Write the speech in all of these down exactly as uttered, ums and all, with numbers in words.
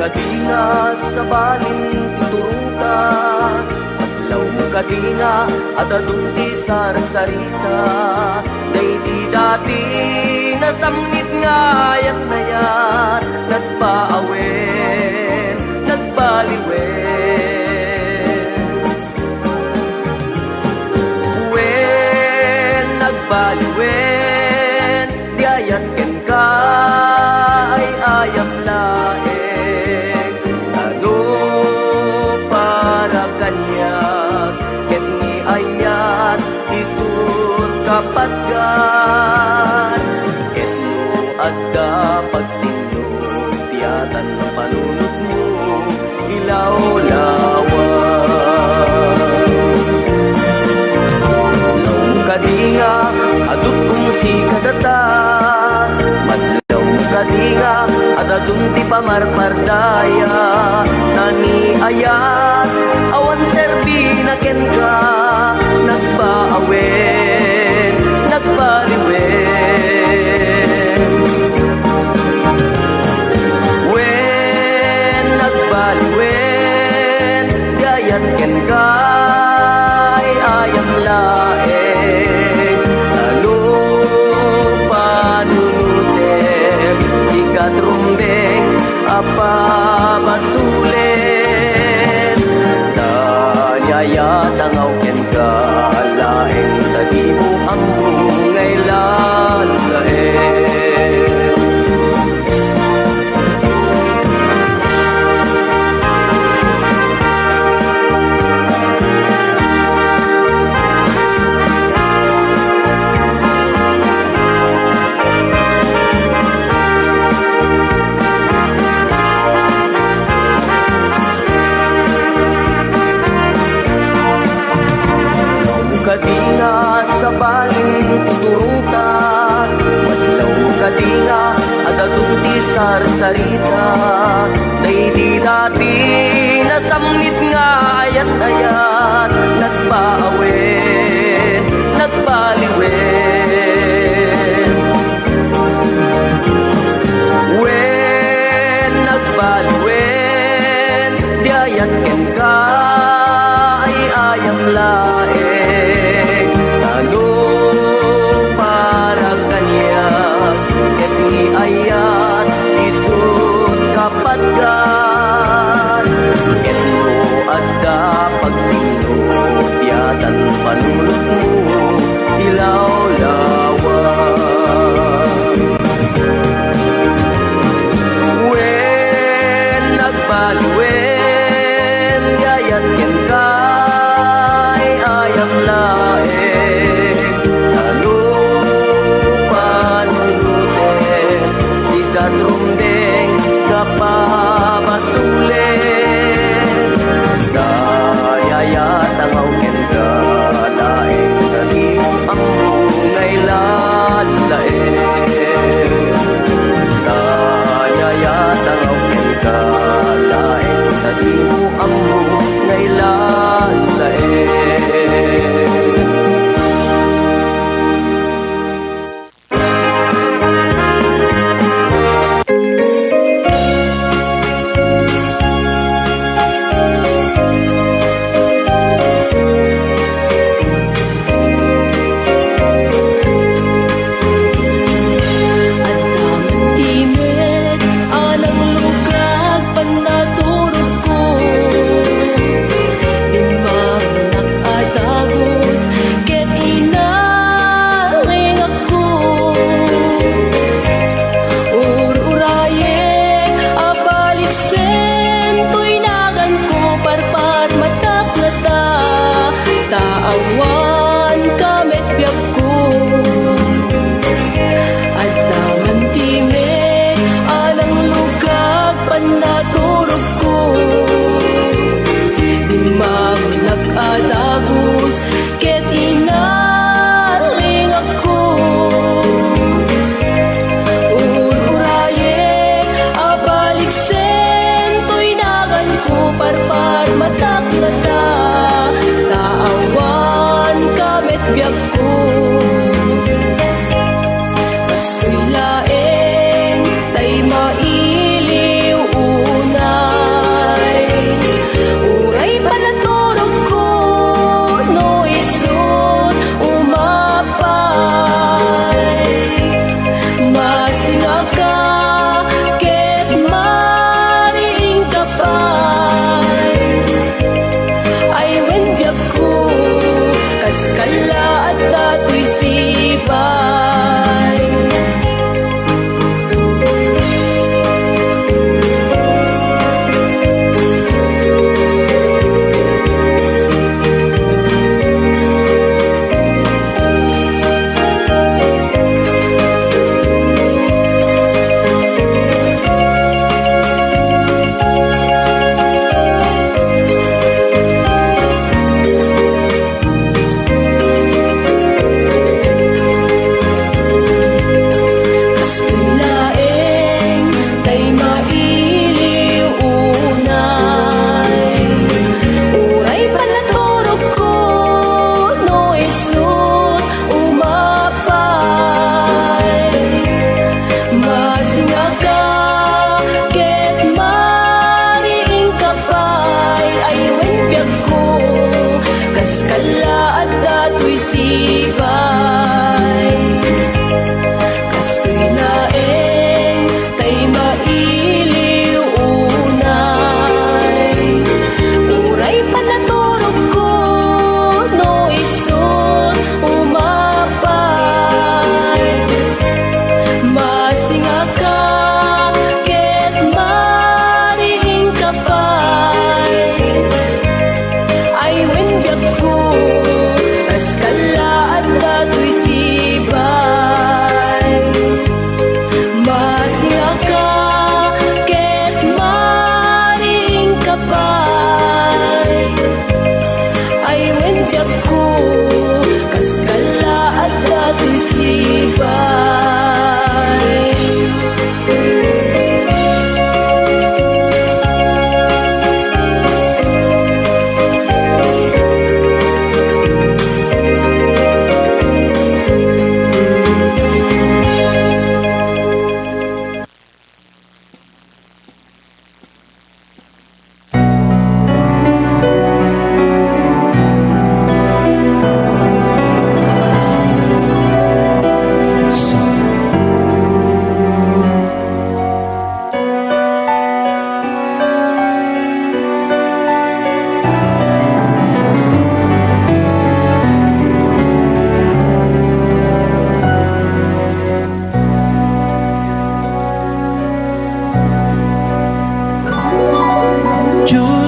Kadi nga sabalin tuturongta, adlaw kadi nga adadun ti sarsarita, daydi dati nasammit nga ayat-ayat, nagbaawen, nagbaliwen. Wen, nagbaliwen, di ayat kenka ay ayam laeng. Ano para kaniak, ket ni ayat isut kapatgan, ket no adda pagsinnupiatan panunotmo, ilawlawa. Law kadi nga adutkom si kadata, madlaw kadi nga adadun ti pamarpardaya, ta ni ayat awan serbina kenka, nagbaawen, nagbaliwen. Wen, nagbaliwen, di ayat kenka ay ayam laeng. Ano panunotem, sikat rumbeng a pabasolen. Ta ni ayat a ngaw kenka laeng, ta dimo ammo nga ilalaeng. Kadi nga sabalin tuturongta, madlaw kadi nga adadun ti sarsarita, daydi dati nasammit nga ayat-ayat, nagbaawen, nagbaliwen. Wen, nagbaliwen, di ayat kenka ay ayam laeng. Ano para kaniak, ket ni ayat isut kapatgan, ket no adda pagsinnupiatan panunotmo, ilawlawa. Wen, nagbaliwen, di ayat kenka ay ayam laeng. Ano panunotem, sikat rumbeng a pabasolen. Dayayat a ngaw kenka laeng, ta dimo ammo nga ilalaeng. Dayayat a ngaw kenka laeng, ta dimo ammo nga ilalaeng. Adda man ti met a nanglukag pannaturogko. Bimmangonak a dagus ket inalingakko. Ur-urayek a paliksen toy naganko, parparmatak ngata ta awan ka met biagko. Adda man ti met a nanglukag pannaturogko. Bimmangonak a dagus ket inalingakko. Ur-urayek a paliksen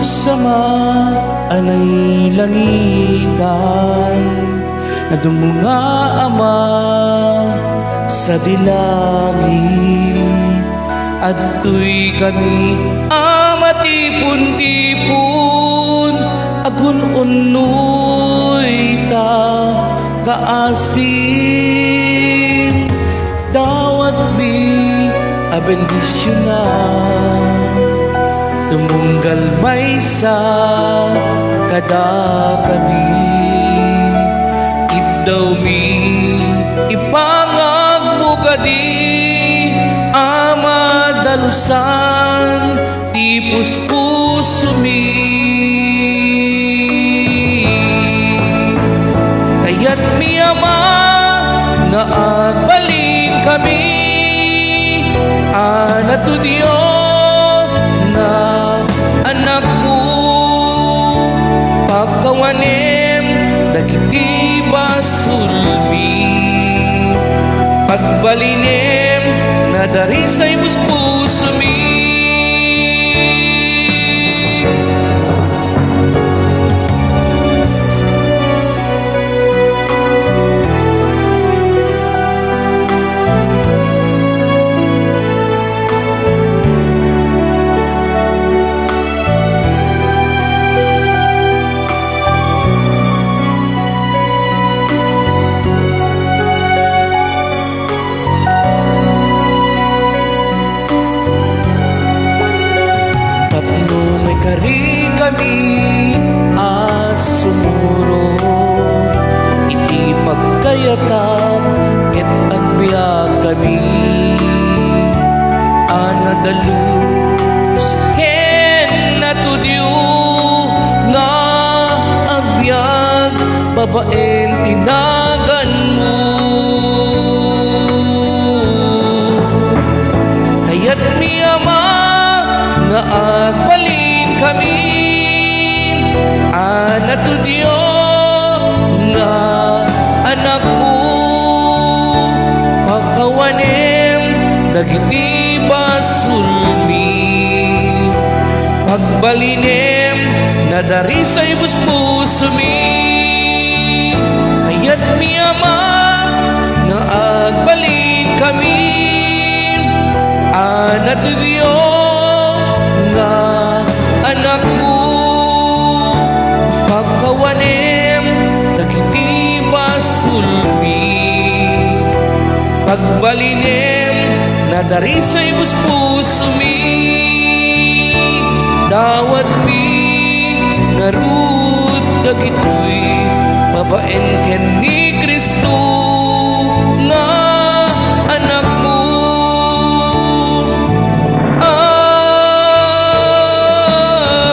Ama a nailangitan, nadum nga Ama sadi langit. Adtoy kami a matipon-tipon, agun-unnoyta nga asin. Dawatmi a bendisionan, tumunggal maysa kadakami. Iddawmi, ipangagmo kadi a madalusan ti puspusomi. Kayatmi, Ama, nga agbalinkami a natudyo nga anakmo. Pakawanem dagiti basolmi. Pagbalinem nadarisay puspusomi. Tapno maikarikami a sumurot iti pagkayatam ket agbiagkami a nadalus ken natudyo nga agbiag babaen ti naganmo. Kayatmi, Ama, nga agbalinkami a natudyo nga anakmo. Pakawanem dagiti basolmi. Pagbalinem nadarisay puspusomi. Kayatmi, Ama, nga agbalinkami a natudyo nga anakmo. Pakawanem dagiti basolmi. Pagbalinem nadarisay puspusomi. Dawatmi ngarud dagitoy babaen ken ni Cristo nga anakmo.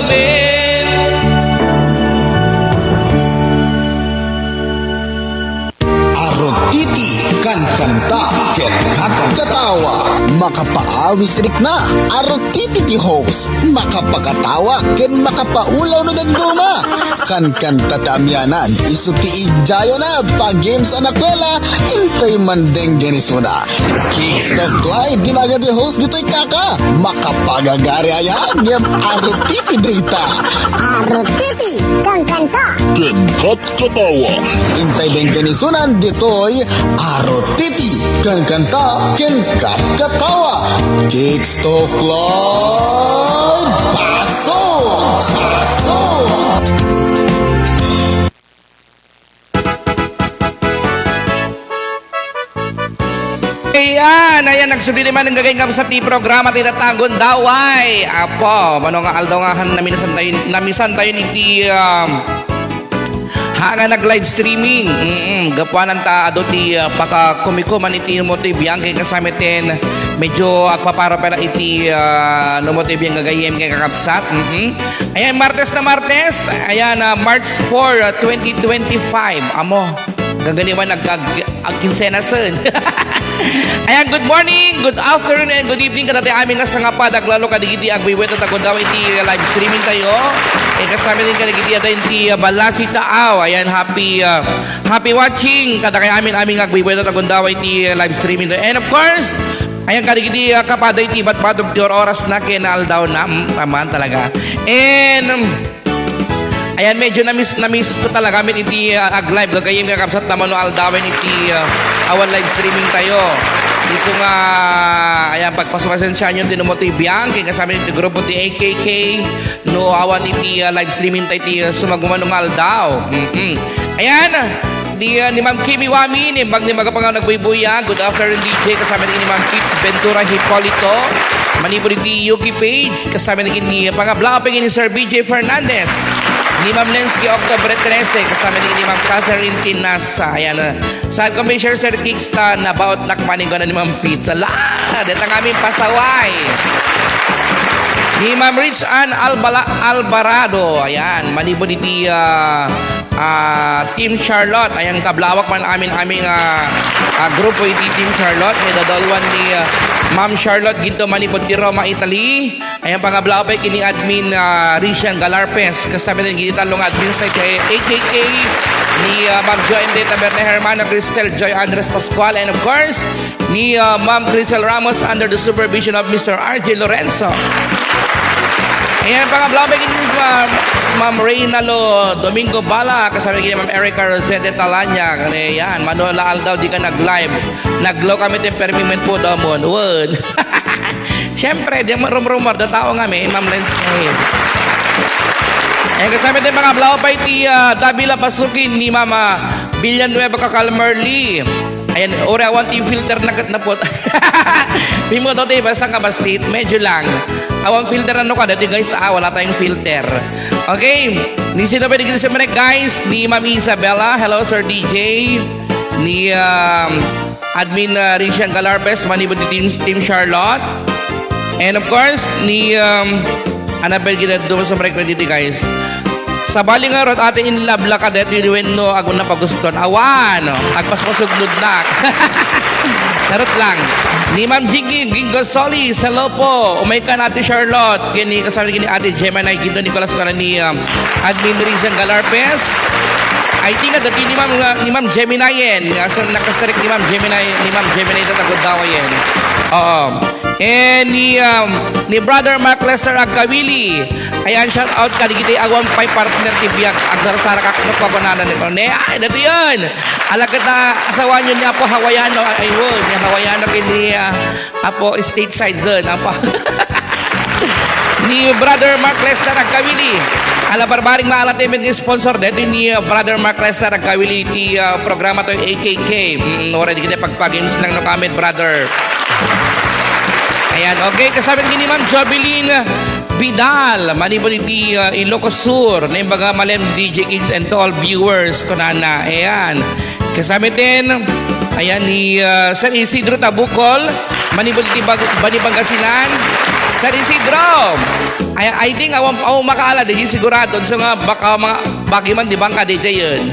Amen. Arutiti, kankanta, ken katkatawa, makapaawis rikna. Arutiti ti host, makapakatawa ken makapaulaw no dadduma. Kankanta ti amianan, isu ti idiayana, pa-games a nakuela, intay man denggen isuna. Kicks to Fly, dinaga ti host ditoy kaka. Makapagagari aya, ngem arutiti dayta. Arutiti, kankanta. Ken kat- katawa. Intay denggen isunan ditoy Arutiti, kankanta, ken katkatawa. Kicks to Fly, pasok! Pasok! Ayan, ayan, nagsubli man ang gagay nga sa ti programa ti Tatagon Daway. Apo, mano nga aldaw nga han namisan tayo, namisan tayo ni ti, um, ha nga nag-live streaming. Mm, gapuanan ta adu ti, uh, pakakumikuman iti motibian kay kasamiten medyo agpapara pala iti, uh, no motibian gagayem kay kakabsat. Mm. Ayan, Martes na Martes. Ayan, uh, March four, uh, twenty twenty-five. Amo, gagani man nag-, ag-, Agkinsenasen. Ayan, good morning, good afternoon, and good evening kadati amin nga sangapad, aglalo kadagiti agwiwet a tagundaway iti live streaming tayo. E, kasami din kadagiti adda iti, uh, Balasi Taaw. Ayan, happy, uh, happy watching kadakay amin, amin nga agwiwet a tagundaway iti, uh, live streaming tayo. And of course, Ayan, kadagiti, ah, kapada iti batbatog ti or-orasna ken aldawna. Mm, aman talaga. And, um, ayan, medyo na-miss, na-miss ko talaga met iti, ah, ag-live. Gagayyem nga kabsat, ta mano aldawen iti, ah, awan live streaming tayo. Isu nga, ayan, pagpaspasensiaanyo ti numo ti biang, ken kasama iti grupo ti A K K, no awan iti, ah, live streaming tayo iti, ah, sumagmamano nga aldaw. Mm-mm. Ayan, Ni, ah, ni Ma'am Kimi Wami, ni Mag-, ni Magapangaw Nagbuybuya. Good afternoon, D J. Kasama ni Ma'am Pips Ventura Hipolito. Manipod iti Yuki page. Kasama ni, ni Pangablaw pa ni Sir B J Fernandez. Ni Ma'am Lensky October trese. Kasama ni, ni Ma'am Catherine Tinasa. Ayan, ah. Saan ko may share, Sir Kicks, ta nabaot na kumanin ko na ni Ma'am Pizza. La! Deta nga amin pasaway. Ni Ma'am Rich Ann Albala-, Alvarado. Ayan, manipod iti, ah, ah, Team Charlotte. Ayan, kablawak man amin, aming, ah, ah, grupo iti Team Charlotte. May dadalwan ni, ah, Ma'am Charlotte Ginto manipod ti Roma, Italy. Ayan, pangablaw pay ken ni Admin, ah, Risian Galarpes. Kasta met iti tallo nga admin sa iti A K K ni, ah, Ma'am Joanne de Taberne Hermano, Cristel Joy Andres Pascual, and of course, ni, ah, Ma'am Crisel Ramos under the supervision of Mister R J Lorenzo. Ayan, pangablaw pay ken ni Ma'am, Ma'am Reynalo Domingo Bala, kasama ni Ma'am Erica Rosete Talanya. Ayan, mano la aldaw di ka nag-live. Naglaw kami ti permi met po damon. Wen. Siyempre, di mo rumrumor, da tao nga mi, Ma'am Lens Kahil. Eh, kasama din mga blaw pa iti, ah, Davila Pasukin ni Mama Villanueva Kakalmerli. Ayan, ora awan ti filter na kat na po. Pimo to, di ba, sa kabasit? Medyo lang. Awan filter ano ka, dati guys, ah, wala tayong filter. Okay, ni sino pwede kita sa guys? Ni Ma'am Isabella. Hello, Sir D J. Ni, um, Admin, uh, Risian Galarpes, manipod ti Team, Team Charlotte. And of course, ni, um, Annabel Guinaldo, sa break na dito, guys. Sabali nga rot, ate, in love la ka, dahil yun, no, agun na paguston. Awan, no? Agpas masugnod na. Charot lang. Ni Ma'am Jinky Gingo Solis, hello po. Umay ka na, Ate Charlotte. Kini kasama kini Ate Gemini Ginto Nicolas, kana ni, um, Admin Risian Galarpes. I think nga dati ni Ma'am, uh, ni Ma'am Gemini yan. Nga sa nakastrek ni Ma'am Gemini, ni Ma'am Gemini na tagudawa yan. Oo. And ni, um, ni Brother Mark Lester Agkawili. Ayan, shout out ka, digiti awan pay partner ti biag. Agsarsarak ak no pagunana ni Tone. Ay, dati yun. Alagad na asawa niyo ni Apo Hawaiano. Ay, ayun, ni Hawaiano kini, ah, Apo Stateside Zone. Apo. Ni Brother Mark Lester Agkawili. Ala barbaring maalatemen nga sponsor. Dito ni, ah, Brother Mark Lester Agkawili ti, ah, programa to A K K. Mm, ora di kita pagpag-games lang no comment, brother. Ayan, okay. Kasabit ni Ma'am Jovelyn Vidal. Manipod iti, ah, Ilocos Sur. Naimbaga malem D J Kids and to all viewers. Kunana. Ayan. Kasama din, ayan, ni, ah, Sir Isidro Tabukol, manipod ti Bag-, Bani Pangasinan. Sir Isidro, I, I think awan, awan makaala, di sigurado. So nga, baka mga, bagi man, di ba, ang kadete yun?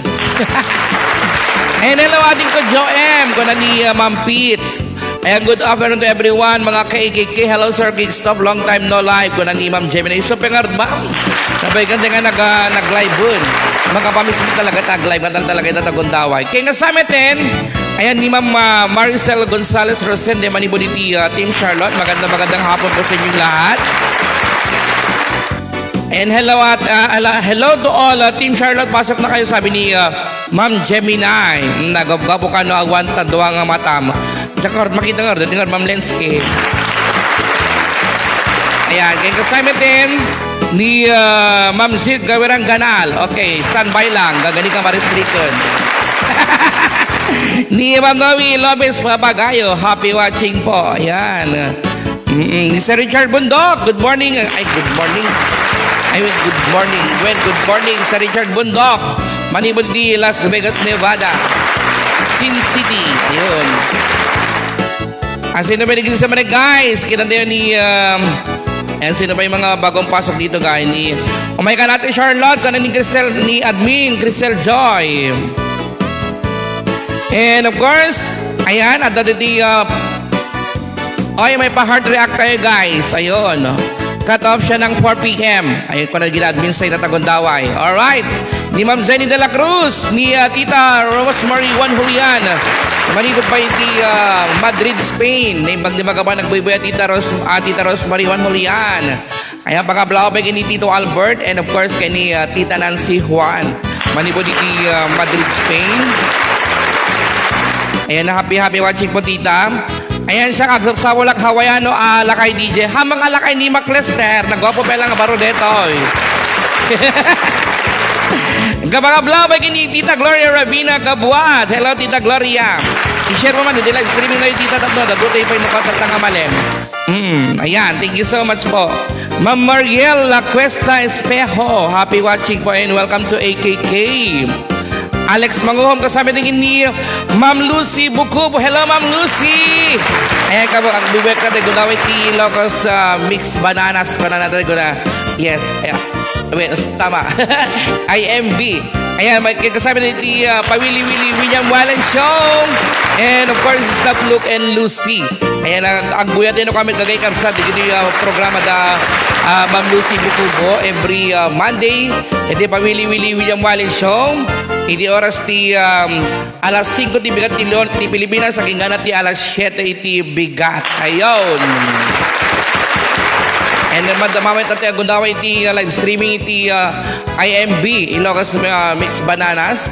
And hello, ating ko, Joe M, kuna ni, ah, Ma'am Pits. Ayan, good afternoon to everyone, mga ka-A K K. Hello, Sir Kickstop. Long time no live. Kuna ni Ma'am Gemini. So, pengarod, ma'am. Nabay ka nga nag, ah, nag-live dun. Makapamiss mo talaga tag-live. Matal talaga ito tagundaway. Kaya nga sa amin, ayan, ni Ma'am, ah, Maricel Gonzalez Rosende, manipod iti, ah, Team Charlotte. Maganda, magandang hapon po sa inyong lahat. And hello at, ah, ala-, hello to all, ah, Team Charlotte. Pasok na kayo, sabi ni, ah, Ma'am Gemini. Mm, nagabgabo ka no, awan ta dua nga matam. Diyan ka, makita nga, dati nga, Ma'am Lensky. Ayan, kaya kasama din ni, ah, Ma'am Sid Gawirang Ganal. Okay, standby lang. Gagani ka maristrikan. Ni Ma'am Noe Lopez Papagayo. Happy watching po. Ayan. Mm-mm. Ni Sir Richard Bundok, good morning. Ay, good morning. Ay, well, good morning. Well, good morning, Sir Richard Bundok. Manipod di Las Vegas, Nevada. Sin City. Ayun. Ah, sino ba naging sa mga guys? Kita tayo ni, um, and sino ba yung mga bagong pasok dito, guys? Ni, oh my God, Ate Charlotte, kanan ni Cristel, ni Admin, Cristel Joy. And of course, ayan, at the, uh, Oy, may pa-heart react tayo, guys. Ayun, no? Cut off siya ng four P M. Ayun ko na gina-admin sa Itatagundaway. Alright. Ni Ma'am Jenny de la Cruz, ni, ah, Tita Rosemary Juan Julian. Manipud pa iti, ah, Madrid, Spain. Naimbag ni Magaban, nagbuybuya Tita Ros-, ah, Tita Rosemary Juan Julian. Ayan, pangablaw pa ni Tito Albert and of course kay ni, ah, Tita Nancy Juan. Manipud iti, ah, Madrid, Spain. Ayan, happy, happy watching po, Tita. Ayan siya, agsapsapulak Hawaiano a lakay D J. Hamang a lakay ni Mac Lester. Nagwapo pa lang baro detoy. Kabang abla, may kini Tita Gloria Rabina Gabuat. Hello, Tita Gloria. I-share mo man, hindi live streaming na yung Tita Tatlo. Dagutay pa yung mukha tatang amalem. Hmm, ayan. Thank you so much po. Ma'am Mariel La Cuesta Espejo. Happy watching po and welcome to A K K. Alex Manguhom, kasama din ni Ma'am Lucy Bukubo. Hello, Ma'am Lucy! Ayan ka mo, ang bibek na tayo, gulaway ti Locos, ah, mixed bananas, banana tayo, gula. Yes, ayan. Wait, tama. I M B. Ayan, may kasama din ti, ah, Pawili-Wili William Wallen Show. And of course, Stop Look and Lucy. Ayan, ang, ang buya din kami kagay kamsa, di gini, ah, programa da, ah, Ma'am Lucy Bukubo every, ah, Monday. Iti Pawili-Wili William Wallen Show. Iti oras ti, um, alas singko ti bigat ti Leon, ti Pilipinas, agingga ti alas siete iti bigat. Ayon. And then, madamamay tayo agundaway iti, uh, live streaming iti, uh, I M B, Ilocos, uh, Mix Bananas.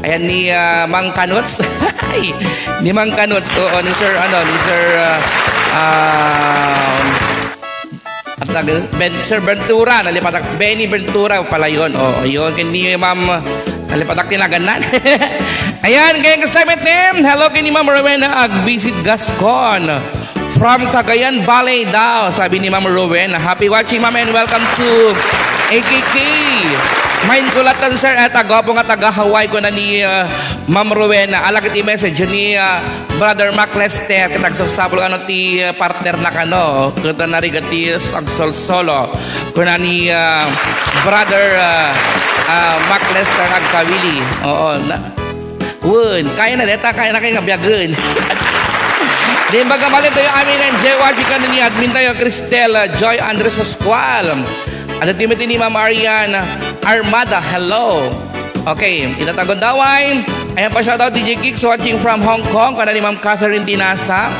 Ayan ni, uh, Mang Kanuts. Ay, ni Mang Kanuts. Oo, ni Sir, ano, ni Sir, uh, um, At nag-, Ben, Sir Ventura, nalipatak, Benny Ventura, pala yun. O, yun, kini Ma'am, nalipatak tinagan na. Ayan, kaya kasabit ni, hello, kini Ma'am Rowena Agbisit Gascon. From Cagayan Valley daw, sabi ni Ma'am Rowena. Happy watching, Ma'am, and welcome to A K K. Main kulatan, sir, at agwapo nga taga Hawaii ko na ni, uh, Ma'am Rowena. Alagad i-message ni, uh, Brother Mac Lester, ket agsapsapul ano ti, uh, partner na kano, ket narigat ti agsolsolo. Kuna ni, uh, Brother, uh, uh, Mac Lester agkawili. Oo, na, wen, kaya na deta, kaya na kayo nga biyagen. Di magamalim tayo, amin ang J Y G kanin ni admin tayo, Cristel, uh, Joy Andres Pascual. At the team ni Ma'am Arian Armada, hello. Okay, ita ta agundaway. Ayan pa, shoutout D J Kicks watching from Hong Kong. Kana ni Ma'am Catherine Tinasa.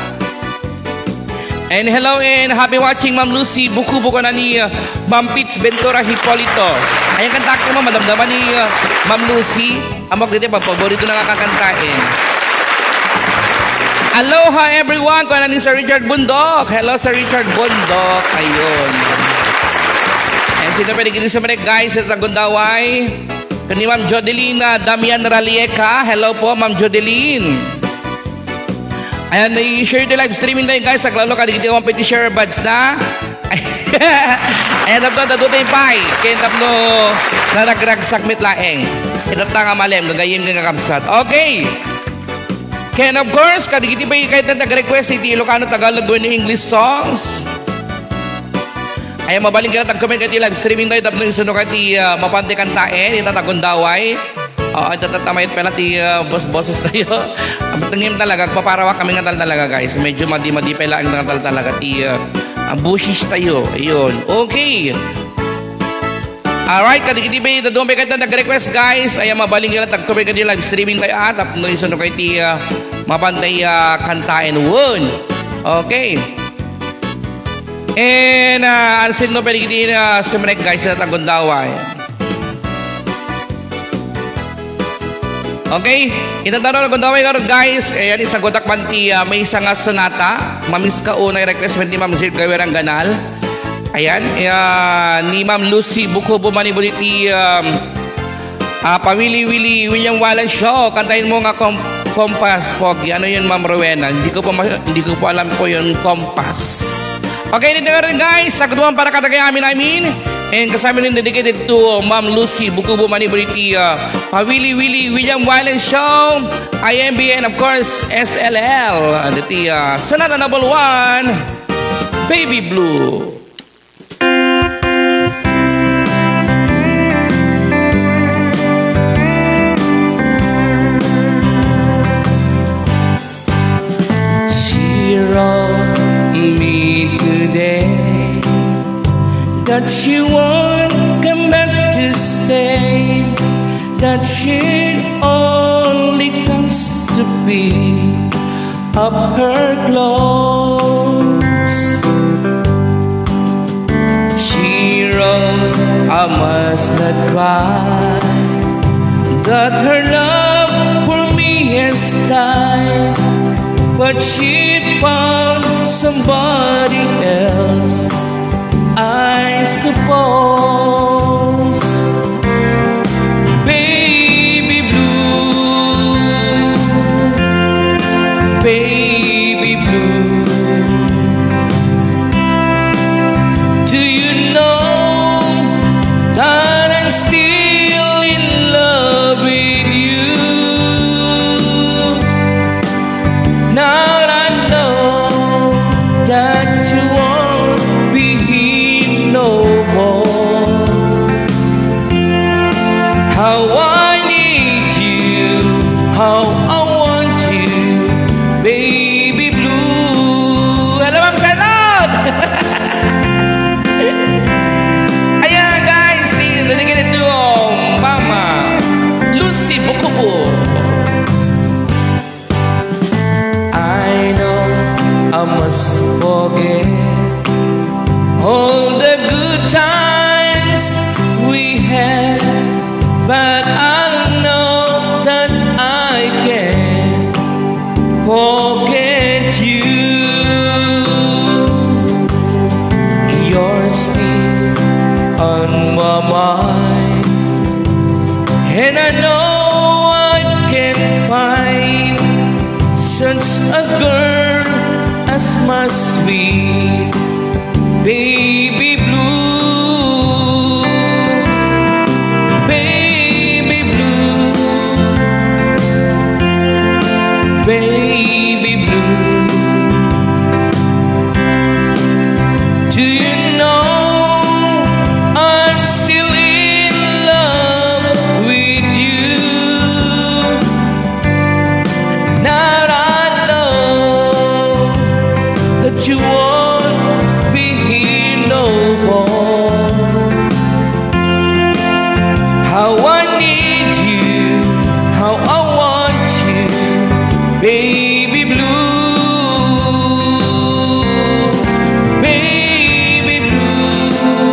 And hello and happy watching, Ma'am Lucy Bukubo, kana ni, uh, Ma'am Pits Ventura Hipolito. Ayan, kanta ko mo, madamdaman ni, uh, Ma'am Lucy. Amok dito, paborito na nga kakantain. Aloha everyone, kana ni Sir Richard Bundok. Hello, Sir Richard Bundok. Ayun. And sino pwede gini sa mga guys sa Tagundaway? Kani Ma'am Jodelina Damian Ralieca. Hello po, Ma'am Jodeline. Ayan, i-share the live streaming tayo, guys. Sa klalo ka, di kita pwede share buds na. Ayan, tapno, dadu tayo pay. Kaya tapno, naragrag sakmit laeng. Ito ta nga malem, gagayim nga kakabsat. Okay. Ken of course, kadigiti bay ket nag-request iti Ilocano, Tagalog, wenno English songs. Ay, mabalin ka na tag-comment iti live streaming tayo, tapno isuno ka iti, ah, mapante kantaen, ita ta agundaway. Oo, ita tatamayat pala ti, ah, bos-, boses tayo. Ang matengim talaga, agpaparawak kami nga tal talaga, guys. Medyo madi-madi pala ang tal talaga ti, ah, ang busis tayo. Ayun. Okay. Alright, kadigiti bay, daduma bay ket nag-request, guys. Ay, mabalin nga tagkubay kadi live streaming tayo, ah, tapno isuno kay ti, ah, mapantay, ah, kantaen. Won. Okay. And, ah, ansin no, pwede kiti, ah, sumrek, guys, na tagundaway. Okay, ita ta agundaway ngarud, guys. Ayan, isagutak man ti, ah, maysa nga sonata. Mamiss ka unay request man ti Ma'am Zil Gawerang Ganal. Ayan, ah, ni Ma'am Lucy Bukubo manibuli ti, um, ah, Pawili-Wili William Wallace Show. Kantahin mo nga kom-, Kompas, Pogi. Ano yun, Ma'am Rowena? Hindi ko po ma-, hindi ko po alam po yung Kompas. Okay, dito nga rin, guys. Sa kutuan para kadagay amin, amin. And kasama rin dedicated to Ma'am Lucy Bukubo manibuli ti, ah, Pawili-Wili William Wallace Show, I M B, and of course, S L L. And iti, ah, Sonata Number One, Baby Blue. She wrote me today that she won't come back to stay. that she only comes to pick up her clothes. She wrote, "I must not cry that her love for me has died, but she found somebody else, I suppose." Baby blue, baby blue, do you know that I'm still in love with you? Now I know that you won't be here no more. How I need you, how I want you, baby blue. Hello, Ma'am Charlotte! Ayan, guys, di-, dedicated to, um, Mama Lucy Bukubo. I know I must forget all the good times we had, but I know that I can't forget you. You're still on my mind, and I know I can't find such a girl as my sweet baby blue. Baby blue, baby blue, do you know I'm still in love with you? Now I know that you won't be here no more. How I need you, how I want you, baby blue, baby blue,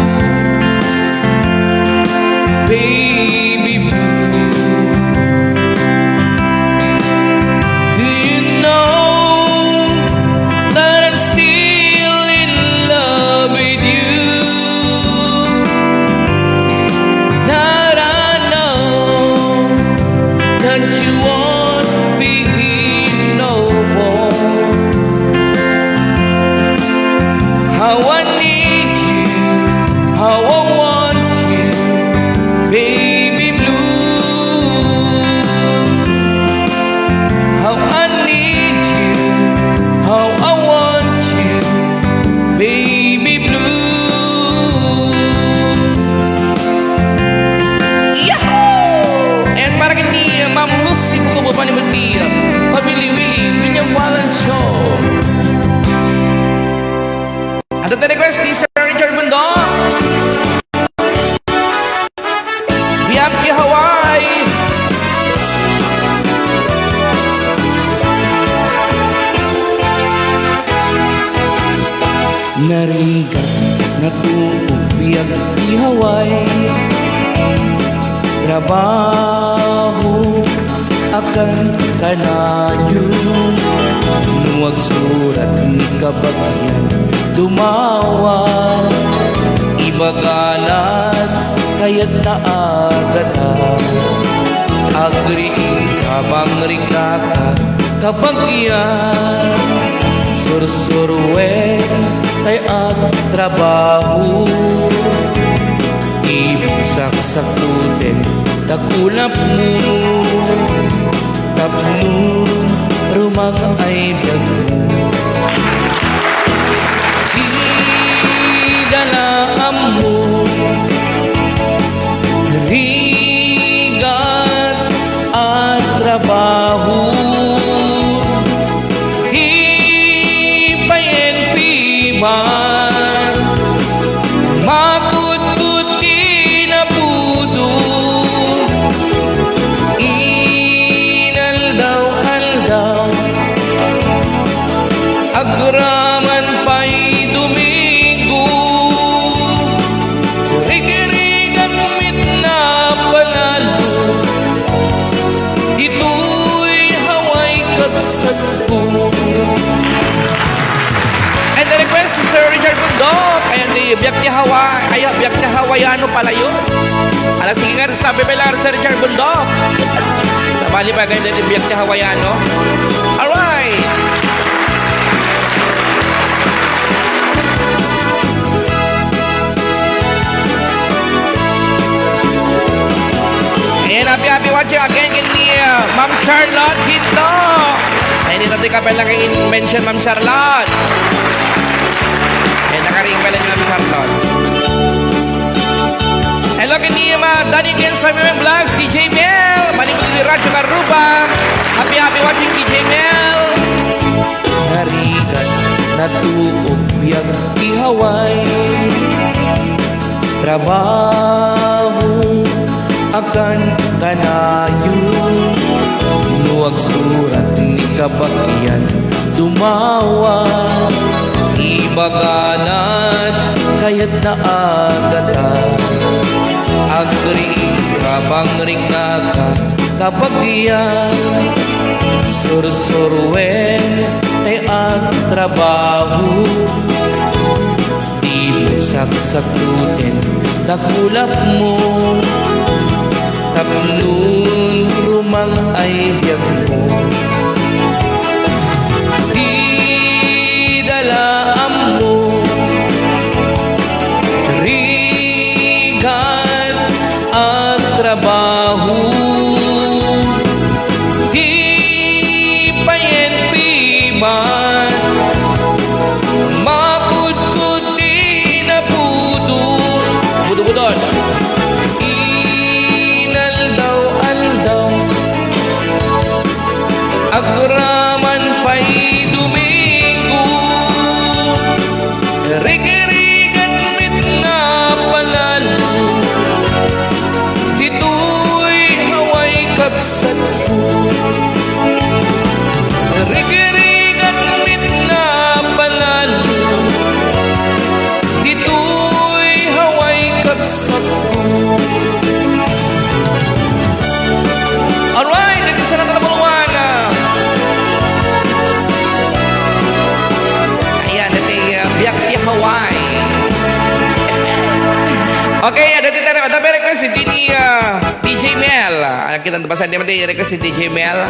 baby blue. Do you know that I'm still in love with you? Now I know that you won't be here no more. How I need you, how I want you, baby blue. How I need you, how I want you, baby blue. Yahoo! And para ken ni Ma'am Lucy Bukubo, panimuti, pamiliwili, William Wallace Show. Adda ti request ni Sir Richard Bundo. Biag ti Hawaii. Narigat nga tuok biag ti Hawaii. Trabaho, akan kanayon, no agsurat ni kabagian, dumawa, ibaganak, kayat ta agata. Agriing ka, mangrikaka, kabagian, sursuruen, tay agtrabaho. Ibu saksakuten, takulapmo, tapno rumang ay biagmo. Idala ammo, rigat a trabaho. Ti payen piman, makutkot ti napudo. Biag ti Hawaii. Ay, biag ti Hawaiano pala yun. Ala, sige nga, Rizal, bebe lang, Sir Richard Bundok. Sabali pa kayo din, biag ti Hawaiano. Alright! And happy, happy watching again ken ni, uh, Ma'am Charlotte Ginto. Ay, dito ti kapel na kay mention, Ma'am Charlotte. Ay, nakaring pala ni Ma'am Charlotte. Hello, ken ni, uh, Danny ken Samuel Vlogs, D J Mel. Manipod ni Radyo Karuba. Happy, happy watching, D J Mel. Narigat, natuok, biag ti Hawaii. Trabaho, akan kanayon. No agsurat ni kabagian, dumawa. Ibaganat, kayat na agata. Agri, rabang ring naka, kabagian. Sursurwen, te agtrabaho. Dimo saksakluten ta kulapmo, tapno rumang ay biagmo. Dida la ammo, rigat a trabaho. Ti payen piman, mapudpud ti napudo. Budbudon. Inaldaw-aldaw, agraman pay Domingo. Rigrigat met nga palalo, ditoy Hawaii kabsatko. Rigrigat met nga palalo, ditoy Hawaii kabsatko. Alright, iti sana ta nabuluan. Ayan, iti, uh, biag ti Hawaii. Okay, adda ti, adda ti request ni, uh, D J Mel. Ah, kita na ba sa request ni D J Mel?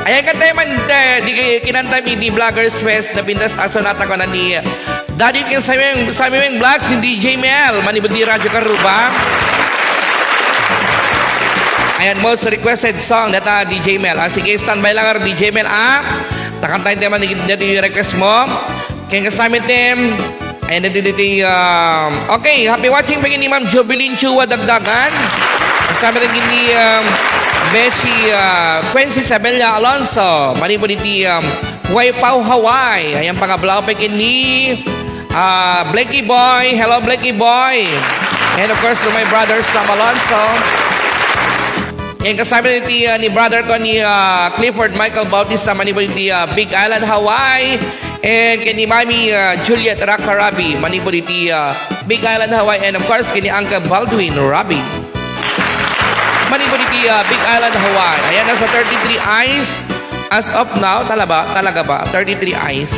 Ayan, kanta man, eh, di kinanta mi di Vloggers Fest, napintas a sonata ko na ni Daddy ken Sammy Weng, Sammy Weng Vlogs ni D J Mel, manipod ni Radyo Karuba. Ayan, most requested song data D J Mel. Ah, sige, standby lang, D J Mel, ah. Takantayin tayo man, dito yung request mo. Ken kasama tem, ayan, dito, dito, um, okay, happy watching pa ni Ma'am Jovelyn Chua Dagdagan. Kasama rin ni, um, Beshi, uh, Quincy Isabella Alonso. Manipod iti, um, Wai Pao, Hawaii. Ayan, pangablaw pa ken ni, ah, Blackie Boy. Hello, Blackie Boy. And of course, to my brother Sam Alonso. And kasama iti, ah, ni brother ko ni, ah, Clifford Michael Bautista, manipod iti, ah, Big Island, Hawaii. And ken ni Mami, ah, Juliet Raka Rabi, manipod iti, ah, Big Island, Hawaii. And of course, ken ni Uncle Baldwin Rabi. Manipod iti, ah, Big Island, Hawaii. Ayan, nasa thirty-three eyes. As of now, tala ba? Talaga ba? Thirty-three eyes.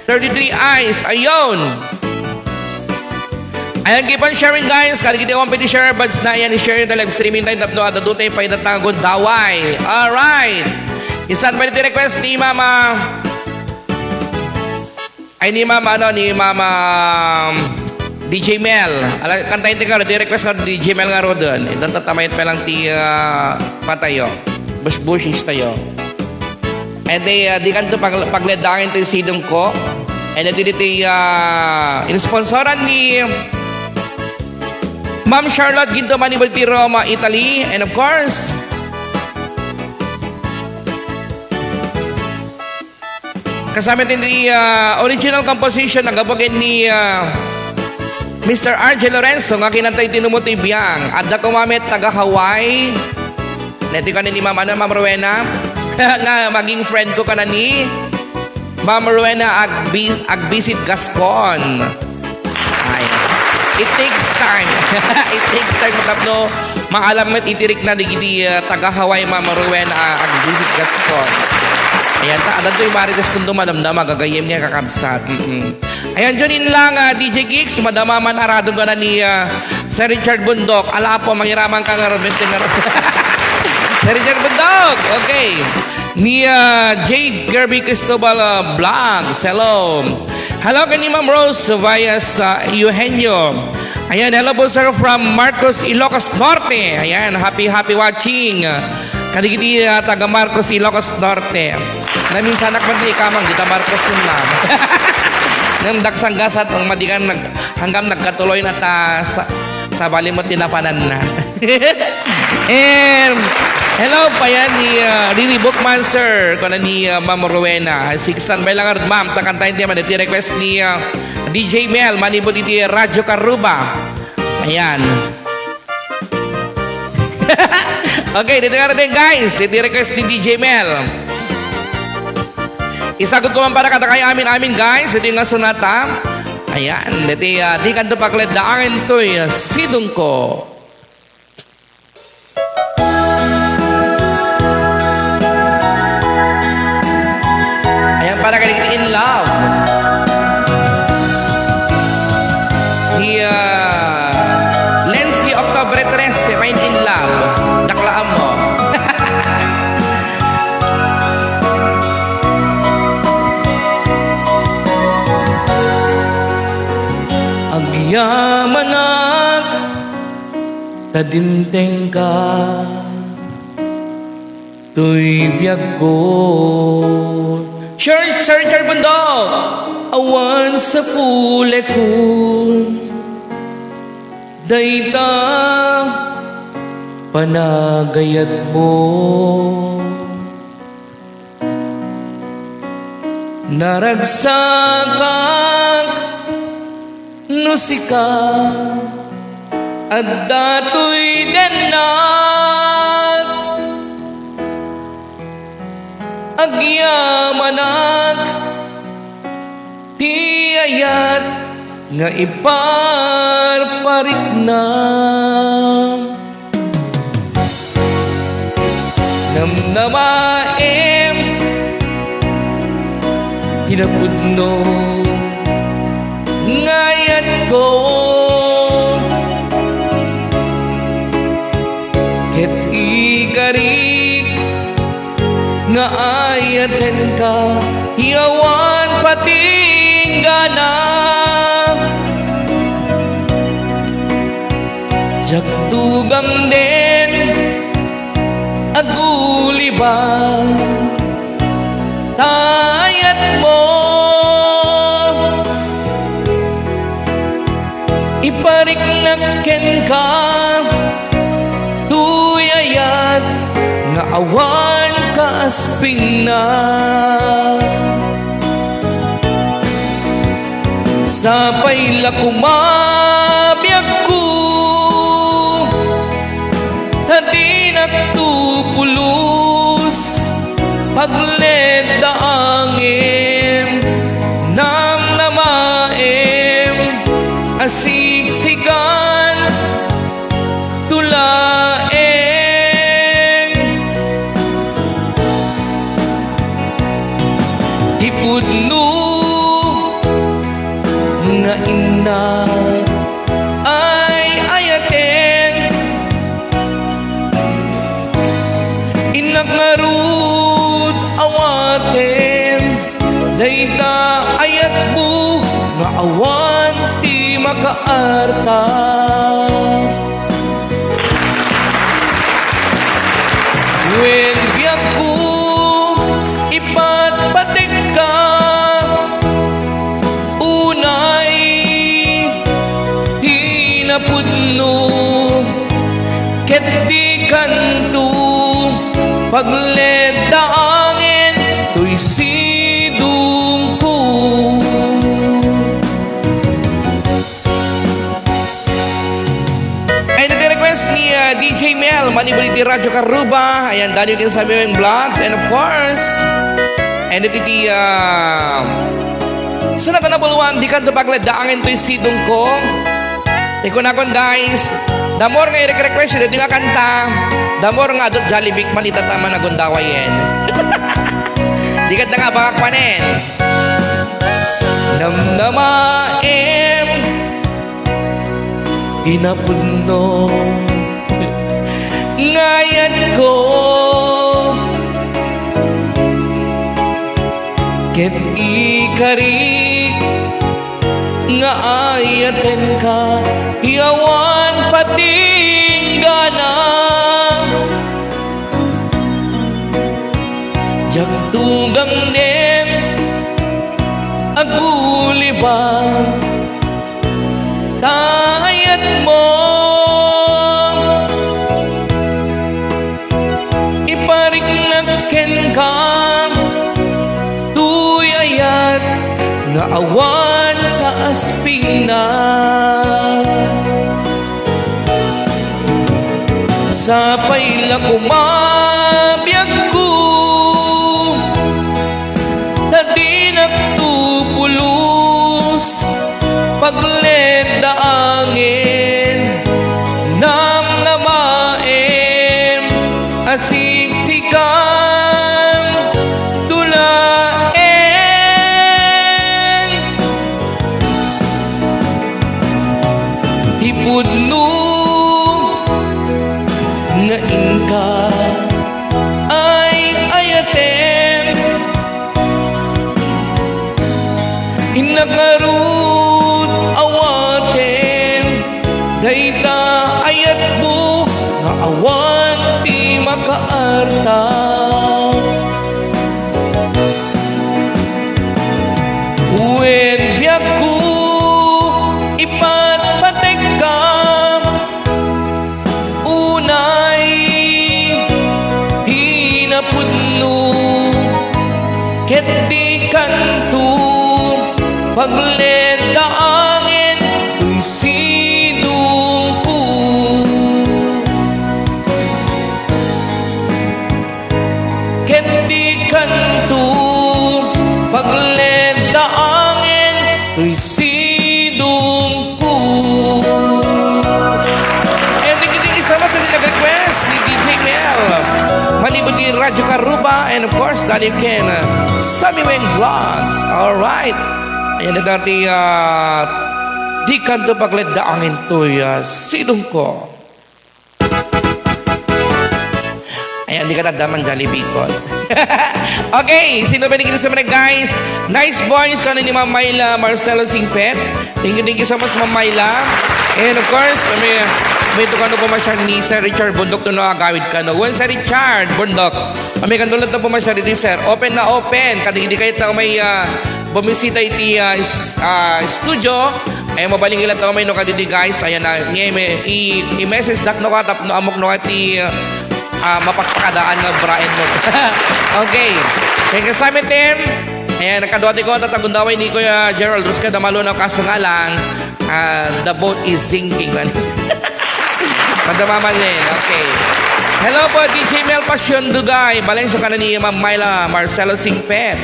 Thirty-three eyes. Ayun. Ayan, keep on sharing, guys. Kadagiti awan pwede share, buds na yan, i-share yung live streaming tayo. Tapno at adutay pa yung tatang gundaway. Alright. Isan pa yung request ni Mama. Ay, ni Ma'am, ano, ni Ma'am, um, D J Mel. Ala, kantahin ti nga, di request nga D J Mel nga rodon. Ito, tatamayat pa lang ti, ah, patayo. Bush-bushes tayo. And then, ah, di kanto pag-, pagledangin ti sidong ko. And then, dito, ah, inisponsoran ni Ma'am Charlotte Ginto, manipod ti Roma, Italy. And of course, kasama ti, ah, original composition, naggabagen ni, ah, Mister R J Lorenzo, nga kinanta iti Numo ti Biang. Adda koma met taga Hawaii. Neti ko ni Ma'am, ano, Ma'am Rowena? Nga maging friend ko kana ni Ma'am Rowena Agbi-, Agbisit Gascon. Ay, it takes time. It takes time tapno maalam met iti rikna digiti, ah, taga Hawaii, Ma'am Rowena, ah, Agbisit Gascon. Ayan, ta, adda toy Marites kuno, madamdama, gagayyem nga kakabsat. Mm-mm. Ayan, tune in lang, ah, D J Gigs, madama man aradon ko na ni, ah, Sir Richard Bundok. Ala, apo, mangiraman ka nga, Robin, nga, Sir Richard Bundok, okay. Ni, ah, Jade Kirby Cristobal, ah, Vlogs, hello. Hello, kay ni Ma'am Rose Valles, ah, Eugenio. Ayan, hello po, sir, from Marcos, Ilocos Norte. Ayan, happy, happy watching. Kadagiti, ah, taga Marcos, Ilocos Norte. Naminsanak man ti ikamang, dita Marcos yun, ma'am. Nang daksang gasat, ang madigan, nag-, hanggang nagkatuloy na ta sa, sa balimot ti napananna. And, hello, pa yan ni, ah, Riri Bookman, sir. Kuna ni, ah, Ma'am Rowena. Sige, standby lang, ma'am. Takantayin ti man iti request ni, ah, D J Mel. Manipud iti Radyo Karuba. Ayan. Okay, dito nga rin, guys. Iti request ni D J Mel. Isagot ko man para kadakay amin-amin, guys. Iti nga sonata. Ayan, iti, ah, di kanto paklet daangen toy, ah, sidong ko. Ayan, para kay In Love. Di, ah, Lensky, October tres, si Fine In Love. Daklaan mo. Agyamanak, ta dimtengka. Toy biagko. Sir, Sir Richard Bundok! Awan sapulekon dayta panagayatmo. Naragsakak no sika, adda toy dennak. Agyamanak ti ayat nga iparparikna. Namnamaem ti napudno nga ayatko, ket ikarik nga ayatenka, ti awan patinggana. Diak tugamden, aguliban ta ayatmo. Ipariknak kenka toy ayat nga awan kaaspingna. Sapay la koma biagko, ta dinak to pulos pagleddaangen. Namnamaem a sigsigan to laeng ti pudno nga innak ay-ayaten. Innak ngarud awaten dayta ayatmo nga awan ti makaarta. Wen biagko, ipatpategka unay ti napudno, ket dikanto pagleddaangen toy sidongko. Ayan, iti request ni, ah, D J Mel, manipud iti Radyo Karuba. Ayan, Daniel Kinsabiweng Vlogs. And of course, and iti, ah, sa naganabuloan, dikanto pagleddaangen toy sidongko. Ikunakon, guys, the more nga i-request iti nga kanta, the more nga adut Jollibee man itataman agundawayen. Dikat na nga, bangak manen. Damdamaem ti napudno nga ayatko, ket ikarik nga ayatenka ti awan patinggana. Diak tugang nen aguliba ta ayatmo. Ipariknak kenka toy ayat nga awan kaaspingna. Sapay la koma biagko, ta dinak to pulos pagleddaangen. Namnamaem a siksikan tulaen ti pudno nga inka ay-ayaten. Innak ngarud awaten dayta ayatmo nga awan ti makaarta. Wen biagko, ipatpategka unay ti napudno, ket dikanto pagleddaangen toy sidongko. Ket dikanto pagleddaangen toy sidongko. And thank you, thank you so much sa nag-request ni D J Mel. Manipod ni Radyo Karuba and of course, Daddy Ken, uh, Sammy Weng Vlogs. Alright. Ayan na dati, uh, dikanto pagleddaangen toy, uh, sidongko. Ayan, di ka nagdaman Jollibee ko. Okay, sino ba naging sa mga guys? Nice voice ka na ni Ma'am Myla Marcelo Singpet. Thank you, thank you so much, Ma'am Myla. And of course, may, may tukano po masyar ni Sir Richard Bundok to no agawid ka, no? Wen, Sir Richard Bundok. May kandulat na po masyar ni Sir. Open na open. Kadidi kayo tao may, ah, bumisita iti, ah, s-, ah, studio. Ay, mabaling ila tao may no kadidi, guys. Ayan na. Ngayon, may i-, i-message dak no katap no amok no iti, ah, ah, mapakpakadaan nga braen mo. Okay. Kay kasama, Tim. Ayan, nagkaduati ko, tatagundaway ni Kuya Gerald Rusca, damalo na kasangalang, ah, the boat is sinking. Madamaman eh. Okay. Hello po, D J Mel Passion Dugay. Balencio ka na ni Ma'am Myla Marcelo Singpet.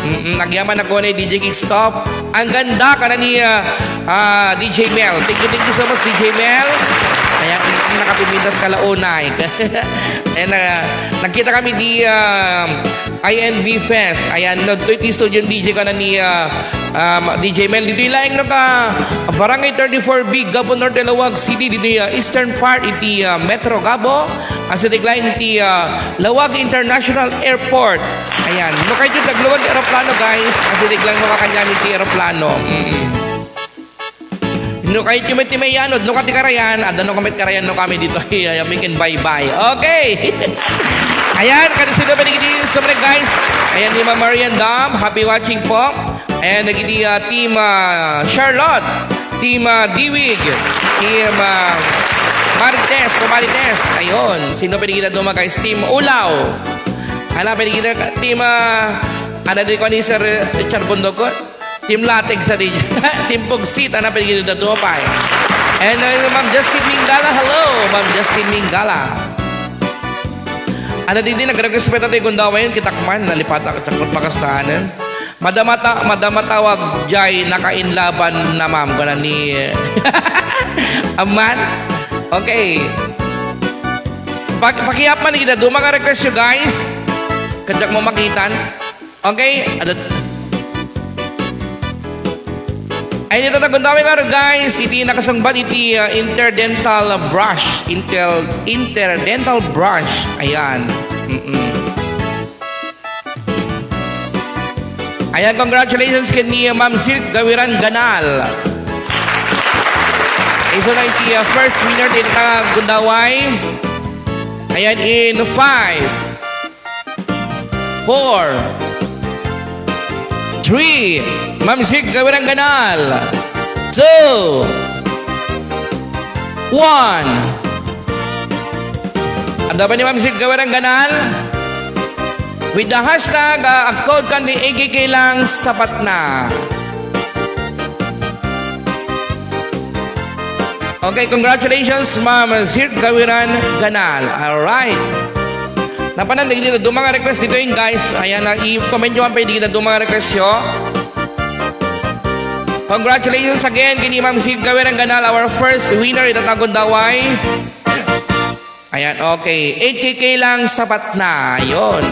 Mm-mm, nagyaman ako ni D J Kickstop. Ang ganda ka na ni, ah, ah, D J Mel. Thank you, thank you so much, D J Mel. Ayan, mm, nakapimintas ka launay. Ayan, ah, nagkita kami di, ah, I N B Fest. Ayan, no, ito iti studio ni D J ka na ni, ah, um, D J Mel. Dito laeng no ka, Barangay thirty-four B, Gabon Norte, Laoag City. Dito, ah, eastern part, iti, ah, Metro Gabo. Asideg laeng iti, ah, Laoag International Airport. Ayan. No kayo nagluwag aeroplano, guys. Asideg lang no kakanyan iti aeroplano. Mm. No kayo met ti mayanod, no kati karayan, adda no kamet karayan, no kami dito. Ay, ay, we can bye-bye. Okay. Ayan, kadi sino ba nagidi sumre, guys? Ayan, ni Ma'am Marian Dam. Happy watching po. Ayan, nagidi, ah, Team, ah, Charlotte. Team, ah, Diwig. Team, ah, Marites, Kumarites. Ayun. Sino pwede kita duma, guys? Team Ulaw. Hala, pwede kita, team, ah, ano din ko ni Sir Richard Bondogon? Team Lateg sa di. Team Pugsit, ano pwede kita duma pa, eh? And, uh, Ma'am Justin Mingala, hello, Ma'am Justin Mingala. Ano din din, nagregrespeta ti gundaway, kita kuman, nalipata, cakot pakastaanan. Madamata, madamatawag, jay, nakainlaban na, ma'am, kuna ni, aman? Okay. Pag, pakiap man, kita duma nga request you, guys. Kadyak mo makitan. Okay? Ada, Ay, dita ta gundaway nga, guys, iti nakasungbat iti, ah, interdental brush. Intel-, interdental brush. Ayan. Mm-mm. Ayan, congratulations ken ni Ma'am Silk Gawiran Ganal. Isu na iti, ah, first winner dita ta gundaway. Ayan, in five, four, three. Ma'am Silk Gawiran Ganal. Two, one. Anda ba ni Ma'am Silk Gawiran Ganal? With the hashtag, ah, agkod kan di A K K lang, sapat na. Okay, congratulations, Ma'am Silk Gawiran Ganal. Alright. Napanan, dagiti dadduma nga request ditoy, guys. Ayan, na, i-comment nyo man pa dagiti dadduma nga request yo. Congratulations again kini Ma'am Silk Gawiran Ganal, our first winner ita ta gundaway. Ayan, okay. Eight K K lang, sapat na. Yun.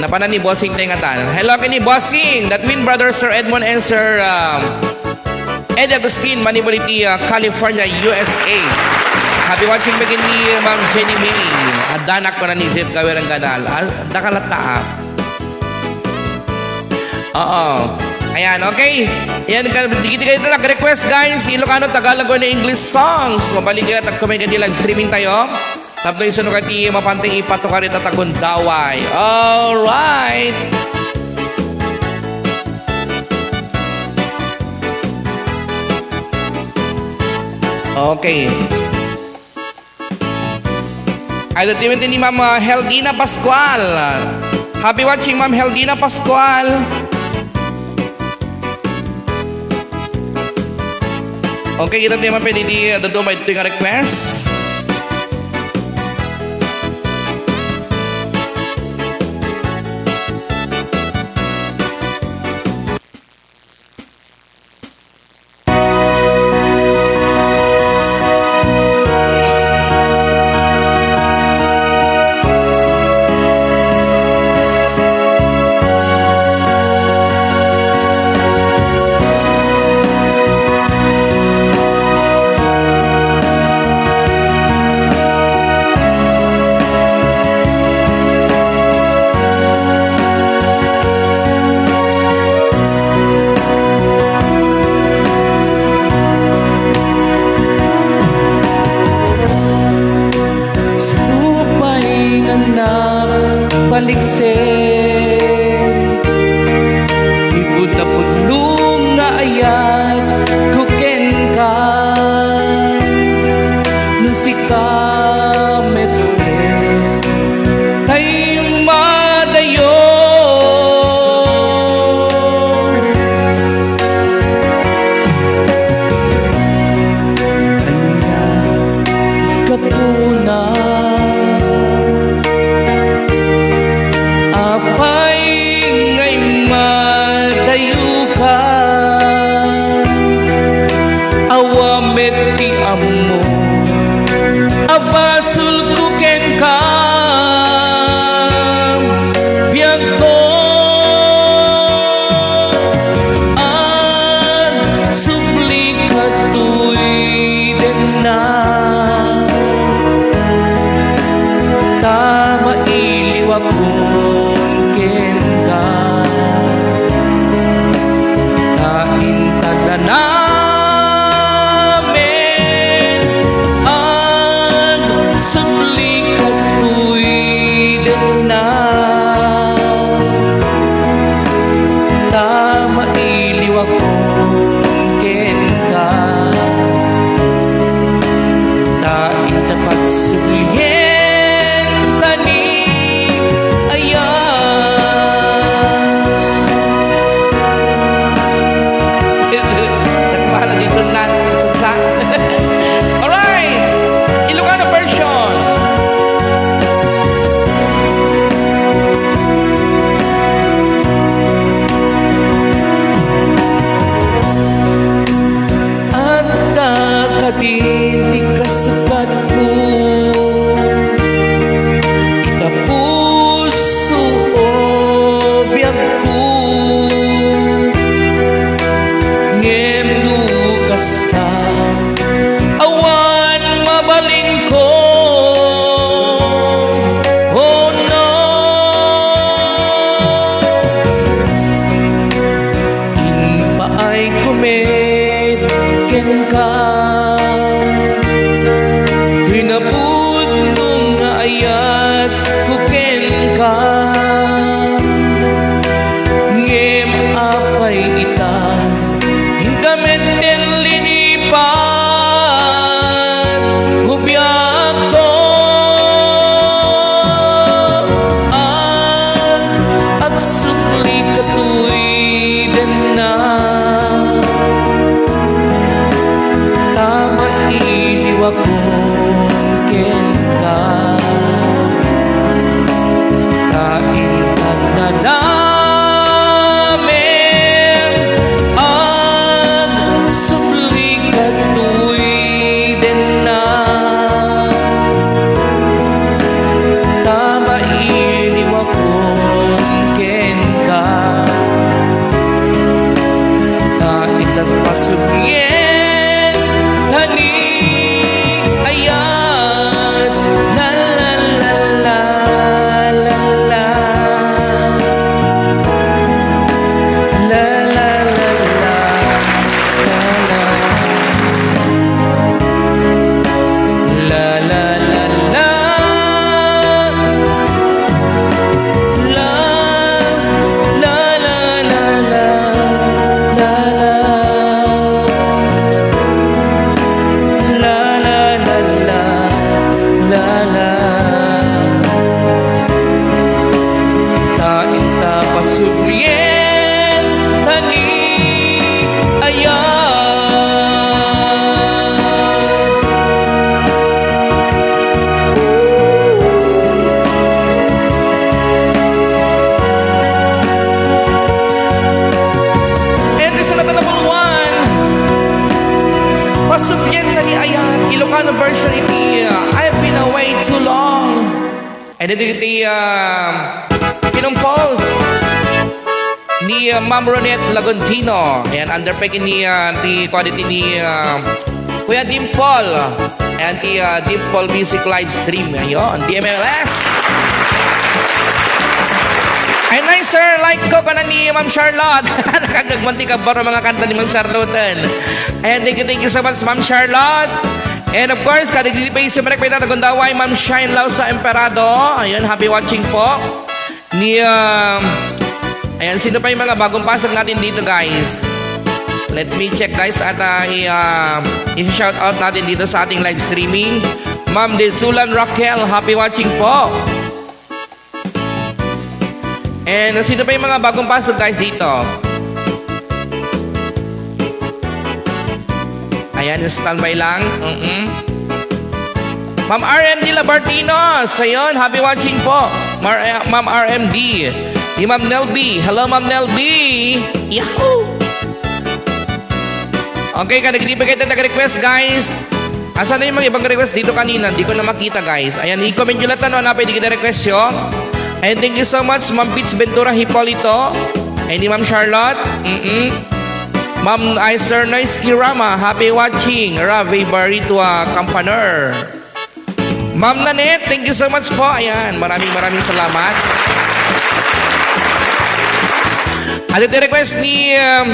Napanan ni Bossing Tengatan. Hello kini Bossing, the twin brother Sir Edmond and Sir, um, Ed Agustin, Manipuliti, uh, California, U S A. Happy watching again ni, uh, Ma'am Jenny May. Adanak ko na ni Zed Gawer ang kanal. Ah, dakalatta, ah. Oo. Ayan, okay. Ayan, ka-, dagiti kayo nag-request, guys. Ilocano, Tagalog, or English songs. Mabalik kayo, tag-comment kayo, live streaming tayo. Tapno isu no kadi mapantay ipatukar ita ta gundaway. Alright. Okay. Ay, dati ni Ma'am, uh, Heldina Pascual. Happy watching, Ma'am Heldina Pascual. Okay, kita naman pwede di, uh, dudumay dito yung request. Ay kumet kenka, kinapudno nga ayat ko kenka. Ngem apay ita, inka met ten linipat, biagko, ag-, agsukli katoy denna. Ta mailiwakon kenka, ta intag nanamen, agsukli katoy denna. Ta mailiwakon kenka, ta intag pasubien, tani ayat, la, la, la, la, la, la. La, la, la, la. Ta inta pasubli, tani ayat. And this is another one. Pasubli, tani ayat. Ilocano version iti, uh, I've been away too long. And iti, iti, ah, kinompose ni, ah, Ma'am Ronette Lagondino. Ayan, under peg ni, ah, ti, kuwan iti ni, ah, Kuya Dimple. Ayan, ti, ah, Dimple Music Live Stream. Ayan, D M L S. Ay, nice, sir. Like ko, kanan ni Ma'am Charlotte. Nakagagman ti kabar ang mga kanta ni Ma'am Charlotte. Ayan, thank you, thank you so much, Ma'am Charlotte. And of course, kadagiti pay sumrek pay tatagundaway, Ma'am Shine Lausa Emperado. Ayun, happy watching po. Ni, um, ayan, sino pa yung mga bagong pasok natin dito, guys? Let me check, guys, at, ah, i-, ah, i-shout out natin dito sa ating live streaming. Ma'am Desulan Raquel, happy watching po. And sino pa yung mga bagong pasok, guys, dito? Ayan, standby lang. Mm-mm. Ma'am R M D Labartinos, ayun, happy watching po. Mar-, eh, Ma'am R M D. Ni Ma'am Nelby. Hello, Ma'am Nelby. Yahoo! Okay, kadagiti pa kayo nag-request, guys. Asan na yung mga ibang request dito kanina? Di ko na makita, guys. Ayan, i-comment nyo lang, ano, ano pa yung request nyo. And thank you so much, Ma'am Fitz Ventura Hipolito. And ni Ma'am Charlotte. Mm-mm. Ma'am Iser Noise Kirama, happy watching. Ravi Baritua Campaner. Ma'am Nanette, thank you so much po. Ayan, maraming, maraming salamat. At iti request ni, um,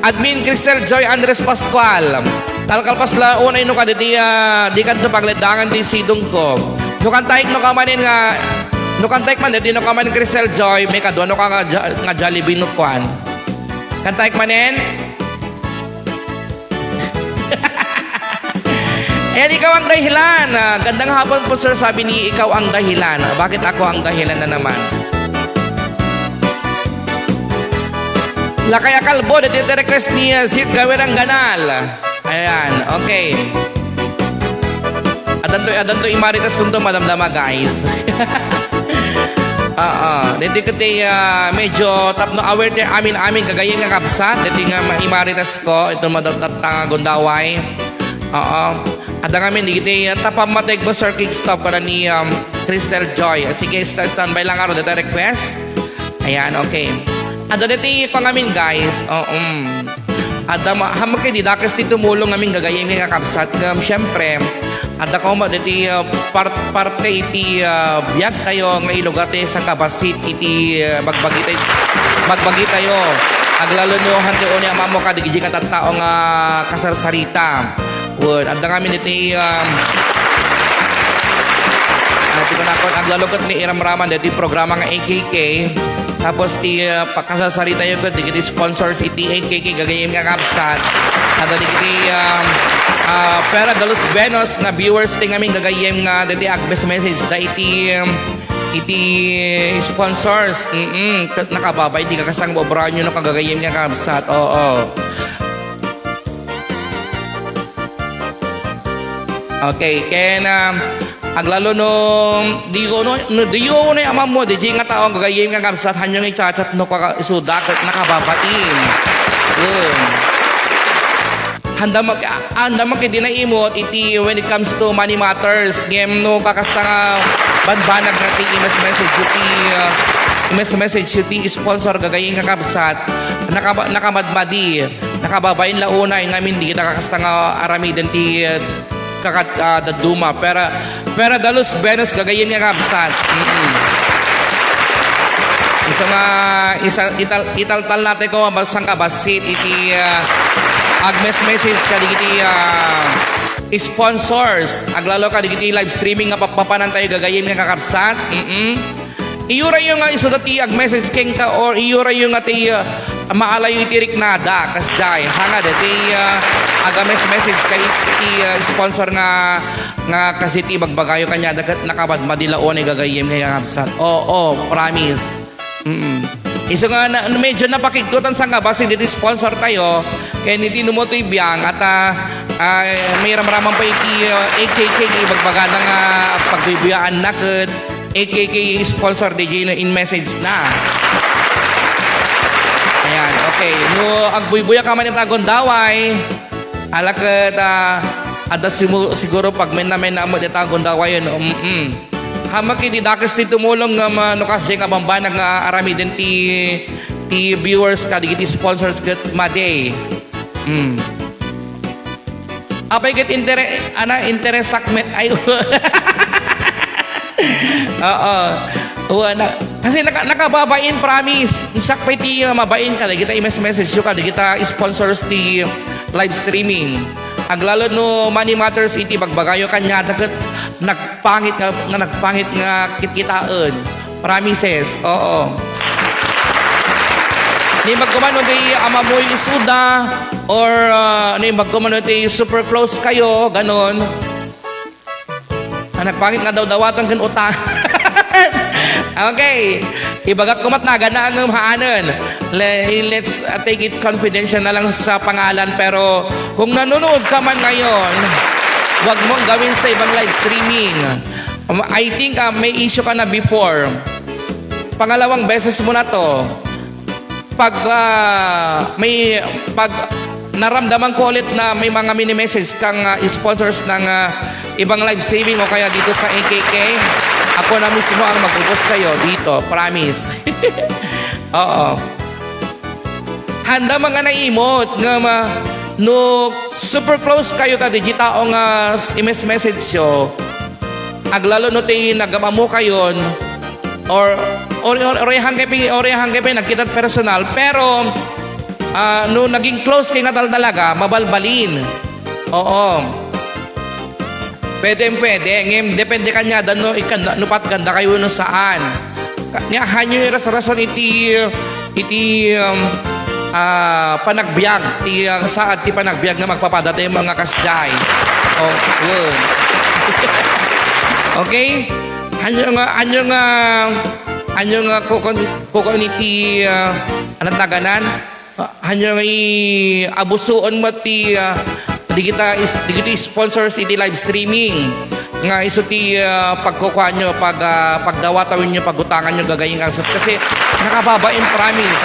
Admin Cristel Joy Andres Pascual. Kalkalpas la unay no kaditi, ah, di kanto pagledangan ti sidong ko. No kantaik no kamanen nga, no kantaik man, di no kamanen Cristel Joy, may kadwa no ka nga, ja-, nga Jollibee no kwan. Kantaik manen? Ayan, ikaw ang dahilan. Ah, gandang hapon po, sir. Sabi ni, ikaw ang dahilan. Ah, bakit ako ang dahilan na naman? Lakay a kalbo, dati ti request ni, ah, Sid Gawerang Ganal. Ayan, okay. Adanto, adanto imaritas kunto madamdama, guys. Oo, dati kati, ah, medyo tapno aware ti amin-amin gagayyem nga kabsat, dati nga ma-, imaritas ko, ito madagdag nga gundaway. Oo. Adda ngamin, dagiti, ah, tapammateg mo, Sir Kickstop, para ni, um, Crystal Joy. Sige, sta-, standby lang, aro, data request. Ayan, okay. Adda dati pa ngamin, guys. Oo, mm. Adda ma-, hamak di dakes ti tumulong ngamin gagayyem nga kakabsat. Ngem, syempre, adda ko mo dati, ah, par-, parte iti, ah, biag tayo nga ilugar tayo sa kabasit iti, ah, bagbagi tayo, bagbagi tayo. Aglalo no, hantay unay a maammo kadagiti nga tattao nga kasarsarita. Wen, adda ngamin iti, um, ah, ti kunakon, aglalo ket ni iramraman dagiti programa nga A K K. Tapos ti, ah, pakasarsaritayo ket dagiti sponsors iti A K K, gagayyem nga kabsat. Adda dagiti, um, ah, Pera de los Buenos nga viewers ti ngamin, gagayyem nga dagiti agmes-message da iti, um, iti sponsors. Mm-mm. Ket nakababain ti kakasang obraenyo no, kagagayyem nga kabsat. Oo. Okay, ken, um, aglalo no, di ko, no, no, di ko, no, amam mo, di nga tao, gagayyem nga kabsat, hanyo nga i-chat-chat no, kaka-, isuda, ket nakababain. Yun. Handa mo, handa mo kay di naimot iti when it comes to money matters. Ngem no, kakasta nga banbanag nga ti i-message iti, uh, i-message iti sponsor, gagayyem nga kabsat, nakaba-, nakamadmadi. Nakababain la unay ngamin, di kita kakasta nga aramiden ti, eh, kakat-, ah, dadduma. Pera, Pera de los Buenos, gagayyem nga kabsat. Mm-mm. Isu nga, isa, ital-, italtalna tayo ko, basang kabasit iti, ah, agmes-message kadagiti, ah, sponsors. Aglalo kadagiti live streaming nga papapanantayo, gagayyem nga kakabsat. Mm-mm. Iyurayo nga isuda ti ag-message kenka, or iyurayo nga ti, uh, maalayo iti riknada, kasdiay. Hangad ti, uh, aga-mes-message ka iti, uh, sponsor nga, nga kasi ti ibagbagayo kaniada ket nakamadmadi la unay, gagayyem nga kabsat. Oo, promise. Mm. Isu nga na, medyo napakigtotan sa nga basi diti sponsor tayo, ken iti numo toy biang, at, ah, ah, may ramraman pa iti, uh, A K K, ibagbagana nga pagbibiyaanna ket A K K sponsor di Gino in message na. Ayan, okay. No agbuybuya ka man ita Gundaway, ala ket, ah, adda simu-, siguro pag men na men na mo ita Gundaway yun. Mm-mm. Hamak iti dakes ti tumulong nga ma-, no kasdiay nga bambanag nga aramiden ti, ti viewers kadagiti sponsors ket madi. Mm. Apay ket intere-, ana, interesak met ay. Oo. Wana. Kasi naka-, nakababain, promise. Isak pay ti, uh, mabain kadagita i-mes-, message yo kadagita sponsors ti live streaming. Aglalo no money matters iti bagbagayo kaniada ket nagpangit nga, nga nagpangit nga kitkitaen. Promises, oo. Naimbag ko man no ti amamoy isuda, or, ah, naimbag ko man no ti super close kayo, ganon. Ah, nagpangit nga dawdawatan ken utang. Okay. Ibagak ko met na, gana ngem haanen. Le-, let's, uh, take it confidential na lang sa pangalan, pero kung nanonood ka man ngayon, wag mong gawin sa ibang live streaming. Um, I think, uh, may issue ka na before. Pangalawang beses mo na to. Pag, ah, may, pag naramdaman ko ulit na may mga mini-message kang, ah, sponsors ng, ah, ibang live streaming o kaya dito sa A K K, ako na mismo ang magpupus sa'yo dito. Promise. Oo. Handa mga naimot nga ma-, no super close kayo ta di tao nga s-, i-mes-, message yo, aglalo no ti nagamamu kayon, or, or, or, orehan kayo pi-, orehan kayo pi-, nagkita personal, pero, ah, no naging close kayo nga tal-, talaga, mabalbalin. Oo. Pwede, pwede. Ngem, depende kaniada no ikan-, no patganda kayo no saan. Ka-, nia, hanyo iras-rason iti, iti, um, ah, panagbiag, ti, ah, saad ti panagbiag nga magpapadata yung mga kasdiay. Oh, wow. Okay? Hanyo nga, hanyo nga, hanyo nga kukon-, kukon iti, ah, anong taganan? Ah, hanyo nga i-, abusuon met ti, ah, digita is-, digiti sponsors iti live streaming. Nga isu ti, ah, pagkukuanyo, pag, ah, pagdawatawenyo, pagutanganyo, gagayyem nga kabsat. Kasi nakababain, promise.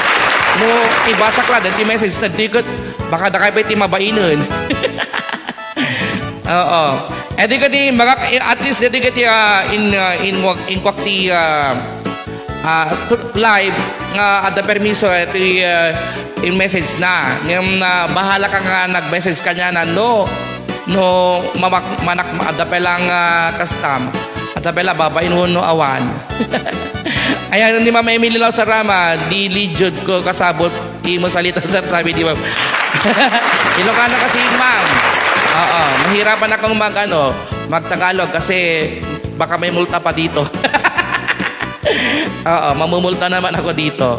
No, ibasak la, dati message, tadi ket, baka dakay pa iti mabainen. Oo. E di kadi, magak-, at least, dati kadi, ah, in, ah, in, inkuak ti, ah, ah, to-, live nga adda permiso, eh, ti, ah, in-message na. Ngem, ah, bahala ka nga nag-message kaniana, no, no, mamak-, manak-, adda pay lang, ah, kastam. Adda pay lang babain wenno awan. Ayan, ni Ma'am Emily Lausarama, di lidyod ko kasabot Di mo salita, sir, sabi ni ma'am. Ilocano kasi yun, ma'am. Oo, mahirapan akong mag, ano, mag-Tagalog kasi baka may multa pa dito. Oo, mamumulta naman ako dito.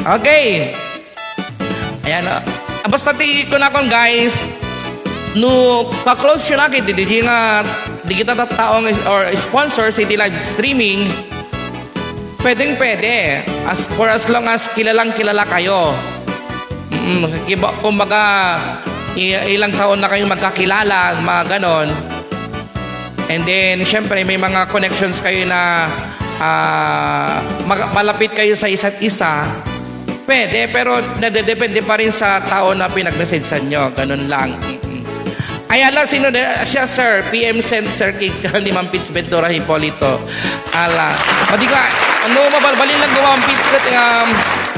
Okay. Ayan, ah. Basta ti kunakon, guys, no ka-close yun aki, di, di nga, di kita tattaong is, or sponsor sa iti live streaming, pwedeng pwede. As, for as long as kilalang kilala kayo. Mm, kiba-, kumbaga, i-, ilang taon na kayo magkakilala, mga ganon. And then, syempre, may mga connections kayo na, ah, mag-, malapit kayo sa isa't isa. Pwede, pero nadedepende pa rin sa tao na pinag-messagean nyo. Ganun lang. Mm-mm. Ay, ala, sino na siya, sir? P M sent, Sir Cakes, ka ni Ma'am Pits Ventura Hipolito. Ala. Madi ka, ano, mabalbalin lang ko, Ma'am Pits, kat, um,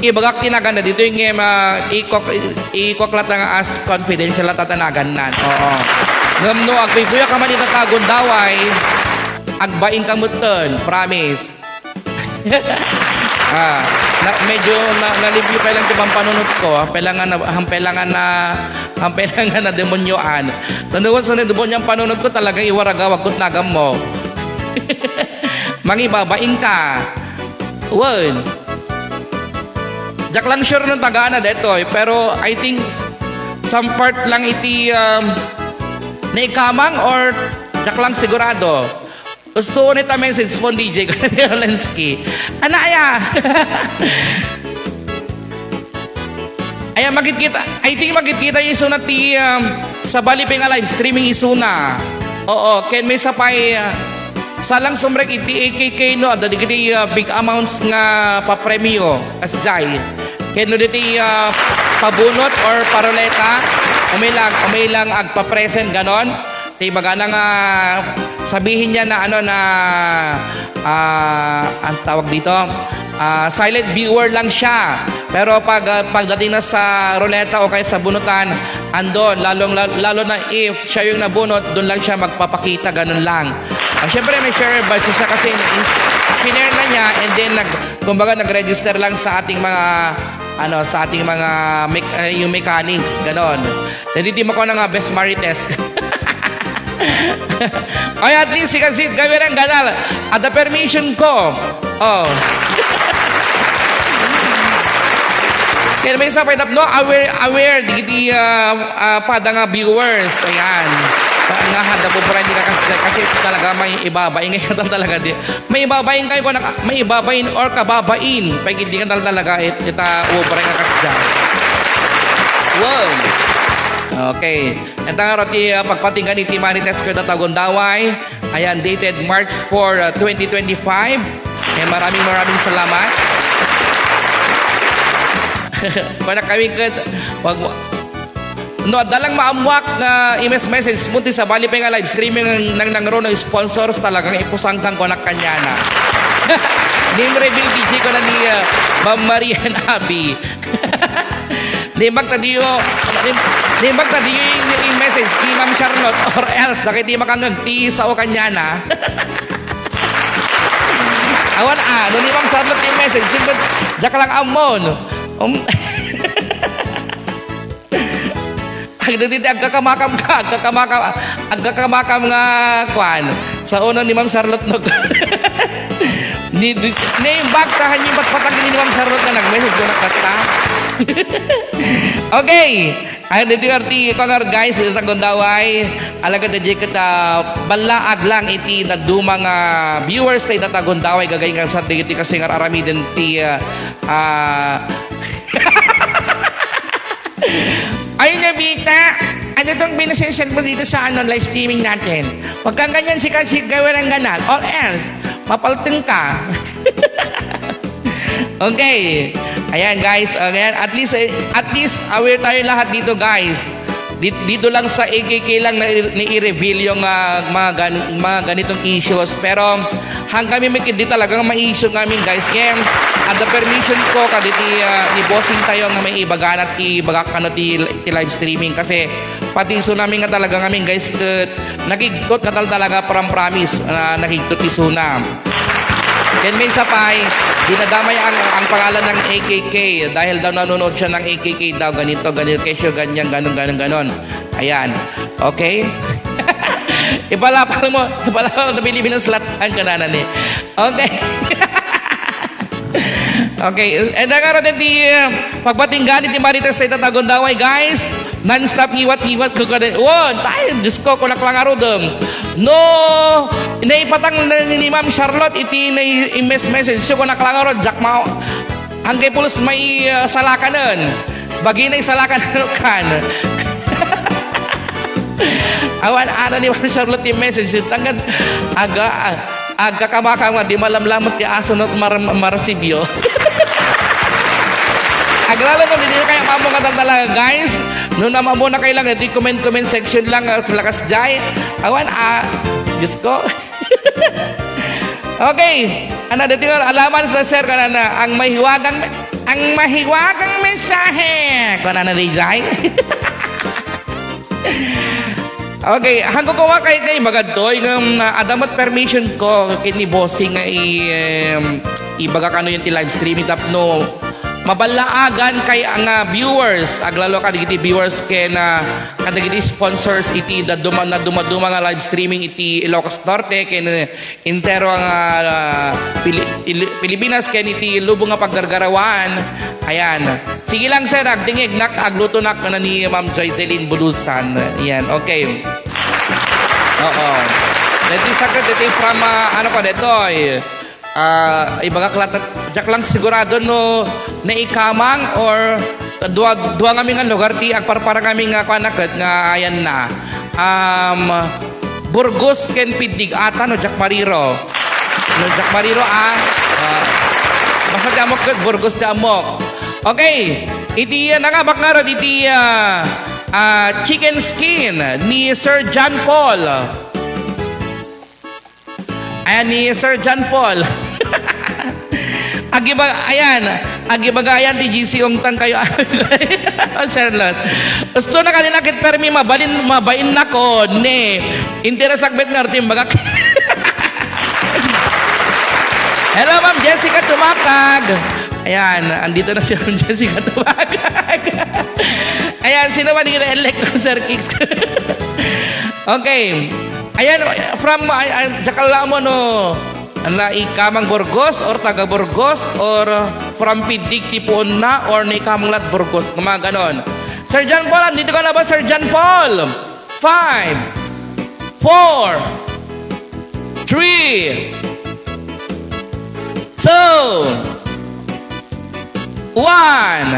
ibagak tinagan na dito yung, um, ah, ikok-, ikok lang nga as confidential lang tatanagan nan. Oo. Ngem no, agpuypuyak ka man ita ta Gundaway, agbain ka metten, promise. Ah, na, medyo na, nalibyo pa lang ti pampanunot ko, ah. Pelangan na, ang pelangan na, ang pelangan na demonyoan. Nanuan sa demonyo ang panunot ko, talagang iwaragawag ko, tinagam mo. Mangibabain ka. Wen. Diak lang sure no tagana detoy, pero I think s-, some part lang iti, um, naikamang or diak lang sigurado. Gusto ko nita message mo, D J, Kuya Lensky. Ana, aya? Aya, makikita, I think makikita isuna ti, um, sabali pay nga live streaming isuna. Oo, ken may sapay, uh, salang sumrek iti A K K, no, adda dagiti, uh, big amounts nga papremio, kasjay. Ken no diti, uh, pabunot or paruleta, umilang, umilang agpa-present, ganon. Ti bagana nga sabihin niya na ano na, ah, ang tawag dito, ah, silent viewer lang siya. Pero pag, ah, pagdating na sa ruleta o kaya sa bunutan, andon, lalong, lalo, lalo na if siya yung nabunot, doon lang siya magpapakita, ganun lang. Ah, syempre, may share bias siya kasi in-, shinare na niya and then nag-, kumbaga, nag-register lang sa ating mga, ano, sa ating mga mech-, eh, yung mechanics, ganon. Nadidim ako na nga, best Marites. Ay, at least, si Kasit Gabriel ang ganal. At the permission ko. Oh. Kaya naman sa pay tapno, aware, aware, di, di, ah, ah, pada nga viewers. Ayan. Nga handa po pura hindi ka kasi, kasi talaga may iba ba? Ingay ka talaga di. May ibabain kayo, kung naka-, may ibabain or kababain. Pag hindi ka tal-, talaga, it-, kita ubra nga kasdiay. Wow. Okay. Ito nga rati, ah, pagpatinggan iti Marites ko ita Gundaway. Ayan, dated March four, ah, twenty twenty-five. Eh, maraming, maraming salamat. Para kami kat-, wag mo, no, adda lang maammuak nga i-message mo ti sabali pay nga live streaming nang, nang, nang Rono sponsors, talagang ipusangkang ko na kanyana. Name reveal D J ko na ni, ah, Ma'am Marian Abi. Nimbag ta diyo, nim-, nimbag ta diyo in, in message ni Ma'am Charlotte or else, dagiti makangan ti sao kanyana. Awan, ah, no ni Ma'am Charlotte in message, siyempre, diak lang ammon. Um, Agdagiti agkakamakam ka, agkakamakam, agkakamakam nga kuan. Sa uno ni Ma'am Charlotte no. Ni, ni, ni baktahan ni patpatag ni Ma'am Charlotte nga nag-message ko nakata. Okay. Ay, dito arti ko nga, guys, sa Gundaway. Alagad da ket, ah, ballaag lang iti naduma nga viewers ta ita ta Gundaway, gagay nga sa dito kasi nga aramiden ti, ah, ah, Ay, Nobita, ano tong pinasensyan mo dito sa, ano, live streaming natin? Huwag kang ganyan, si Kasi gawin ang ganal. Or else, mapalteng ka. Okay. Ayan, guys. Ayan. At least, eh, at least aware tayo lahat dito, guys. Di-, dito lang sa A K K lang na i-, ni i-reveal yung, ah, mga gan-, mga ganitong issues. Pero hanggang kami may kindi talagang ma-issue kami, guys. Kaya, at the permission ko, kaditi, ah, ni bossing tayo nga may ibaga na ti bagak ano ti, ti live streaming. Kasi pati isu namin nga talaga kami, guys, ket nakigtot nga tal-, talaga, pram-, promise, ah, nakigtot isuna. Ken minsan pay, dinadamay ang, ang pangalan ng A K K dahil daw nanonood siya ng A K K daw, ganito, ganito, kesyo, ganyan, ganon, ganon, ganon. Ayan. Okay? Ipalapal mo, ipalapal mo, Pilipinas lahat, ang kanana ni. Okay. Okay. And then, nga rin, di, uh, pagbatinggan iti Marites sa itatagundaway, guys. Non-stop ngiwat-ngiwat ko kada. Wow, tayo, Diyos ko, kunak lang arudem. No, naipatang na ni Ma'am Charlotte, iti na i-message, so kunak lang arud, Jack Mao. Ang kay pulos may, uh, salakanen. Bagi na yung salakanen kan. Awan, ano ni Ma'am Charlotte yung message. Tangkad, aga, ah, agkakamakam nga, di malamlamot ti aso no mar-, marsibyo. Aglalo no, hindi na kayo mamungatan talaga, guys. No, namamuna kayo lang, ito yung comment, comment section lang, ah, sa lakas jay. Awan, ah, Diyos ko. Okay. Ano, dito nga, alaman sa sir, kanana, ang mahiwagang, ang mahiwagang mensahe. Kanana, di jay. Okay, hangko ko nga kay, kay magadtoy nga, um, adda met permission ko ken ni bossing nga i-, um, ibaga kano yung ti live streaming tapno maballaagan kay nga viewers, aglalo kadagiti viewers ken, ah, kadagiti sponsors iti da duma-, na dumaduma nga live streaming iti Ilocos Norte ken, eh, Entero nga, ah, Pili-, Ili-, Pilipinas ken iti lubong nga paggargarawaan. Ayan. Sige lang, sir, agdingegnak, aglutonak, kana ni Ma'am Joycelyn Bulusan. Ayan, okay. Oo. Dito sakit, dito from, ah, ano pa, dito, eh, ah, ibaga klat-, diak lang sigurado no naikamang or dua, dua kami nga lugar ti agparpara kami nga kuan ket nga ayan na. Um, Burgos ken Piddig ata no Jack Mariro. No Jack Mariro, ah. Ah, basta ti amok ket Burgos ti amok. Okay. Iti, ah, nangabak ngarud iti, ah, ah, chicken skin ni Sir John Paul. Ayan ni Sir John Paul. Agiba-, ayan, agibaga ayan ti G C ungtan kayo. Oh, Charlotte. Gusto na kanina kit permi mabalin, mabain na ko, ne. Interesak bet nga, Artim, bagak. Hello, Ma'am Jessica Tumakag. Ayan, andito na si Ma'am Jessica Tumakag. Ayan, sino ba di kita elect, Sir Kicks? Okay. Ayan, from, ay, ay, diak lang mo, no? Naikamang Burgos or taga Burgos or from Piddig ti puonna or naikamang lat Burgos, mga ganon. Sir John Paul, andito ka na ba, Sir John Paul? Five, four, three, two, one.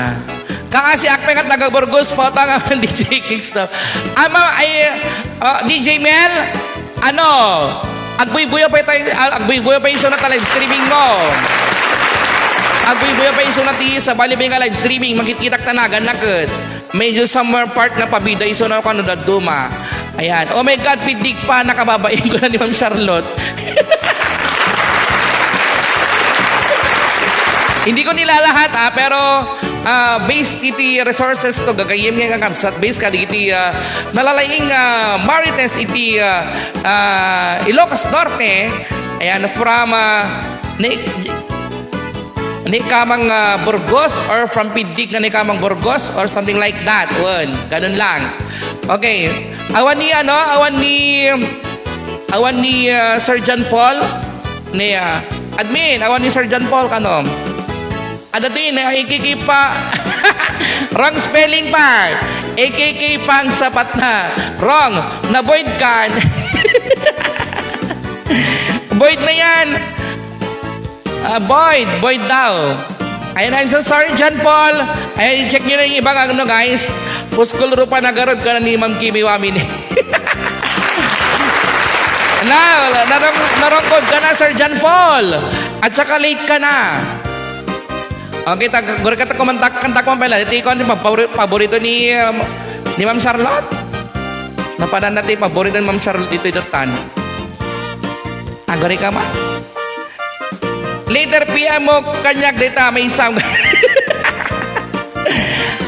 Kakasi akpe nga taga Burgos, pauta nga D J Kicks to. Ama, ay, ah, D J Mel, ano, agbuybuya pa tayo, ah, agbuybuya pa isuna ta live streaming mo. Agbuybuya pa isuna ti sa bali nga live streaming, makitkitak ta nagan naket. Medyo somewhere part na pabida isuna kano daduma. Ayan. Oh my God, Piddig pa, nakababain ko na ni Ma'am Charlotte. Hindi ko nilalahat, ah, pero, ah, based iti resources ko, gagayyem nga kakabsat, based kadagiti, ah, nalalaing, ah, Marites iti, ah, ah, Ilocos Norte, ayan, from, ah, ni-, naikamang, ah, Burgos or from Piddig nga naikamang Burgos or something like that. Wen, ganun lang. Okay. Awan ni, ano, awan ni, awan ni, ah, Sir John Paul. Ni, ah, admin, awan ni Sir John Paul, kano? Ada to yun, eh, A K K pa. Wrong spelling pa. A K K pa ang sapat na. Wrong. Na-void kan. Void na yan. Ah, void. Void daw. Ayan, I'm so sorry, John Paul. Ayan, i-check nyo na yung ibang ano, guys. Puskol rupa nagarod ka na ni Ma'am Kimi Wamini. Na, narang-, narangkod ka na, Sir John Paul. At saka late ka na. Okay, tag-, guri ka ta kumantak, kantak mo pala. Ito ikaw, ano, pabori-, paborito ni, um, ni Ma'am Charlotte? Napanan na ti paborito ni Ma'am Charlotte dito, ito tan. Agari ka ma? Later P M mo, kanyag dita, may isang.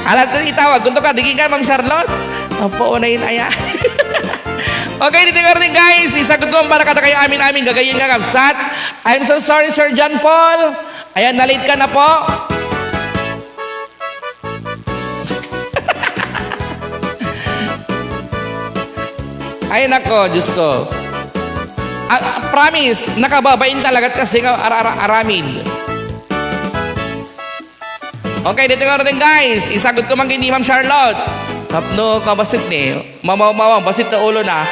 Alas itawag, kunto ka, digi ka, Ma'am Charlotte? Opo, unayin aya. Okay, dito nga rin, guys. Isa ko para kada kayo amin-amin, gagayin nga, kabsat. I'm so sorry, Sir John Paul. Ayan, na-late ka na po. Ay, nako, Diyos ko. Ah, ah, promise, nakababain talaga kasi nga ara-, ara-, aramid. Okay, dito nga rin, guys. Isagot ko man kay ni Ma'am Charlotte. Tapno, kabasit ni. Mamaw-mawang, basit na ulo na.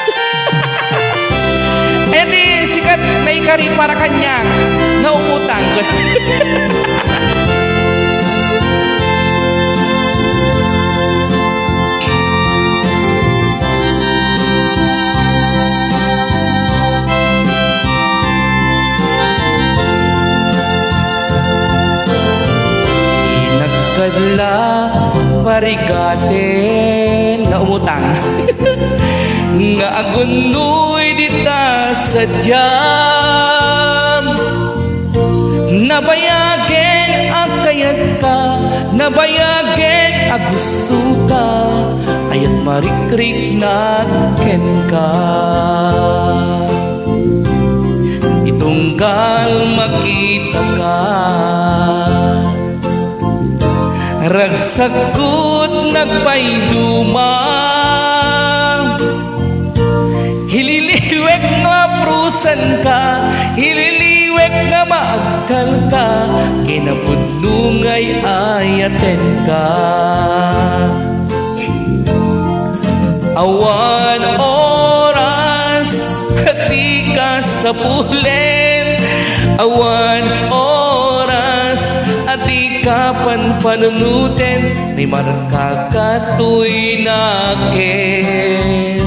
Eh di, sikat na ikari para kanya. Naumutang. Inagkadla parigaten nga umutang. Nga agunnoy dita sadiam. Nabayagen a kayatka, nabayagen a gustoka, ayat marikriknak kenka. Itunggal makitaka, ragsakot nagpaiduma. Hililiwek nga maprusanka, hililiwek nga maagkalka, kinapudno nga ay-ayatenka. Awan oras a dika sapulen, awan oras a dika panpanunuten, ni markaka toy naken.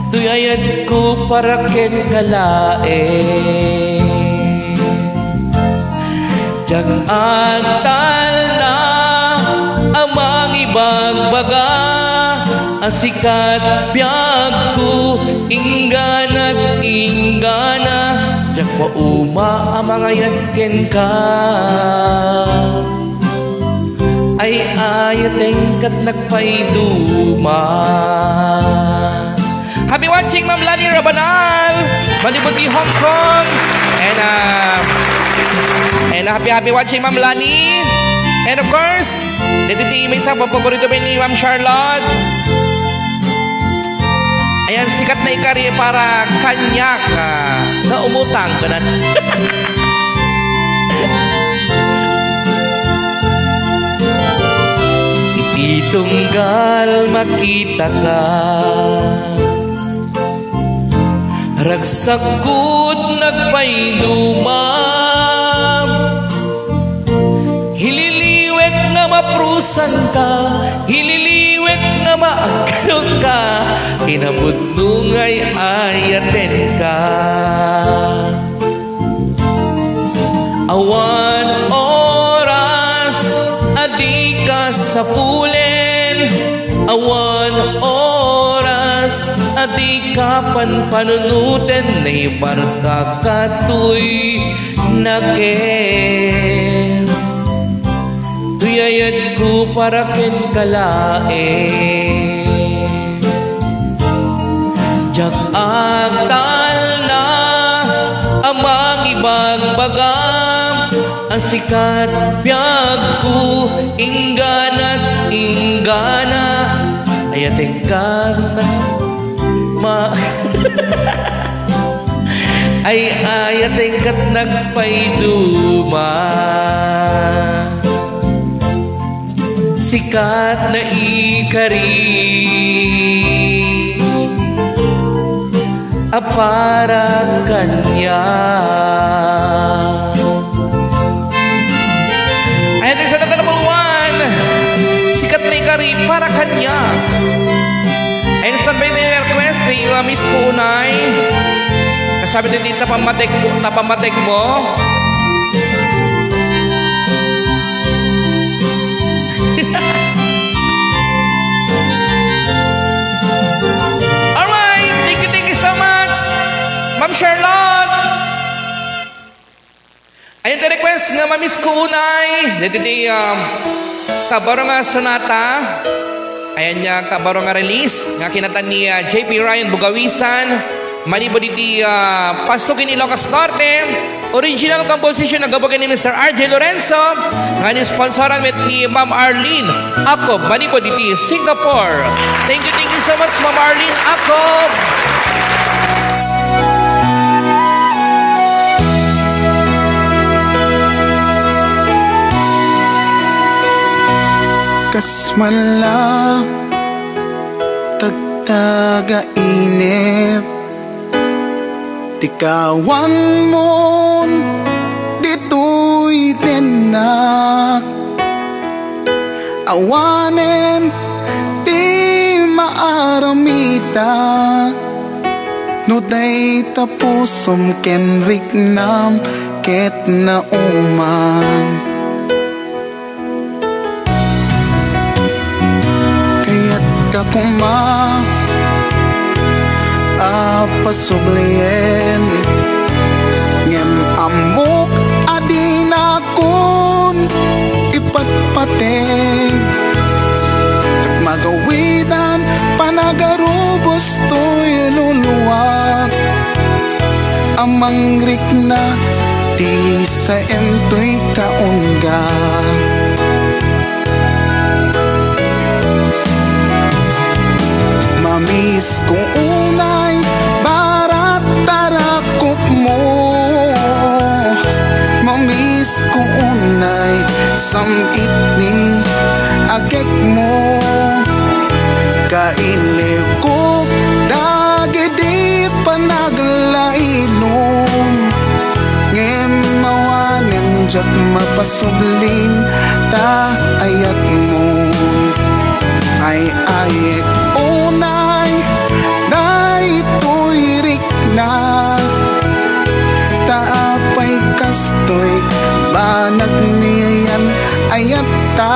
Toy ayatko para kenka laeng. Diak agtalna a mangibagbaga a sikat biagko, ingganak inggana, diak mauma a mangayat kenka. Ay-ayaten ket nagpaiduma. Happy watching, Ma'am Lani Rabanal, Malibuti, Hong Kong. And, uh, and happy, happy watching, Ma'am Lani. And of course, dito ti may isa, paborito pa ni Ma'am Charlotte. Ayan, sikat na ikari para kanyak, ah, nga umutang, ganun. Iti tunggal makitaka, ragsakot nagpaiduma. Hililiwek nga maprusanka, hililiwek nga maagkalka, kinapudno nga ay-ayatenka. Awan oras a dika sapulen, awan oras a dika panpanunuten, naibarka katoy naken. Toy ayatko para kenka laeng. Diak agtalna a mangibagbaga a sikat biagko, inggana't inggana, ayatenka ma-, ay-ayatenka't nagpaiduma. Sikat na ikari a para kaniak. Ayan, isa na number one. Sikat na ikari para kaniak. Ayan, standby na yung request ni Ma'am Miss Kuunay. Kasabi din dito, tapamatek mo, tapamatek mo. Alright, thank you, thank you so much, Ma'am Charlotte. Ayan ti request nga Ma'am Miss Kuunay, dito ti, um, kabaro nga sonata. Ayan nga kabaro nga release nga kinatan ni, uh, J P Ryan Bugawisan. Manipud iti, ah, Pasco ken Ilocos Norte, original composition nga gapu ken ni Mister R J Lorenzo, nga ni-sponsoran met ni Ma'am Arlene Akob, manipud iti Singapore. Thank you, thank you so much, Ma'am Arlene Akob. Kas man la tagtaga inip ti kawanmon ditoy dennak. Awanen ti maaramidak no dayta pusom ken riknam ket nauman. Kayatka koma a pasublien, ngem ammok a dinakon ipatpateg. Magawidan panagarubos toy luluak a mangrikna ti saem toy kaungga. Mamisko unay barat tarakopmo, mamisko unay sam-it ni agekmo. Kailiwkok dagiti panaglailom, ngem awanen diak mapasublin ta ayatmo. Ay-ayek unay daytoy rikna, ta apay kastoy banag ni ayan ayatta.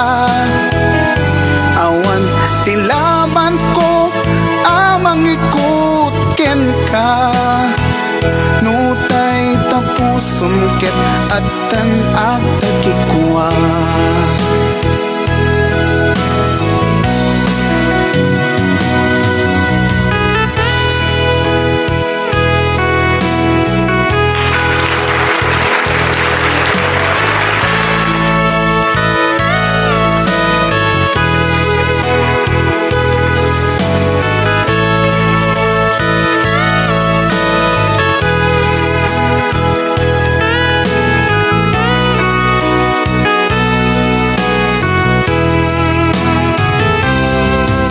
Awan ti labanko a mangikut kenka, no dayta pusom ket addan agtagikua.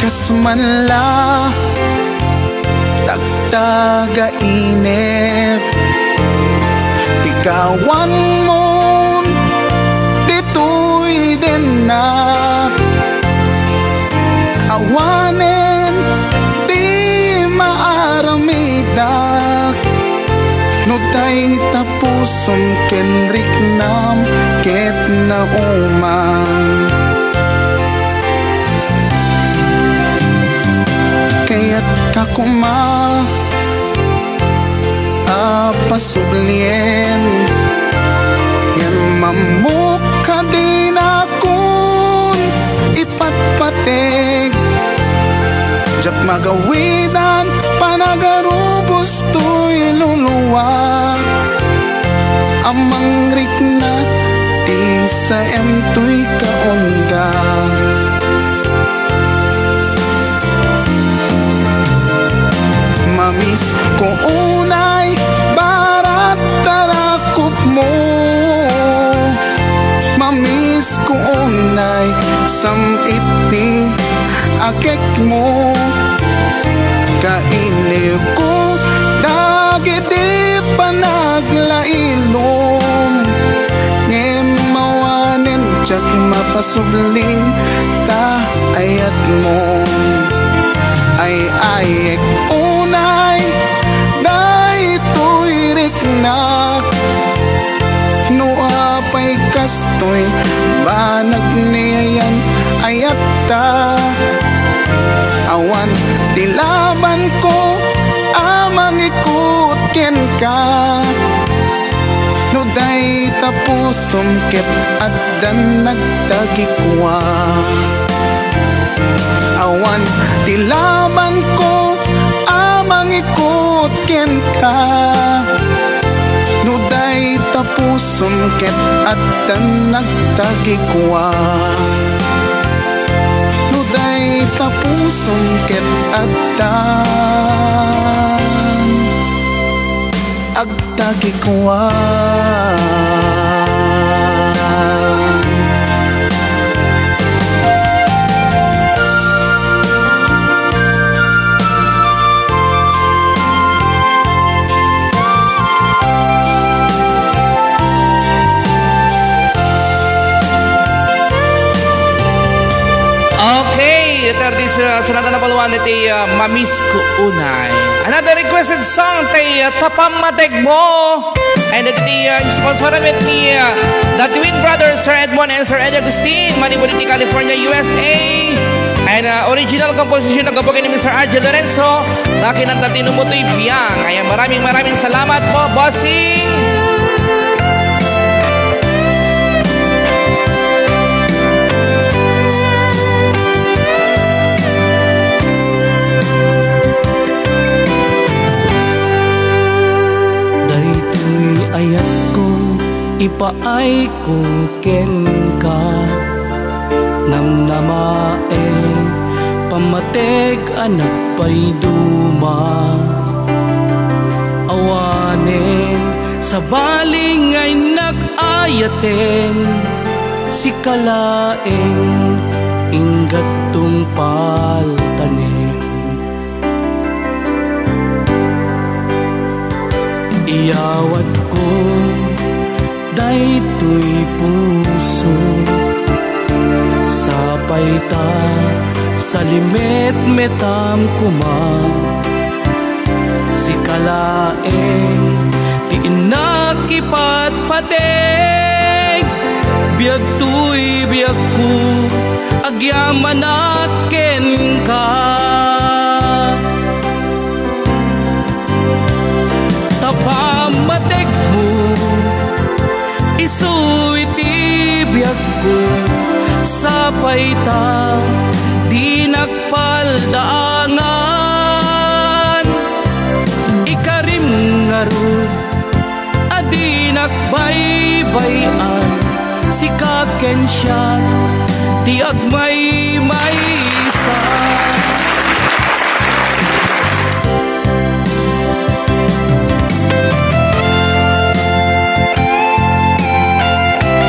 Kas man la tagtaga inep ti kawanmon ditoy dennak. Awanen ti maaramidak no dayta pusom ken riknam ket nauman. Kayatka koma a pasublien, ngem ammok a dinakon ipatpateg. Diak magawidan panagarubos toy luluak a mangrikna ti saem toy kaungga. Mamisko unay barat tarakopmo, mamisko unay sam-it ni agekmo. Kailiwko dagiti panaglailom, ngem awanen diak mapasublin ta ayatmo. Ay-ayek unay daytoy riknak, no apay kastoy banag ni ayan ayatta. Awan ti labanko a mangikut kenka, no dayta pusom ket addan agtagikua. Awan ti labanko a mangikut ken Pusom ket addan nagtakikua. No dayta pusom ket addan agtakikua. Okay, thirty, sa, sa nata na puluan iti, ah, Mamisko Unay. Another requested song ti, ah, Tapam Mategmo. And iti, uh, sponsoran met ni, uh, the Twin Brothers, Sir Edmond and Sir Eddie Agustin, manipud iti California, U S A. And, uh, original composition na gabagan ni Mister Argel Lorenzo, na kinanta ti Numutoy Biang. Ayan, maraming, maraming salamat po, bossing. Daytoy ayatko, ipaayko kenka. Namnamaek, pammateg a nagpayduma. Awanen sabali nga innak ayaten, sika laeng inggattong paltanen. Iyawatko daytoy puso, sapay ta salimetmetam koma. Sika laeng ti innak ipatpateg, biag toy biagko, agyamanak kenka. Ta pammategmo, isu iti biagko, sapay ta dinak paldaangan. Ikarim ngarud a dinak baybay-an, sika ken siak ti agmaymaysa.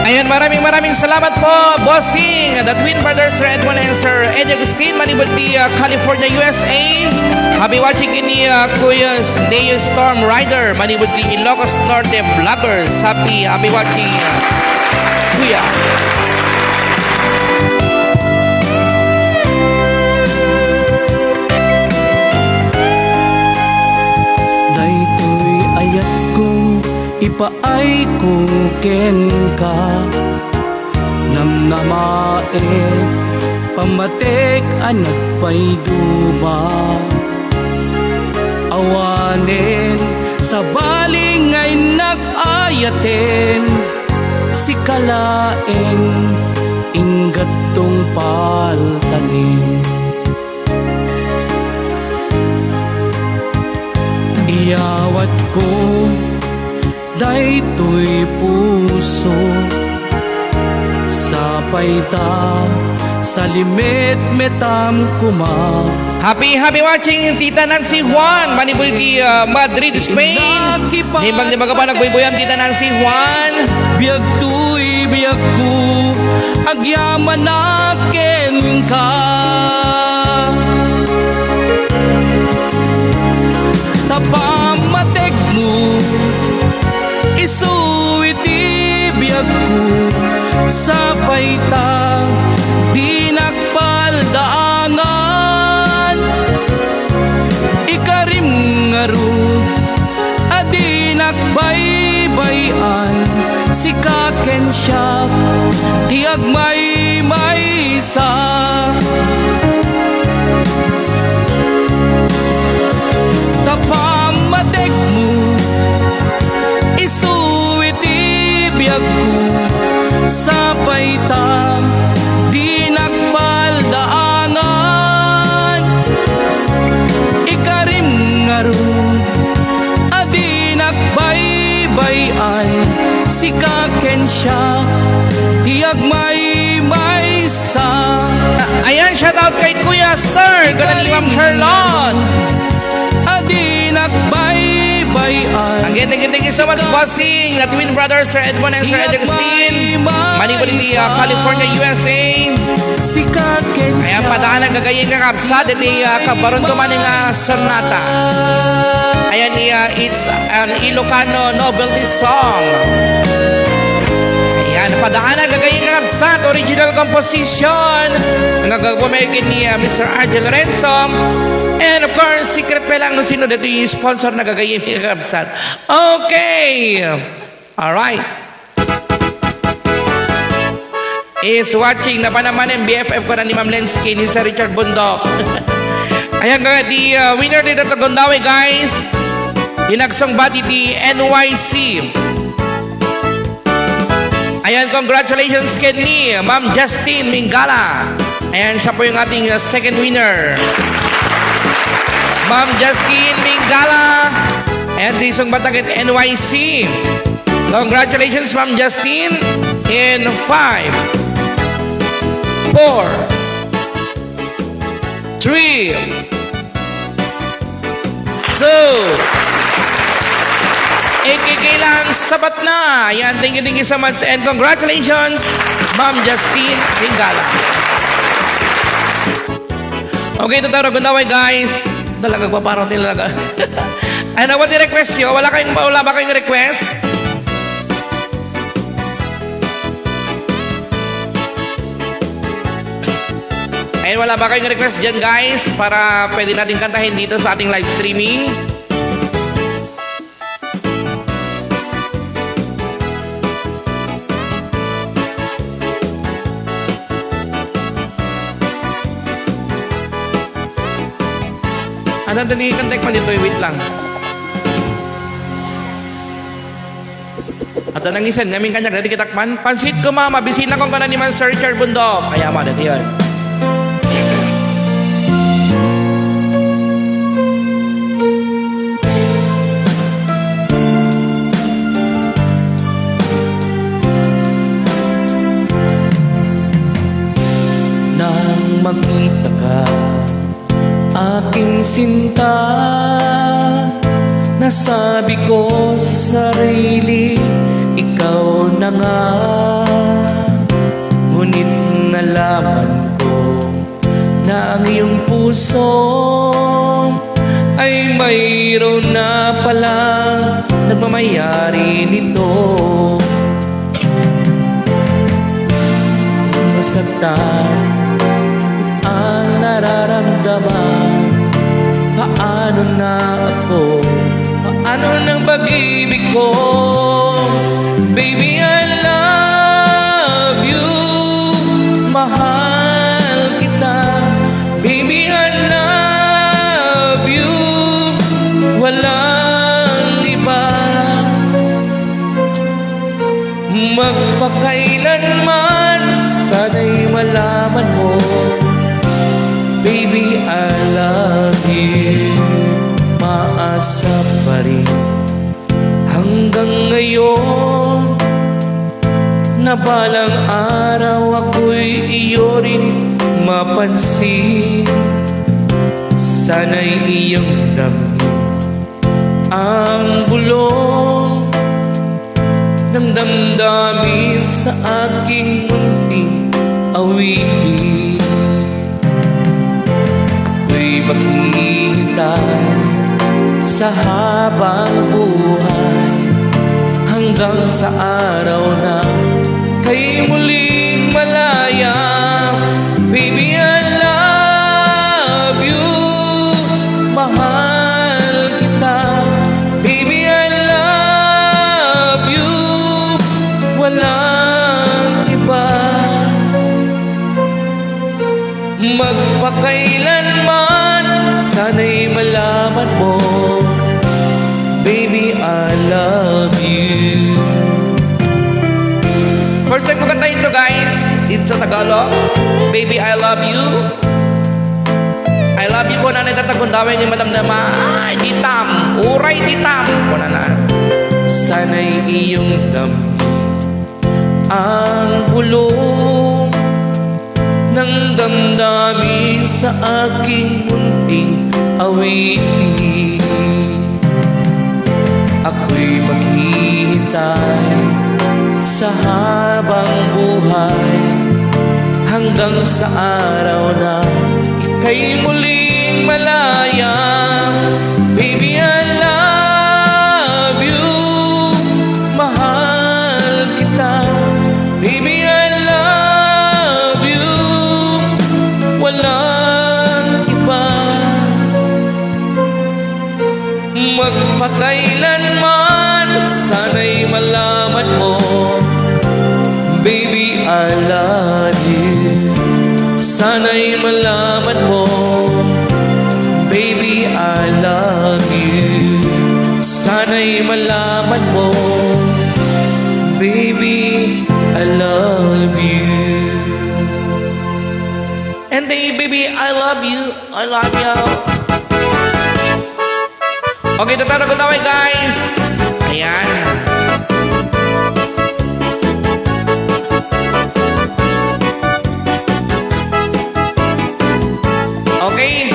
Ayan, maraming, maraming salamat po, Bossing, the Twin Brothers, Sir Edmond and Sir Eddie Agustin, manipud ti, uh, California, U S A. Happy watching kini, uh, Kuya Leo Storm Rider, manipud ti Ilocos Norte Vloggers. Happy, happy watching, uh, Kuya. Daytoy ayatko, ipaayko kenka. Namnamaek, pammateg a nagpayduma. Awanen sabali nga innak ayaten, sika laeng inggattong paltanen. Iyawatko daytoy puso, sapay ta salimetmetam koma. Happy, happy watching, Tita Nancy Juan, manipud ti, uh, Madrid, Spain. Naimbag ti maikapanagbuybuyan, Tita Nancy Juan. Biag toy biagko, agyamanak kenka. Ta pammategmo, isu iti biagko, sapay ta dinak paldaangan. Ikarim ngarud a dinak baybay-an, sika ken siak ti agmaymaysa. Ta pammategmo, isu iti biagko, sapay ta dinak paldaangan. Ikarim ngarud a dinak baybay-an, si Sir, gonna ni Ma'am Charlotte. Adi nagbaybay-an. Again, thank you, thank you so much, bossing. The twin brothers, Sir Edmond and Sir Edelstein. Manipod iti, uh, California, U S A. Ayan, padaan a gagayyem, kakabsat, iti, uh, kabarun ko man nga sonata. Ayan, iya, it's an Ilocano novelty song. Ayan, padaan a gagayyem, kakabsat, original composition. Nga gagawin ni, uh, Mister Argel Renzo. And of course, secret pa lang no sino dito yung sponsor na gagayyem, kakabsat. Okay. All right. Is watching, napanaman yung B F F ko na ni Ma'am Lensky, ni Sir Richard Bundok. Ayan nga, the, uh, winner dito sa Gundaway, guys. Yung nagsungbat iti N Y C. Ayan, congratulations kay ni Ma'am Justine Mingala. Ayan, siya po yung ating, uh, second winner. Ma'am Justine Mingala. And isang batang N Y C. Congratulations, Ma'am Justine. In five, four, three, two. Ikikailan, sabat na. Yan, thank you, thank you so much. And congratulations, Ma'am Justine Mingala. Okay, tataro, gundaway, guys. Talaga, agpaparaw talaga. Ano ba di request yo? Wala kayong, wala ba kayong request? Ayun, wala ba kayong request dyan, guys? Para pwede natin kantahin dito sa ating live streaming. Ano, dali, kantek man dito, wait lang. At ang isan, ngamin kanya, dali kita kman. Pansit ko, mama, bisina kong kanan ni man Sir Richard Bundok. Kaya, ma, dati yun. Nang makita ka, aking sinta, nasabi ko sa sarili, ikaw na nga. Ngunit nalaman ko na ang iyong puso ay mayroon na palang nagmamayari nito. Masaktan ang nararamdaman. Paano na ako? Paano nang pag-ibig ko? Baby, I love you. Mahal kita. Baby, I love you. Walang iba. Magpakailanman, sana'y malaman mo, baby, I love you. Maasa pa rin hanggang ngayon, na balang araw ako'y iyo rin mapansin. Sana'y iyong damdamin ang bulong ng damdamin sa aking munting awitin. Ako'y maghihintay sa habang buhay, hanggang sa araw na kay muling malaya. Baby, I love you. Mahal kita. Baby, I love you. Walang iba. Magpakailanman, sana'y malaman mo, baby, I love you. First time ko kantahin to, guys. It's a Tagalog. Baby, I love you. I love you po, Nanay Tatagundaway ni Madam Dama. Ay, ditam. Uray, ditam. Kuna na. Sana'y iyong damdamin ang bulong ng damdamin Sa aking munting awit, ako'y maghihintay sa habang buhay, hanggang sa araw na ika'y muling malaya. Baby, I love you, mahal kita. Baby, I love you, walang iba. Magpakailanman, sana'y malaman mo, baby, I love you. Sana'y malaman mo, baby, I love you. Sana'y malaman mo, baby, I love you. And the baby, I love you. I love you. Okay, tataro ko tawag, guys. Ayan. Okay.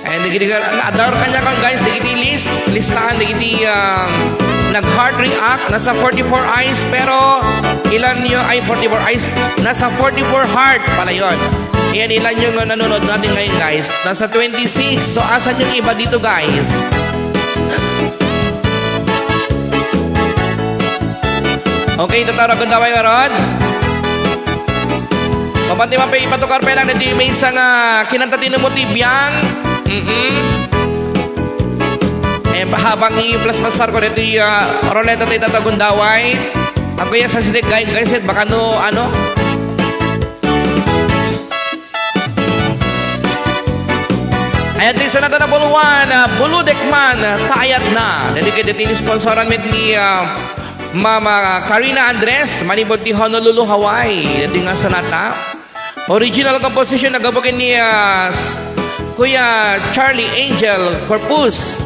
Ayan, dagiti, adda kaniak, guys, dagiti list, listahan dagiti, um, nag-heart react, nasa forty-four eyes, pero ilanyo, ay, forty-four eyes, nasa forty-four heart pala yon. Ayan, ilanyo nga nanonood natin ngayon, guys. Nasa twenty-six. So, asan yung iba dito, guys? Okay, tataro ko tawag, Rod. Mapanti man pa, ipatukar pa lang dito yung may isang, ah, kinanta din mo ti Biang. Mm-mm. Eh, habang i-plus pasar ko dito yung, ah, roleta tayo tatagundaway. Ang kuya sa sidik, guys, guys, baka no, ano? Ayan, di sana na buluan, ah, Buludek Man, ta ayat na. Dedicated din sponsoran mit ni, ah, Mama Karina Andres, manipod ti Honolulu, Hawaii. Dati nga sonata. Original composition, nagabagan ni, ah, s-, Kuya Charlie Angel Corpus.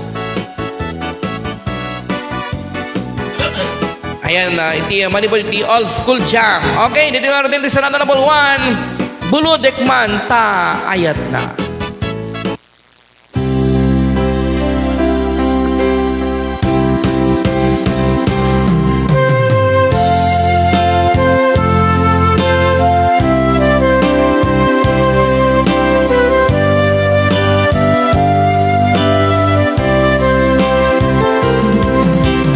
Ayan, ah, iti, ah, manipod iti Old School Jam. Okay, dito nga rin ti Sonata Number One. Buludek Man ta ayat na.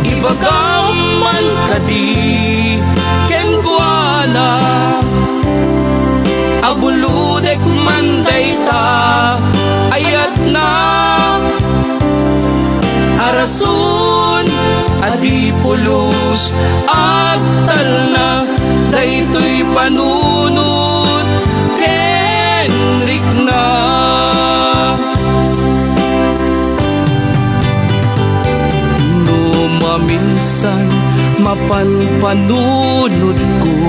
Ibagam man kadi kenkuana a buludek man dayta, ayatna a rason a di pulos agtalna daytoy panunot ken rikna. No maminsan mapan panunotko,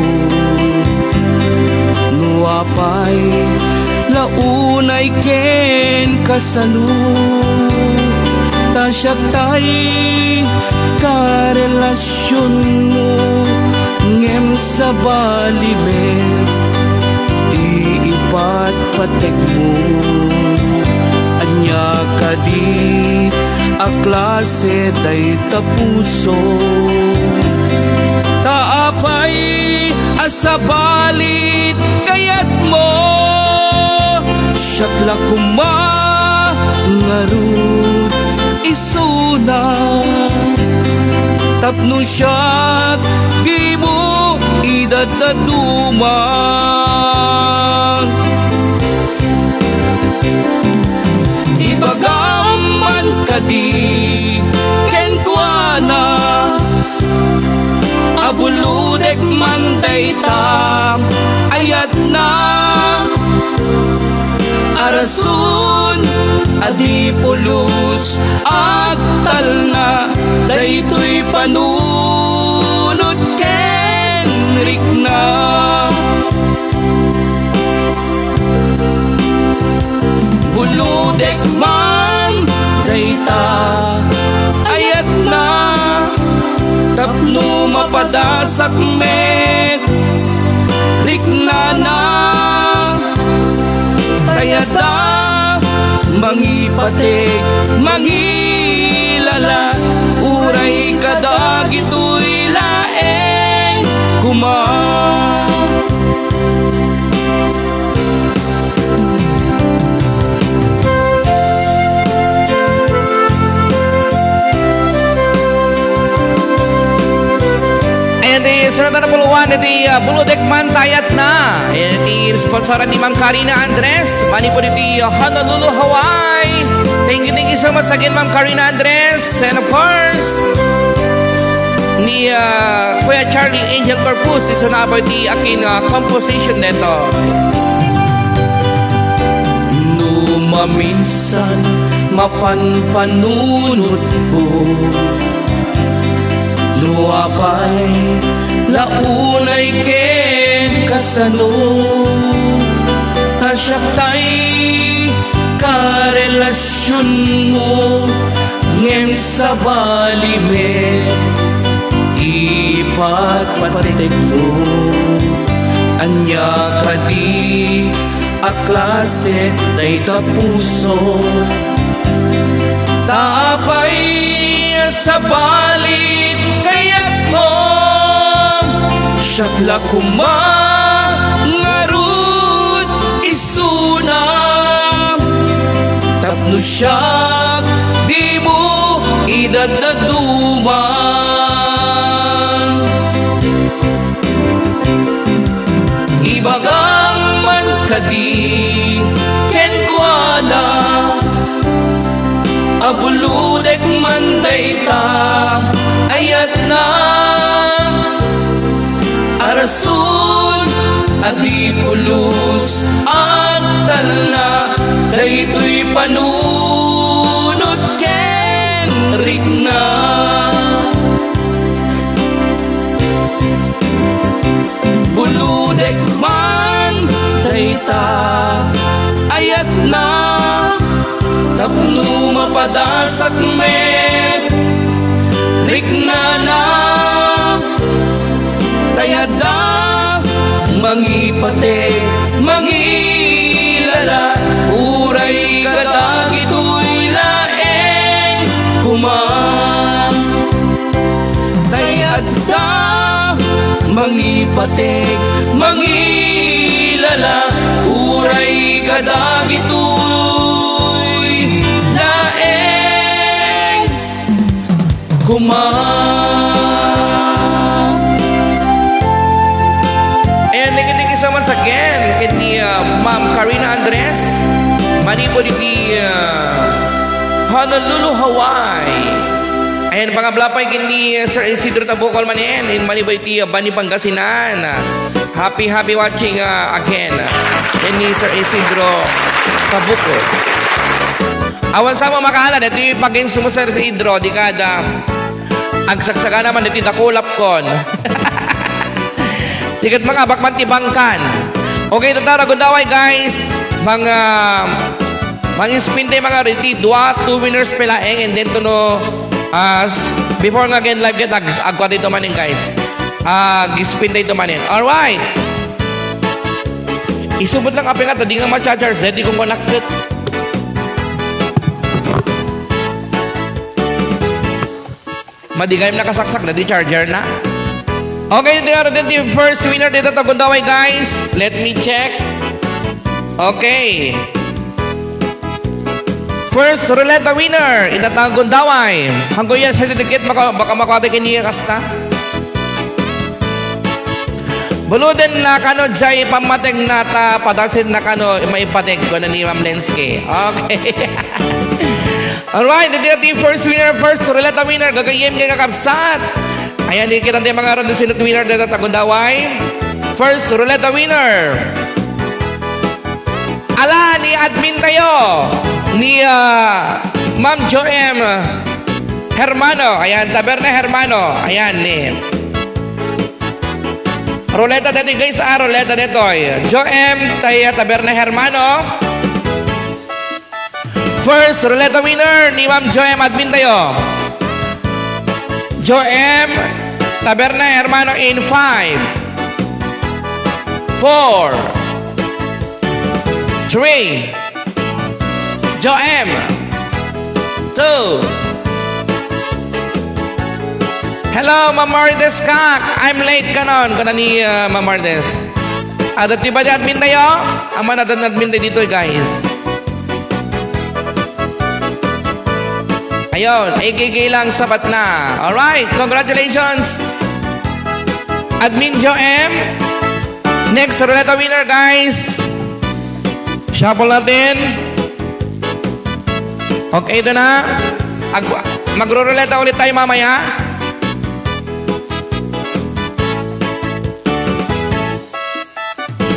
no apay la unay ken kasano, ta siak tay karelasionmo, ngem sabali met ti ipatpategmo. Ania kadi a klase dayta puso? Ta apay a sabali kayatmo, siak la koma ngarud isuna. Tapno siak dimo idadaduma. Ibagam man kadi kenkuana a buludek man dayta, ayatna a rason a di pulos agtalna daytoy panunot ken rikna. Buludek man dayta, ayatna tapno mapadasak met riknana. Ta Kayatda mangipatik, mangilala, uray kadagitoy laeng koma. Ayan ti sir na napuluan iti, ah, Buludek man ta ayatna. Ayan ti sponsoran ni Ma'am Karina Andres. Manipud iti, ah, Honolulu, Hawaii. Thank you, thank you so much again, Ma'am Karina Andres. And of course, ni, ah, Kuya Charlie Angel Corpus, isu na apay ti akin, ah, composition neto. No maminsan mapanpanunotko, no apay la unay ken kasano, ta siak tay karelasionmo, ngem sabali met ti ipatpatekmo. Ania kadi a klase dayta puso? Ta apay a sabali kayatmo, siak la koma ngarud isuna, tapno siak dimo idaddaduman. Ibagam man kadi kenkuana a buludek man dayta ayatna a rason a di pulos agtalna daytoy panunot ken rikna. Buludek man dayta ayatna tapno mapadasak met riknana. Kayatda mangipatik, mangilala, uray kadagitoy laeng koma. Kayatda mangipatik, mangilala, uray kadagitoy laeng koma. And thank you, thank you so much again ken ni, uh, Ma'am Karina Andres, manipud iti, uh, Honolulu, Hawaii. Ayan, pangabla pay ken ni, uh, Sir Isidro Tabukol manen, in manipud iti, uh, Bani, Pangasinan. Happy, happy watching, uh, again, uh, ken ni Sir Isidro Tabukol. Awan sa mo makaala, daytoy pagins mo, Sir Isidro, di kada agsaksagana man daytoy dakulapkon. Di ket mangabak man ti bangkan. Okay, tatta, gundaway, guys. Mga, mangispin tayo mga riti, dua, two winners pay laeng, and then to no, as, before nga again live ket, ag-, agkua dayto manen, guys. Ag-spin dayto manen. Alright. Isubot lang apay nga, ta di nga ma-charge, di ko connected. Madigayem nakasaksak, daydi charger na. Okay, daydi nga, daydi first winner dita ta gundaway, guys. Let me check. Okay. First ruleta winner, ita ta gundaway. Hanggo yan, certificate, baka, baka makuha tayo kini kasta. Buluden na kano jay pammateg na ta padasen na kano maipatek ko na ni Ma'am Lensky. Okay. Alright, daydi ti first winner, first ruleta winner, gagayyem nga kakabsat. Ayan, di kita ti mga ron sinut winner dayta ta gundaway. First ruleta winner. Ala ni admin tayo, ni, ah, Ma'am Joem Hermano. Ayan, Taberna Hermano. Ayan, ni ruleta daytoy, guys, ah, ruleta daytoy. Joem, tay, ah, Taberna Hermano. First ruleta winner ni Ma'am Joem, admin tayo. Joem Taberna Hermano in five, four, Three. Joem. Two. Hello, Ma'am Marites Kak. I'm late kanon, kuna ni, uh, Ma'am Marites. Adda ti padi admin tayo? Aman, adda admin tayo dito, guys. Ayun, A K K lang, sapat na. Alright, congratulations. Admin Joem. Next ruleta winner, guys. Shuffle natin. Okay, ito na. Ag-, magruruleta ulit tayo mamaya.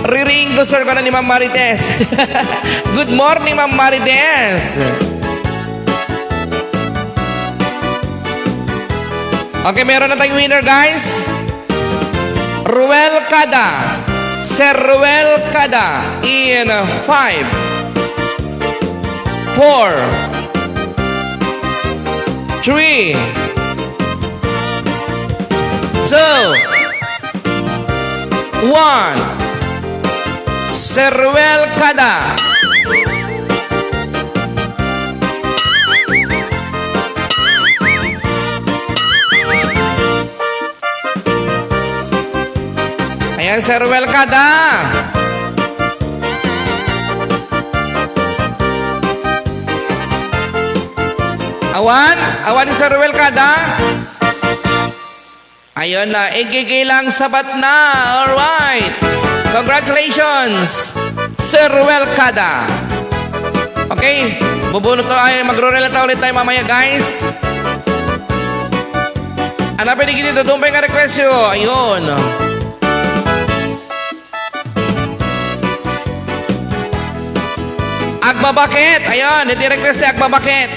Riring ko, sir, ko na ni Ma'am Marites. Good morning, Ma'am Marites. Okay, meron na tayong winner, guys. Ruel Cada. Sir Ruel Cada in five, four, three, two, one. Sir Ruel Cada. Ayan, Sir Ruel Cada. Awan? Awan ni Sir Ruel Cada? Ayun na, A K K lang, sapat na. Alright. Congratulations, Sir Ruel Cada. Okay, bubunot na ay magrurelata ulit tayo mamaya, guys. Ana, pwede gini, dudum pa yung request yo. Ayun. Agbabaket. Ayun, iti request ni Agbabaket.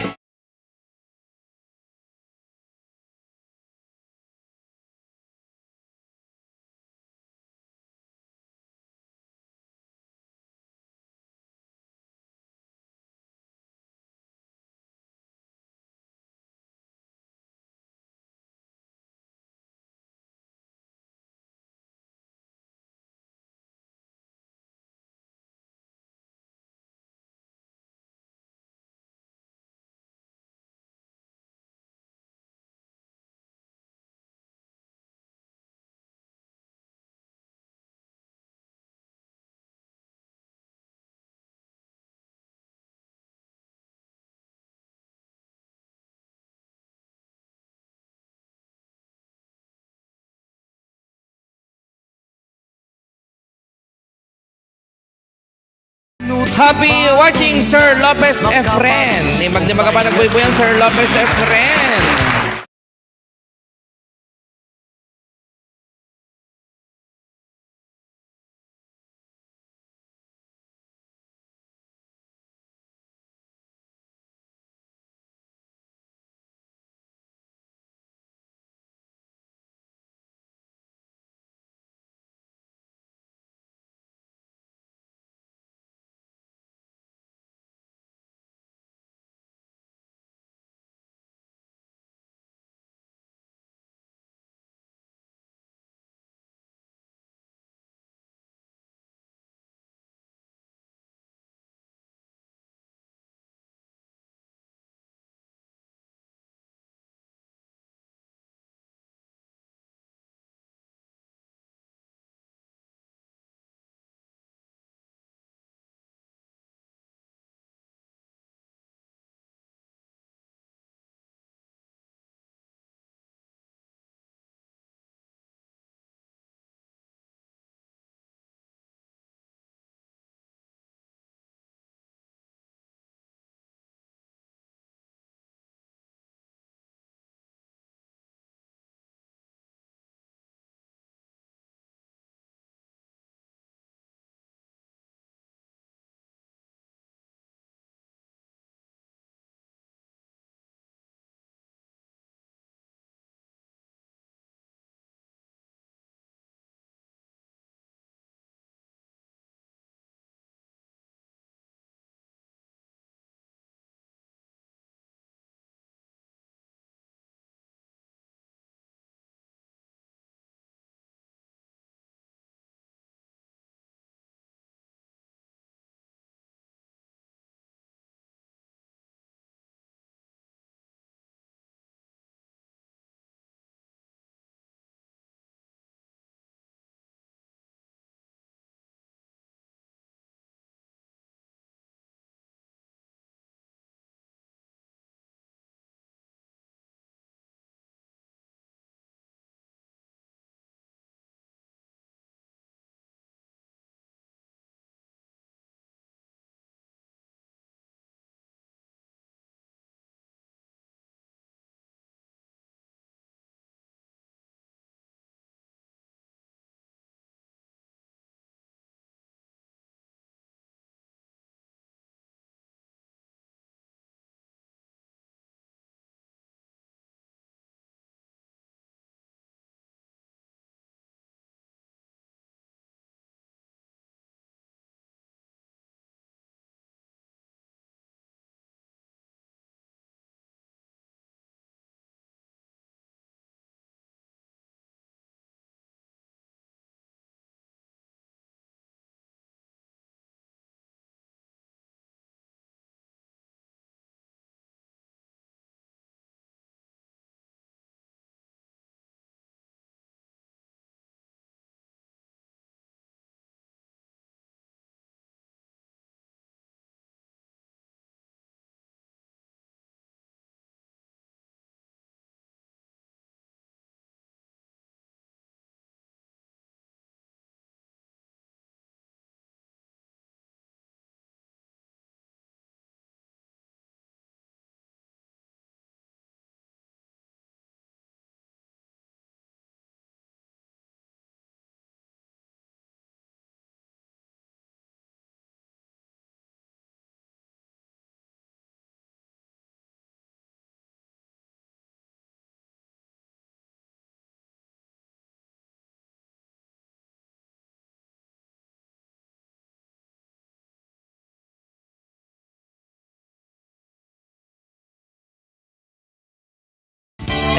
Happy watching, Sir Lopez Efren. Ni magdi magapan nagbuybuyan, Sir Lopez Efren.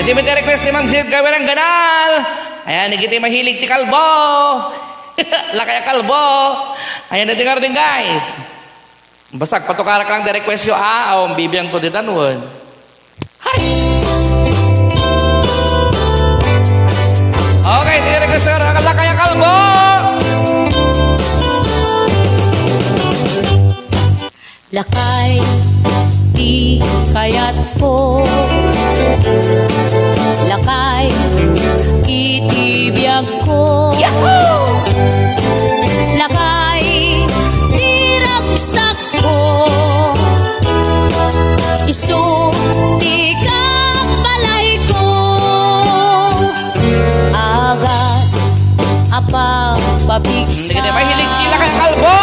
Ti met request ni Ma'am Zed Gawiran Ganal. Ayan, iti mahilig ti kalbo. Lakay a kalbo. Ayan, iti ngarud, guys. Basta, patukarak lang ti request yo, ah. Aw, bibiangko ditan, wen. Hay! Okay, ti request na, lakay a kalbo. Lakay ti kayatko. Lakay iti biagko. Yahoo! Lakay ti ragsakko. Isu ti kabalayko. Agas a pagpapigsa. Hindi ka na mahilig, tila kang kalbo!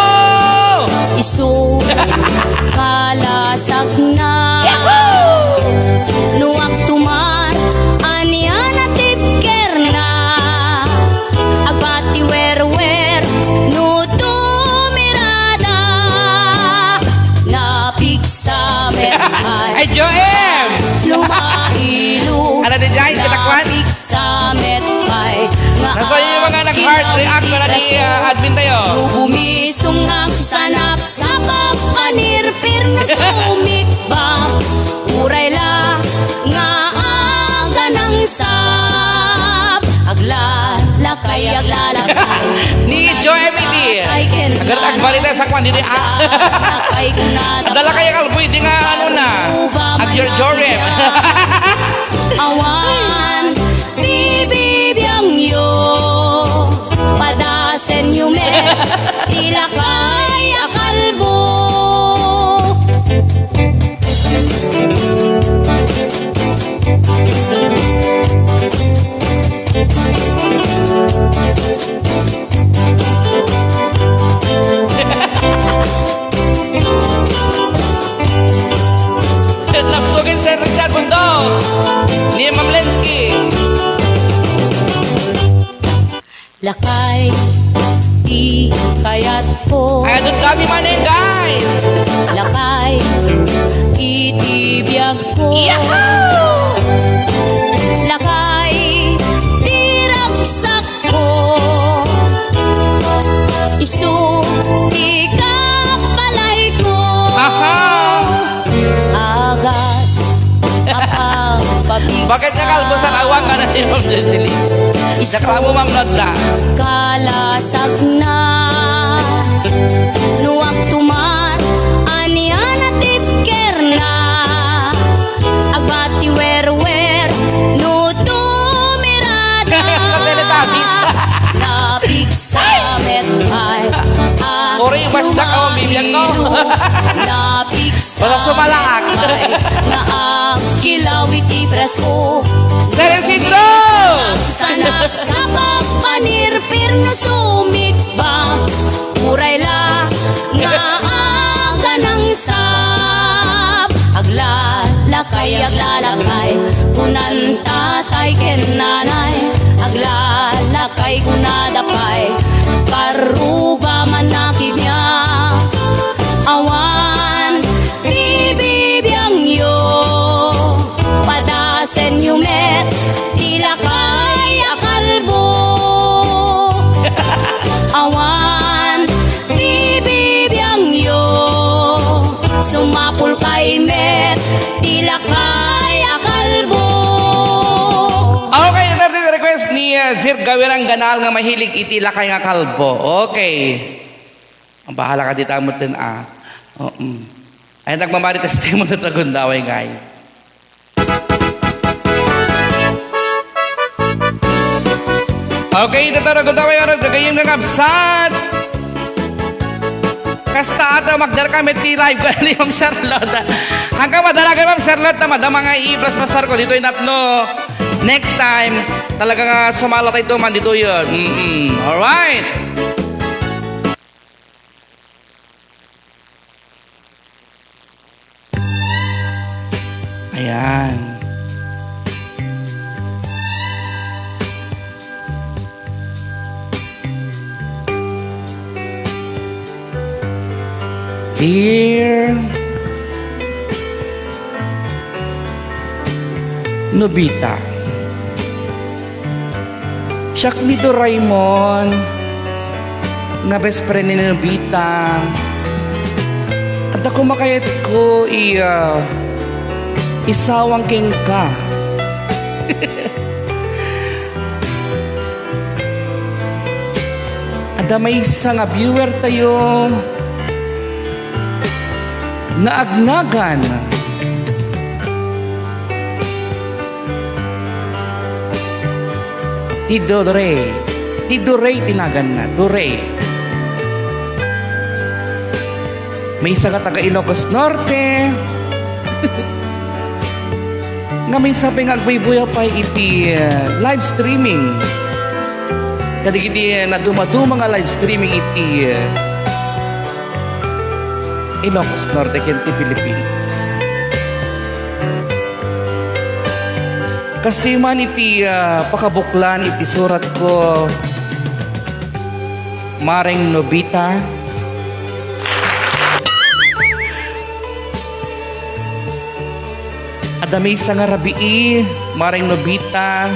Isu kalasagna. Yahoo! No agtuman, ania na tipkerna. Agbati werwer, no tumirada. Napigsa met pay. Ay, Joem! Lumailo. Ano di, Jai? Kita kwan? Napigsa met pay. Nga nasaan yung mga nag-heart react na nag-i-, ah, admin tayo? Bumisong ang sanap sa pagpanirpir na sumikbang. Uray la nga aganang sap. Aglalakay, aglalakay. Ni Joy M E D. Agad agbalita sa kwan, didi, ah. Aglalakay ang kalbo, di nga, ano na. At your Joy M. Awan, bibibiang yo. Padasen yo met, ti lakay a kalbo. Napsugin Sir Richard Bundok ni Ma'am Lensky. Lakay ti kayatko. Ay, adun kami manen, guys. Lakay iti biagko. Yahoo! Lakay ti ragsakko. Isu ti kabalayko. Aha! Agas a pagpapigsa. Bakit ka kalbo sa tawag ka na ni Ma'am Jocelyn? Isu. Nakalbo, Ma'am Nodla. Kalasagna. No agtuman, ania na tipkerna. Agbati werwer, no tumirada. Teletubbies. Napigsa met pay. Uri, basta ka, bibiag ko. Napigsa. Basta sumalaak. Nga agkilaw iti presko. Sir Isidro! Sanak sa pagpanirpir no sumikbang. Uray la nga aganang sap. Aglalakay, aglalakay, kunan tatay ken nanay. Aglalakay, kunada pay, parruba man a kibia. Awan bibibiang yo, padasen yo met ti lakay a kalbo. Awan bibibiang yo, sumapul kay met ti lakay a kalbo. Okay, iti request ni, uh, Sir Gawirang Ganal nga mahilig iti lakay nga kalbo. Okay. Ang bahala ka dita mo din, ah. Oo. Ay, nagmamarites tayo mo na tagundaway, guys. Okay, iti tarago tayo, ano, gagayim nga ngabsat. Kasta ata, magdar kami ti live ka ni Ma'am Charlotte. Hanggang madala kay Ma'am Charlotte na madama nga i-plus pasar ko dito, inapno. Next time, talaga nga sumala tayo man dito yun. Mm-mm. Alright. Ayan. Dear Nobita. Siak ni Doraemon nga best friend ni Nobita. Adda koma kayatko i, ah, isawang kenka. Adda maysa nga viewer tayo nga agnagan ti Dore. Ti Dore ti naganna. Dore. Maysa nga taga Ilocos Norte. Nga maysa pay nga agbuybuya pay iti, uh, live streaming. Kadagiti, uh, nadumaduma nga live streaming iti, uh, Ilocos Norte ken ti Philippines. Kastoy man iti, ah, pakabuklan iti suratko, Mareng Nobita. Adda maysa nga rabii, Mareng Nobita.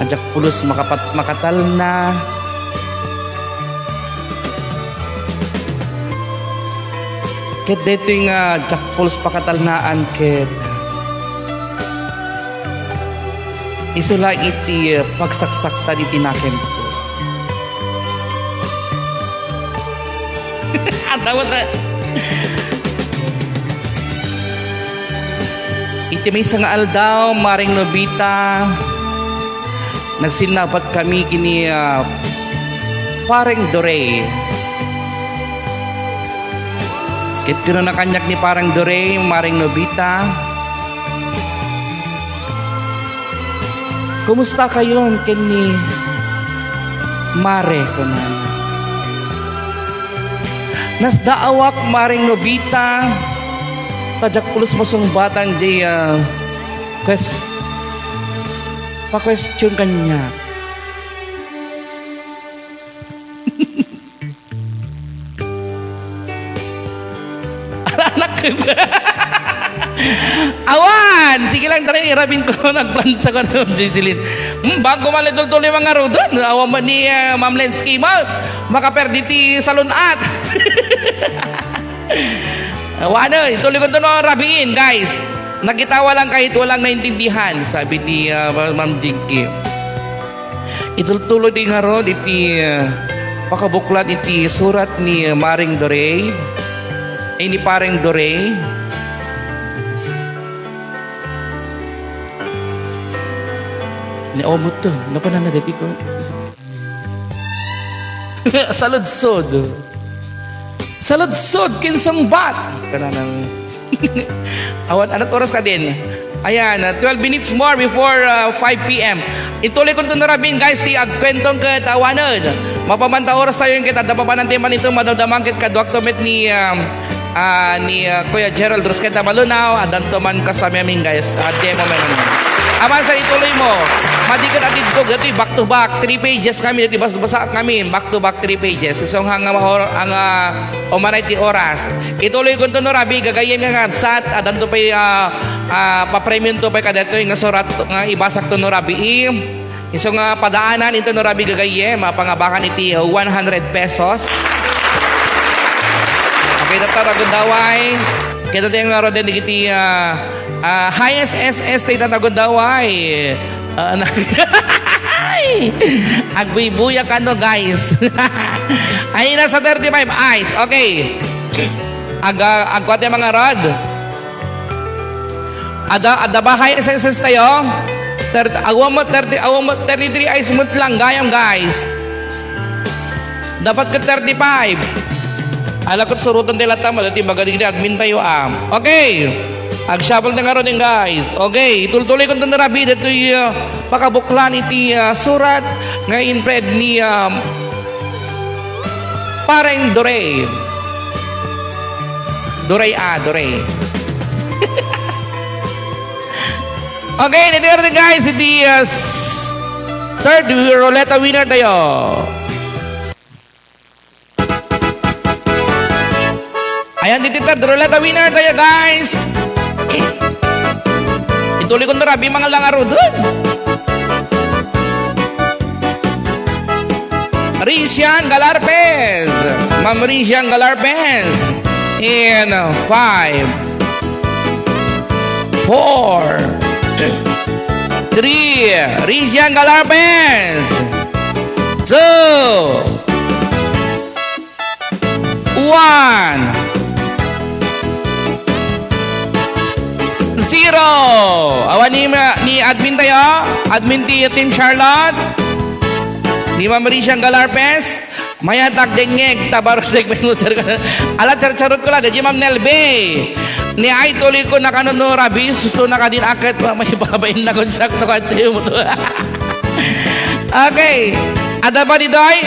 Diak pulos makapat-, makatalna. Ket daytoy nga diak pulos pakatalnaan ket isu la iti pagsaksaktad iti nakemko. Atawa ta. Iti maysa nga aldaw, Mareng Nobita, nagsinnabat kami kini, ah, Pareng Dore. Ket kinuna kaniak ni Pareng Dore, Mareng Nobita, "Kumusta kayon ken ni Mare?" kunana. Nasdaawak, Mareng Nobita, ta diak pulos masungbatan diay, ah, quest-, pa-question kaniak. Anak. Awan! Sige lang, tara, irabin ko. Nagplansa ko na, Jocelyn. Hmm, bago man itultuloy mga rodon. Awan man ni, ah, Ma'am Lensky mo. Makaperdi ti salon at. Awan, eh. Ituloy ko ito, no, rabiin, guys. Nakitawa lang kahit walang naintindihan, sabi ni, ah, Ma'am Jinky. Itultuloy ti ngarud iti, ah, pakabuklan iti surat ni Maring Dorey, ay, ni Pareng Dorey. Ni Omot to, napanan na dati ko. Saludsod. Saludsod, kinsungbat. Kananang awan, anat oras ka din? Ayan, uh, twelve minutes more before, uh, five P M. Ituloy ko ito narabin, guys, ti agkwentong ket awanen. Mapamanta oras tayo ket adda papanan ti man ito madamdamang ket kaduak to met ni, um, ah, ni, uh, Kuya Gerald Rusqueta Malunaw, adanto man kasami amin, guys. Adda mo man. Aman sa ituloy mo. Madikat adiddog, ito'y back to back, three pages kami, ito'y bas-, basa kami, back to back, three pages. Isong hanga maor-, ang, ah, umanay ti oras. Ituloy ko ito, no, rabi, gagayyem nga kabsat, adanto pay, ah, ah, papremyonto pay kadatoy nga surat nga ibasak to, no, rabi, i. Isu nga padaanan into, no, rabi, gagayyem, mapangabakan iti one hundred pesos. Okay, tatta, Tagundaway. Kita tayo nga rodin iti, ah, ah, highest S S tayo, Tagundaway. Ah, na-, Ay! Agbuybuya ka, no, guys? Ay, nasa thirty-five. Ice. Okay. Ag-, ah, agkuha tayo mga rod. Ada, ada ba highest S S tayo? Thirty, awan mo thirty, awan mo thirty-three ice mo lang, gayam, guys. Dapat ka thirty-five. Alakot surutan ti latta mo, dati magaling ni admin tayo, ah. Okay. Ag-shuffle na nga ron, guys. Okay, itultuloy ko ito na rabi, dito yung, uh, pakabuklan iti, uh, surat nga in-friend ni, um, Pareng Dorey. Dorey, ah, Dorey. Okay, dito na rin, guys, iti, uh, s-, third ruleta winner tayo. Ayan, dito ta, ruleta winner tayo, guys. Ituloy ko na rabi, mga langarudod. Risian Galarpez. Ma'am Risian Galarpez. In five, four, three. Risian Galarpez. Two, one, zero. Awan ni, ni admin tayo. Admin ti Team Charlotte. Ni Ma'am Risian Galarpez. Mayat agdengngeg, ta baro segment mo, sir. Ala, charcharot ko la, di Ma'am Nelby. Ni ay tuloy ko nakano no rabies, susto na kadin aket, may babain na kung sakto ka, tayo mo to. Okay. Ada pa ditoy?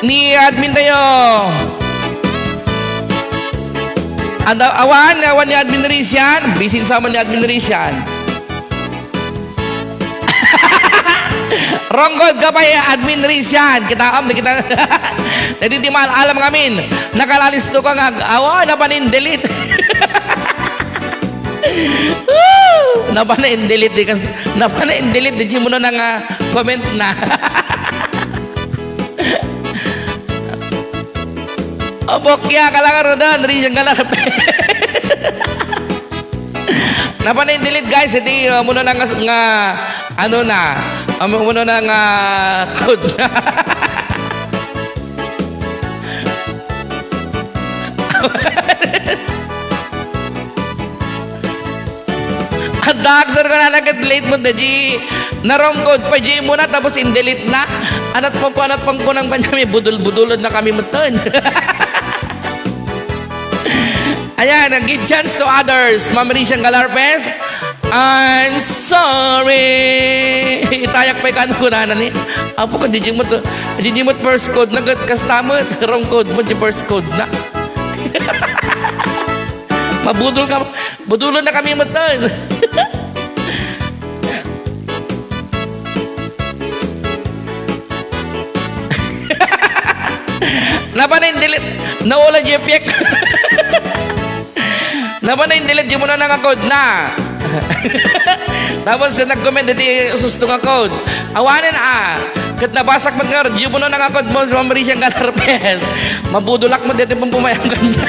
Ni admin tayo. Ada, awan, awan ni admin Risian. Bisin sa man ni admin Risian. Rongkod ka pa, eh, admin Risian. Kita am, kita. Jadi di mal alam ngamin. Nakalalis to ka nga. Awa, napanin delete. Woo! Napanin delete di kas. Napanin delete di mo na nga comment na. Obokya ka lang, Rodan. Risian ka lang. Napanin delete, guys, iti, uh, muna na nga, nga, ano na, um, muna na nga code na. Adda, sir, ka na nag-delete mo, da, di narongkod pa, di mo na, tapos in-delete na. Anat pa ko, anat pang kunang pa niya, may budul-budulod na kami muton. Ayan, give chance to others. Ma'am Risian Galarpez, I'm sorry. Itayak pa ikan kunana ni. Apo ko, di mo to. Di mo first code. Nagat kastamot. Wrong code mo, di first code na. Mabudol ka. Budulon na kami muton. Napanin delete. Naula di piek. Napanin delete, di mo na nangakod na. Tapos nag-comment iti susto nga code. Awanen a. Ket nabasak met nga, di mo na nangakod mo, Ma'am Risian Galarpez. Mabudulak mo dito pong pumayang kanya.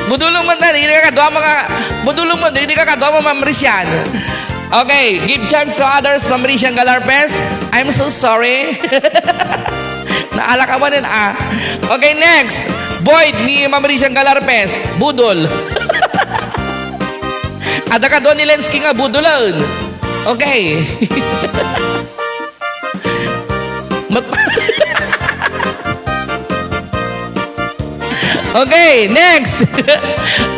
Budulong mo, dali ka kadwa mga, budulong mo, dili ka kadwa mo, Ma'am Risian. Okay, give chance to others, Ma'am Risian Galarpez. I'm so sorry. Naala ka man yun, ah. Okay, next. Void ni Ma'am Risian Galarpez. Budol. Ada kadwa ni Lensky nga budulon. Okay. Mat- Okay, next.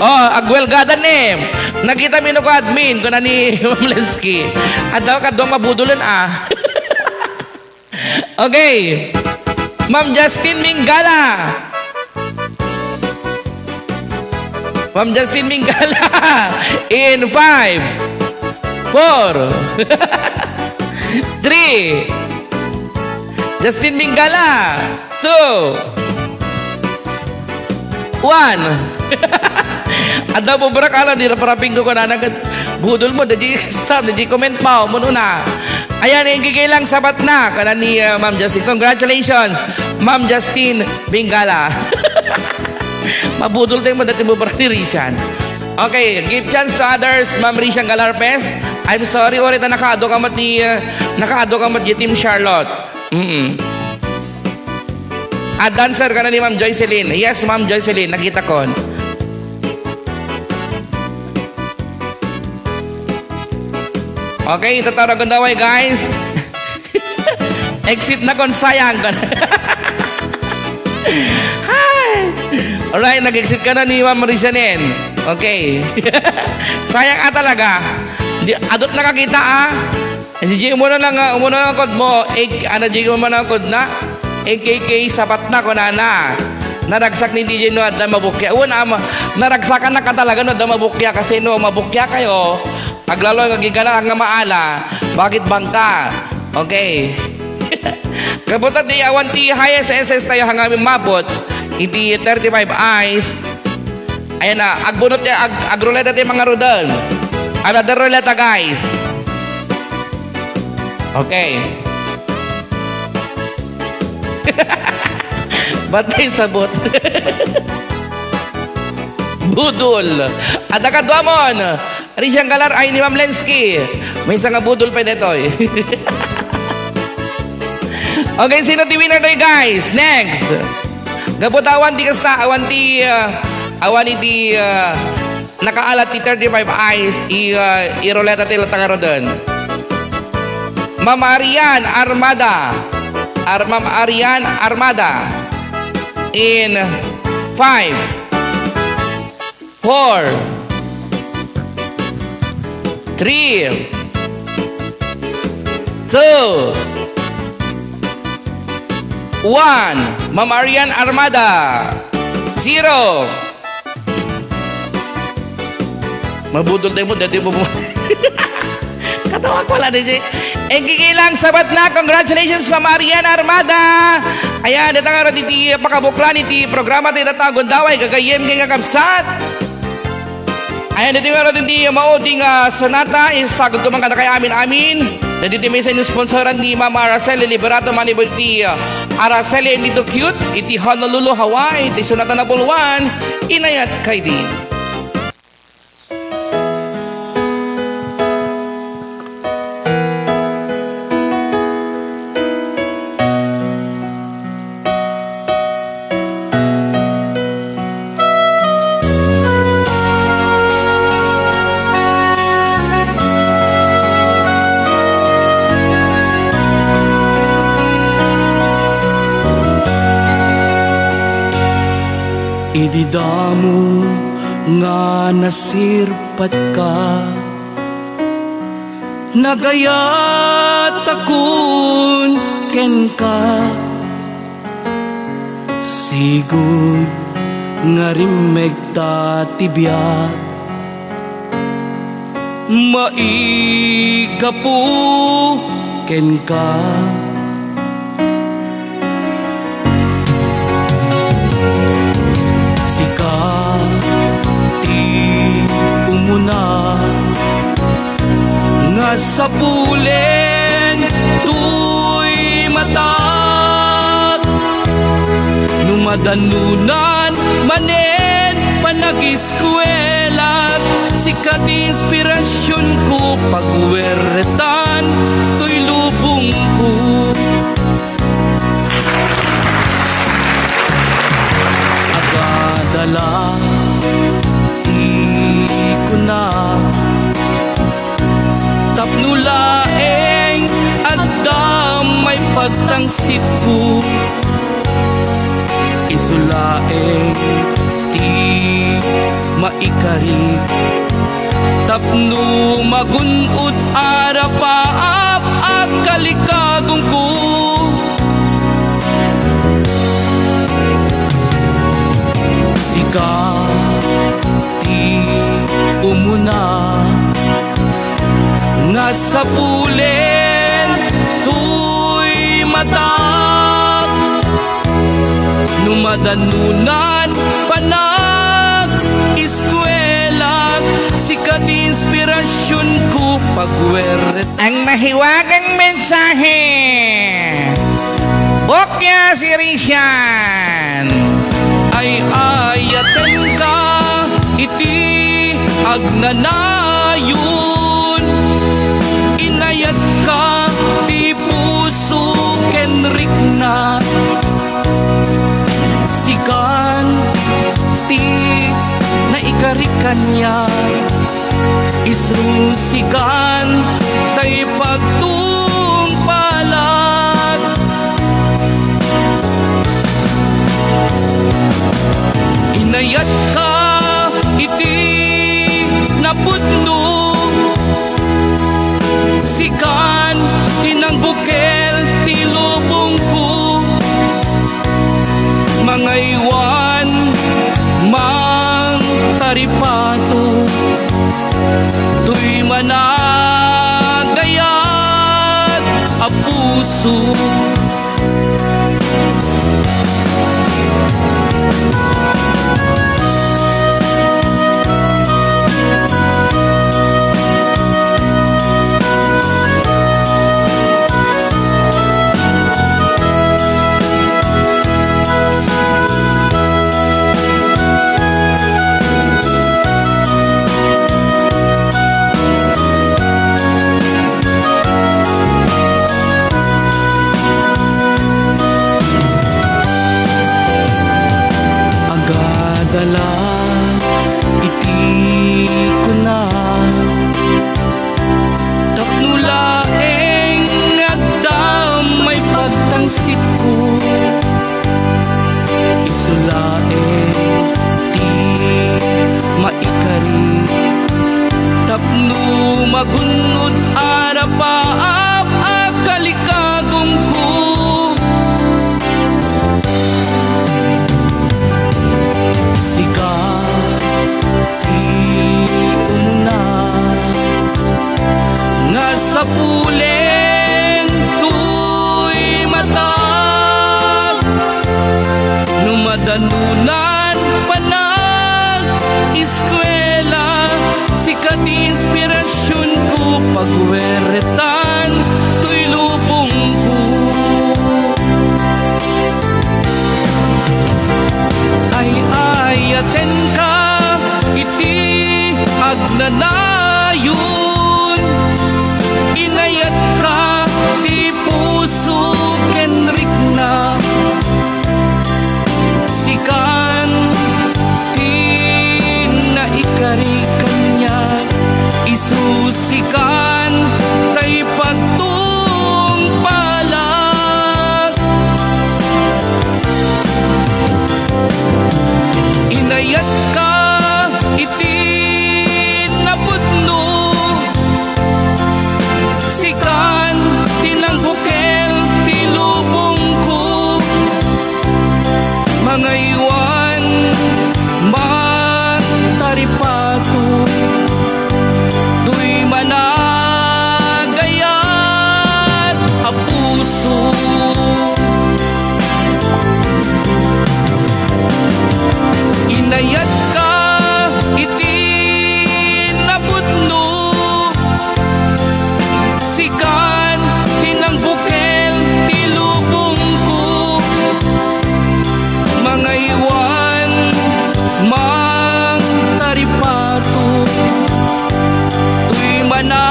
Oh, agwelgada ni. Nakita mi no ko admin, kuna ni Ma'am Lensky. Adda kadwa mabudulan, ah. Okay. Ma'am Justin Mingala. Ma'am Justin Mingala. In five, four, three. Justin Mingala. Two. One. Adda po, bra, kala di raparaping ko kanana ket budol mo, di stop, di comment mo, muno na. Ayan, ingigay lang sabat na, kanan ni, uh, Ma'am Justin. Congratulations, Ma'am Justin Bingala. Mabudol tayo mo, dati mo, bra, ni Risian. Okay, give chance to others, Ma'am Risian Galarpez. I'm sorry, wala ta nakaado ka mat ni, uh, nakaado ka mat ni Team Charlotte. Mm. Ah, dancer ka na ni Ma'am Joycelyn. Yes, Ma'am Joycelyn, nakita ko. Okay, itataragan daw ay, guys. Exit na kon sayang kon. Hi! Alright, nag-exit ka na ni Ma'am Rizanen. Okay. Sayang ka talaga. Di, adot nakakita, ah. Di, di, umuna na nga, umuna na kod mo, eh, ano, di, umuna na kod na, A K K, sapat na, kunana. Naragsak ni D J no, adda mabukya. Wen, ama, naragsakan na ka talaga, no, adda mabukya. Kasi, no, mabukya kayo, aglalo nga gigala nga maala, bakit bangka? Okay. Kabutat di awan ti highest S S tayo hanggang mabot, iti thirty-five eyes. Ayan na, agbunot ti, ag-, agruleta ti mga rudal. Another ruleta, guys. Okay. Bantay sabot. Budol. Adda kaduamon. Risian Galar ay ni Ma'am Lensky. Maysa nga budol pay daytoy. Okay, sino ti winner toy, guys? Next. Gapu ta awan ti kasta, awan ti, ah, awan iti, ah, nakaalat ti thirty-five eyes, i, ah, iruleta ti latang a roden. Ma'am Arian Armada. Ar-, Ma'am Arian Armada. In five, four, three, two, one. Ma'am Arian Armada. Zero. Mabudol tayo mo, dati mo mo. Katawa ko lang, D J. Eng, kiki lang, sabat na. Congratulations, Ma'am Arian Armada. Ayan, data nga iti pakabuklan iti programa tayo, data Gundaway, gagayyem kay nga kabsat. Ayan, iti nga iti maudi nga sonata, isagod ko man kadakay amin-amin. Dagiti maysa nga sponsoran ni Ma'am Araceli Liberato, manibod ti, ah, Araceli and Tito Cute, iti Honolulu, Hawaii, iti sonata number one, Inayat Kaidi. Idi damo nga nasirpatka, nagayatakon kenka. Sigud nga rimmegta ti biag, maigapu kenka. Sika ti umuna nga sapulen toy matak. No madanunan manen panagiskuelak, sika ti inspirasionko, pagwertan toy lubongko. Agadala ti kuna, tapno laeng adda maipagtangsitko. Isu laeng ti maikarik tapno magun-od a rapaap a kalikagongko. Sika ti umuna nga sapulen toy matak. No madanunan panagiskuelak, sika ti inspirasionko, pagwertan. Ang mahiwagang mensahe. Bokya Sirisian. Ay-ayatenka iti agnanayon. Inayatka ti puso ken rikna. Sikan ti naikarik kaniak. Isu sikan tay pagtungpalan. Inayatka iti napudno. Sikan ti nangbukel ti lubongko. Mangaywan, mangtaripato, toy managayat a puso. La iti kuna, tapno laeng nga adda maipagtangsitko, isu laeng ti maikari, tapno magunnod a napaap a kalikagumko. Sika ti umuna nga sapulen toy matag. No madanunan panag-eskuela, sika ti inspirasionko, pagweretan toy lubongko. Ay-ayatenka iti agnanayon, inayatka ti puso ken rikna. Sikan ti naikari kaniak, isu sikan ti ipagtungpalak. Inayatka iti napudno, sikan ti nangbukel ti lubongko. Mangaywan man taripato, toy managayat a puso. Inayatka iti napudno, sikan ti nangbukel ti lubongko. Mangaywan man taripato, toy managayat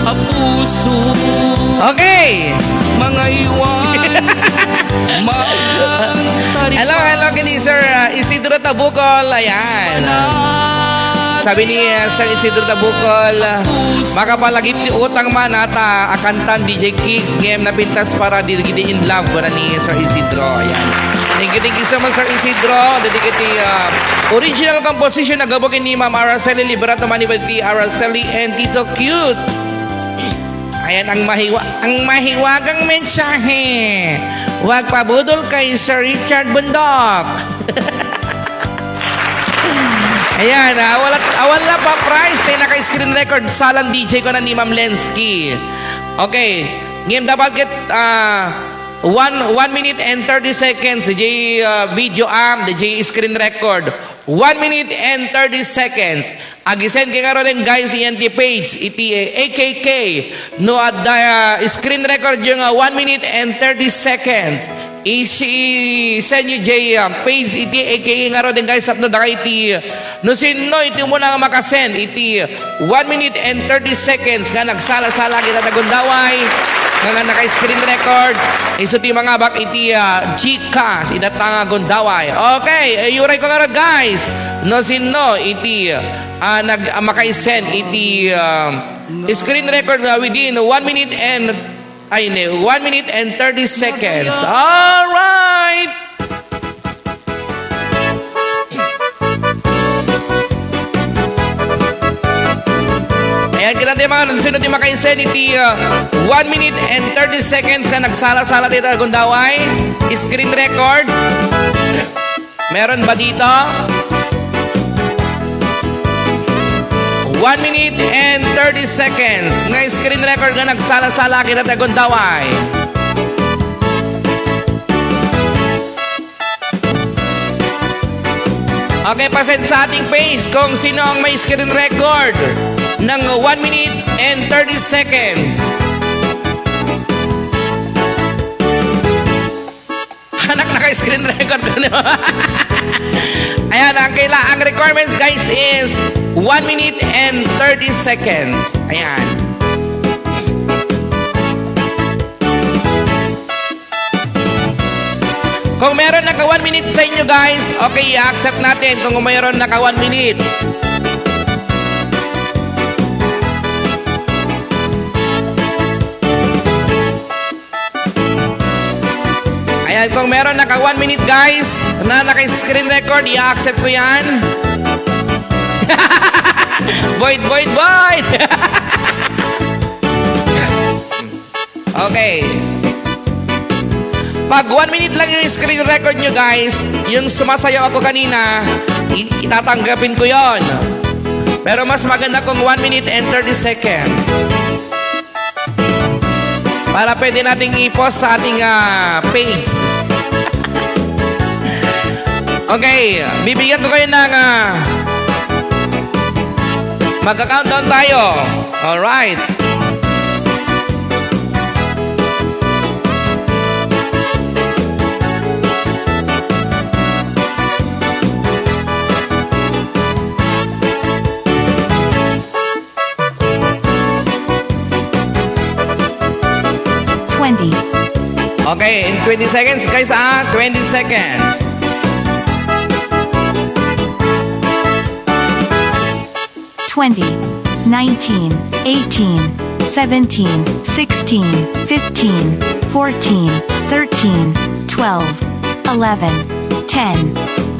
a puso. Okay. Mangaywan man taripato. Hello, hello, kini Sir, uh, Isidro Tabukol. Ayan. Sabi ni, uh, Sir Isidro Tabukol, uh, makapalagip ti utang man ata a kantan D J Kicks, ngem napintas para dagiti in love, kuna ni Sir Isidro. Ayan. Thank you, thank you so much, Sir Isidro. Dagiti, uh, original composition a gapu ken ni Ma'am Araceli Liberato, manipud ti Araceli and Tito Cute. Ayan ang mahiwa-, ang mahiwagang mensahe. Huwag pabudol kay Sir Richard Bundok. Ayan, ah, wala, ah, wala pa prize. Tayo naka-screen record. Salang D J, kuna ni Ma'am Lensky. Okay. Ngem dapat ket, ah, one, one minute and thirty seconds. D J, ah, video, ah, D J screen record. One minute and thirty seconds. Ag-isend kayo ngaruden, guys, iti page iti, eh, A K K. No adda, ah, screen record yung, ah, one minute and thirty seconds, isi-, send nyo jay, ah, page iti A K K ngaruden, guys, tapno dakayo iti, no sinno iti umuna nga makasend iti one minute and thirty seconds nga nagsala-sala ket adda gundaway nga, nga naka-screen record, isu ti mangabak iti, ah, Gcash, ita nga gundaway. Okay, eh, uray ko ngarud, guys. No sinno iti, ah, nag-, ah, maka-send iti, ah, screen record, ah, within one minute and, ay, hindi, one minute and thirty seconds. All right! Ayan, kita ti mga, no sinno ti maka-send iti, ah, one minute and thirty seconds nga nagsala-sala dita gundaway. Screen record. Meron ba dito? One minute and thirty seconds nga screen record nga nagsala-sala kita ti gundaway. Okay, pa-send sa ating page kung sino ang may screen record ng one minute and thirty seconds. Anak, naka-screen record ko, di ba? Ayan, ang kaila-, ang requirements, guys, is one minute and thirty seconds. Ayan. Kung meron naka one minute sa inyo, guys, okay, i-accept natin kung meron naka one minute. Ayan, kung meron naka one minute, guys, na naka-screen record, i-accept ko yan. Void, void, void! Okay. Pag one minute lang yung screen record nyo, guys, yung sumasayaw ako kanina, i- itatanggapin ko yon. Pero mas maganda kung one minute and thirty seconds. Para pwede nating i-post sa ating, ah, page. Okay, bibigyan ko kayo ng, ah, magka-countdown tayo. Alright. Twenty. Okay, in twenty seconds, guys, ah, twenty seconds. Twenty, nineteen, eighteen, seventeen, sixteen, fifteen, fourteen, thirteen, twelve, eleven, ten,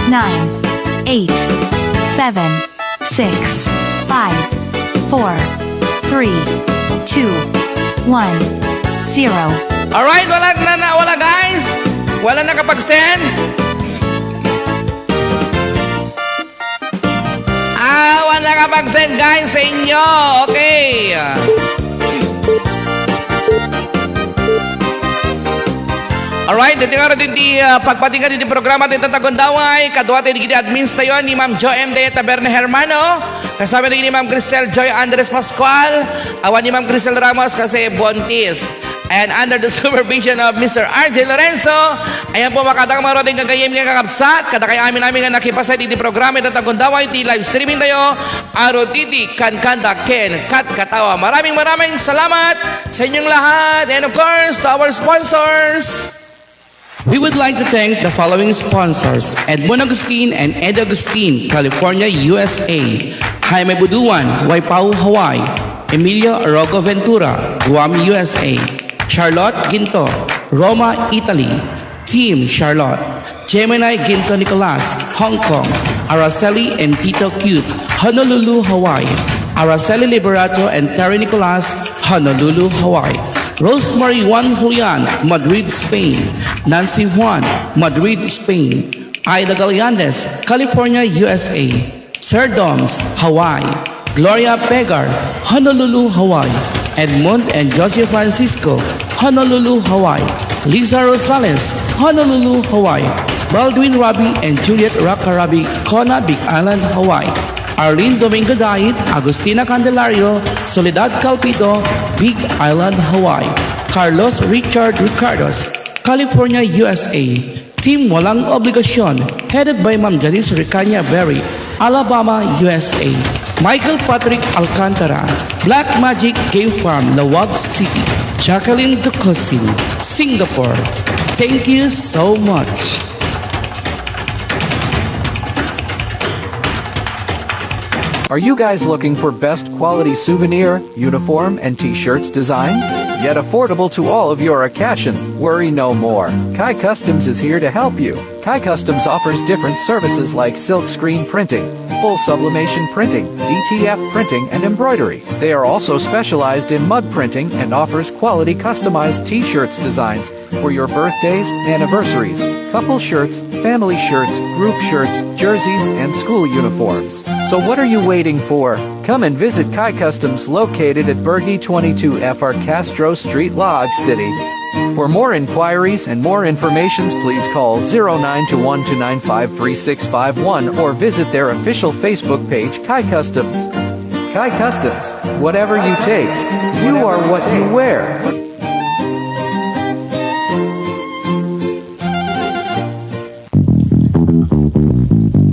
nine, eight, seven, six, five, four, three, two, one, zero. Alright, wala na, na wala, guys. Wala nakapag-send. Ah, wala nakapag-send, guys, sa inyo. Okay. Alright, dito nga rin di, ah, pagpatinggan di programa dito Tagundaway. Kadua tayo di admins tayo ni Ma'am Jo M de Taberne Hermano. Kasama ni Ma'am Cristel Joy Andres Pascual. Awan ni Ma'am Cristel Ramos kasi buntis. And under the supervision of Mister R J Lorenzo, ayan po, makadang maruting gagayem nga kakabsat, kada kay amin amin nga nakipasay di programa ita Tagundaway ti live streaming tayo, aro titi, kankanta, ken katkatawa. Maraming, maraming salamat sa inyong lahat. And of course, to our sponsors. We would like to thank the following sponsors: Edmond Agustin and Ed Agustin, California, U S A; Jaime Buduan, Waipao, Hawaii; Emilio Orogo Ventura, Guam, U S A; Charlotte Ginto, Roma, Italy; Team Charlotte; Gemini Ginto Nicolas, Hong Kong; Araceli and Tito Cute, Honolulu, Hawaii; Araceli Liberato and Terry Nicolas, Honolulu, Hawaii; Rosemary Juan Julian, Madrid, Spain; Nancy Juan, Madrid, Spain; Ida Galiandes, California, U S A; Sir Doms, Hawaii; Gloria Pegar, Honolulu, Hawaii; Edmund and Josie Francisco, Honolulu, Hawaii; Lisa Rosales, Honolulu, Hawaii; Baldwin Rabi and Juliet Rakarabi, Kona, Big Island, Hawaii; Arlene Domingo Dait, Agustina Candelario, Soledad Calpito, Big Island, Hawaii; Carlos Richard Ricardos, California, U S A; Team Walang Obligasyon, headed by Ma'am Janice Ricaña Berry, Alabama, U S A; Michael Patrick Alcantara, Black Magic Game Farm, Laoag City; Jacqueline Ducosin, Singapore. Thank you so much. Are you guys looking for best quality souvenir, uniform, and t-shirts designs? Yet affordable to all of your occasion? Worry no more. Kai Customs is here to help you. Kai Customs offers different services like silk screen printing, full sublimation printing, D T F printing, and embroidery. They are also specialized in mug printing and offers quality customized t-shirts designs for your birthdays, anniversaries, couple shirts, family shirts, group shirts, jerseys, and school uniforms. So what are you waiting for? Come and visit Kai Customs located at Bergi twenty-two F R Castro Street, Laoag City. For more inquiries and more informations, please call zero nine two one two nine five three six five one or visit their official Facebook page, Kai Customs. Kai Customs, whatever you taste, you are what you wear.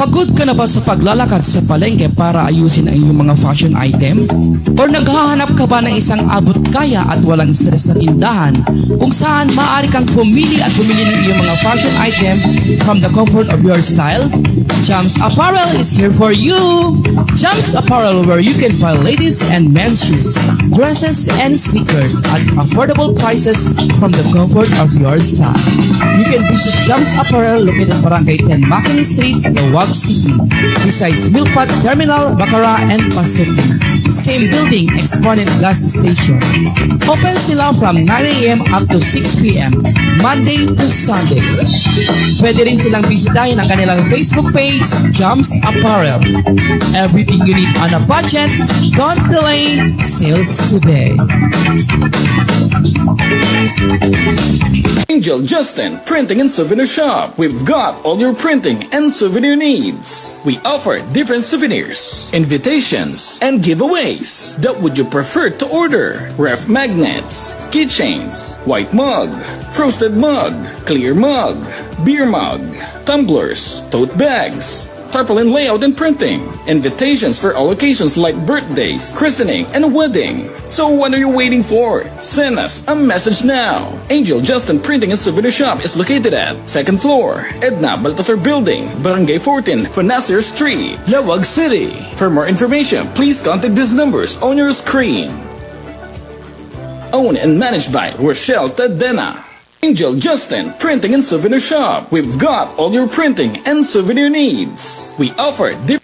Pagod ka na ba sa paglalakad sa palengke para ayusin ang iyong mga fashion item? Or naghahanap ka ba ng isang abot kaya at walang stress na tindahan kung saan maaari kang pumili at bumili ng iyong mga fashion item from the comfort of your style? Jams Apparel is here for you! Jams Apparel, where you can find ladies and men's shoes, dresses and sneakers at affordable prices from the comfort of your style. You can visit Jams Apparel located at Barangay ten Makini Street, Laoag City, besides Milpat Terminal, Bacara and Pasuki. Same building, Exponent Gas Station. Open sila from nine a.m. up to six p.m., Monday to Sunday. Pwede rin silang bisitahin ang kanilang Facebook page, Jams Apparel. Everything you need on a budget, don't delay, sales today. Angel Justin Printing and Souvenir Shop. We've got all your printing and souvenir needs. We offer different souvenirs, invitations, and giveaways. That would you prefer to order? Ref magnets, keychains, white mug, frosted mug, clear mug, beer mug, tumblers, tote bags, tarpaulin layout and printing, invitations for all occasions like birthdays, christening, and wedding. So what are you waiting for? Send us a message now. Angel Justin Printing and Souvenir Shop is located at second floor, Edna Baltasar Building, Barangay fourteen, Funacier Street, Laoag City. For more information, please contact these numbers on your screen. Owned and managed by Rochelle Tadena. Angel Justin Printing and Souvenir Shop. We've got all your printing and souvenir needs. We offer different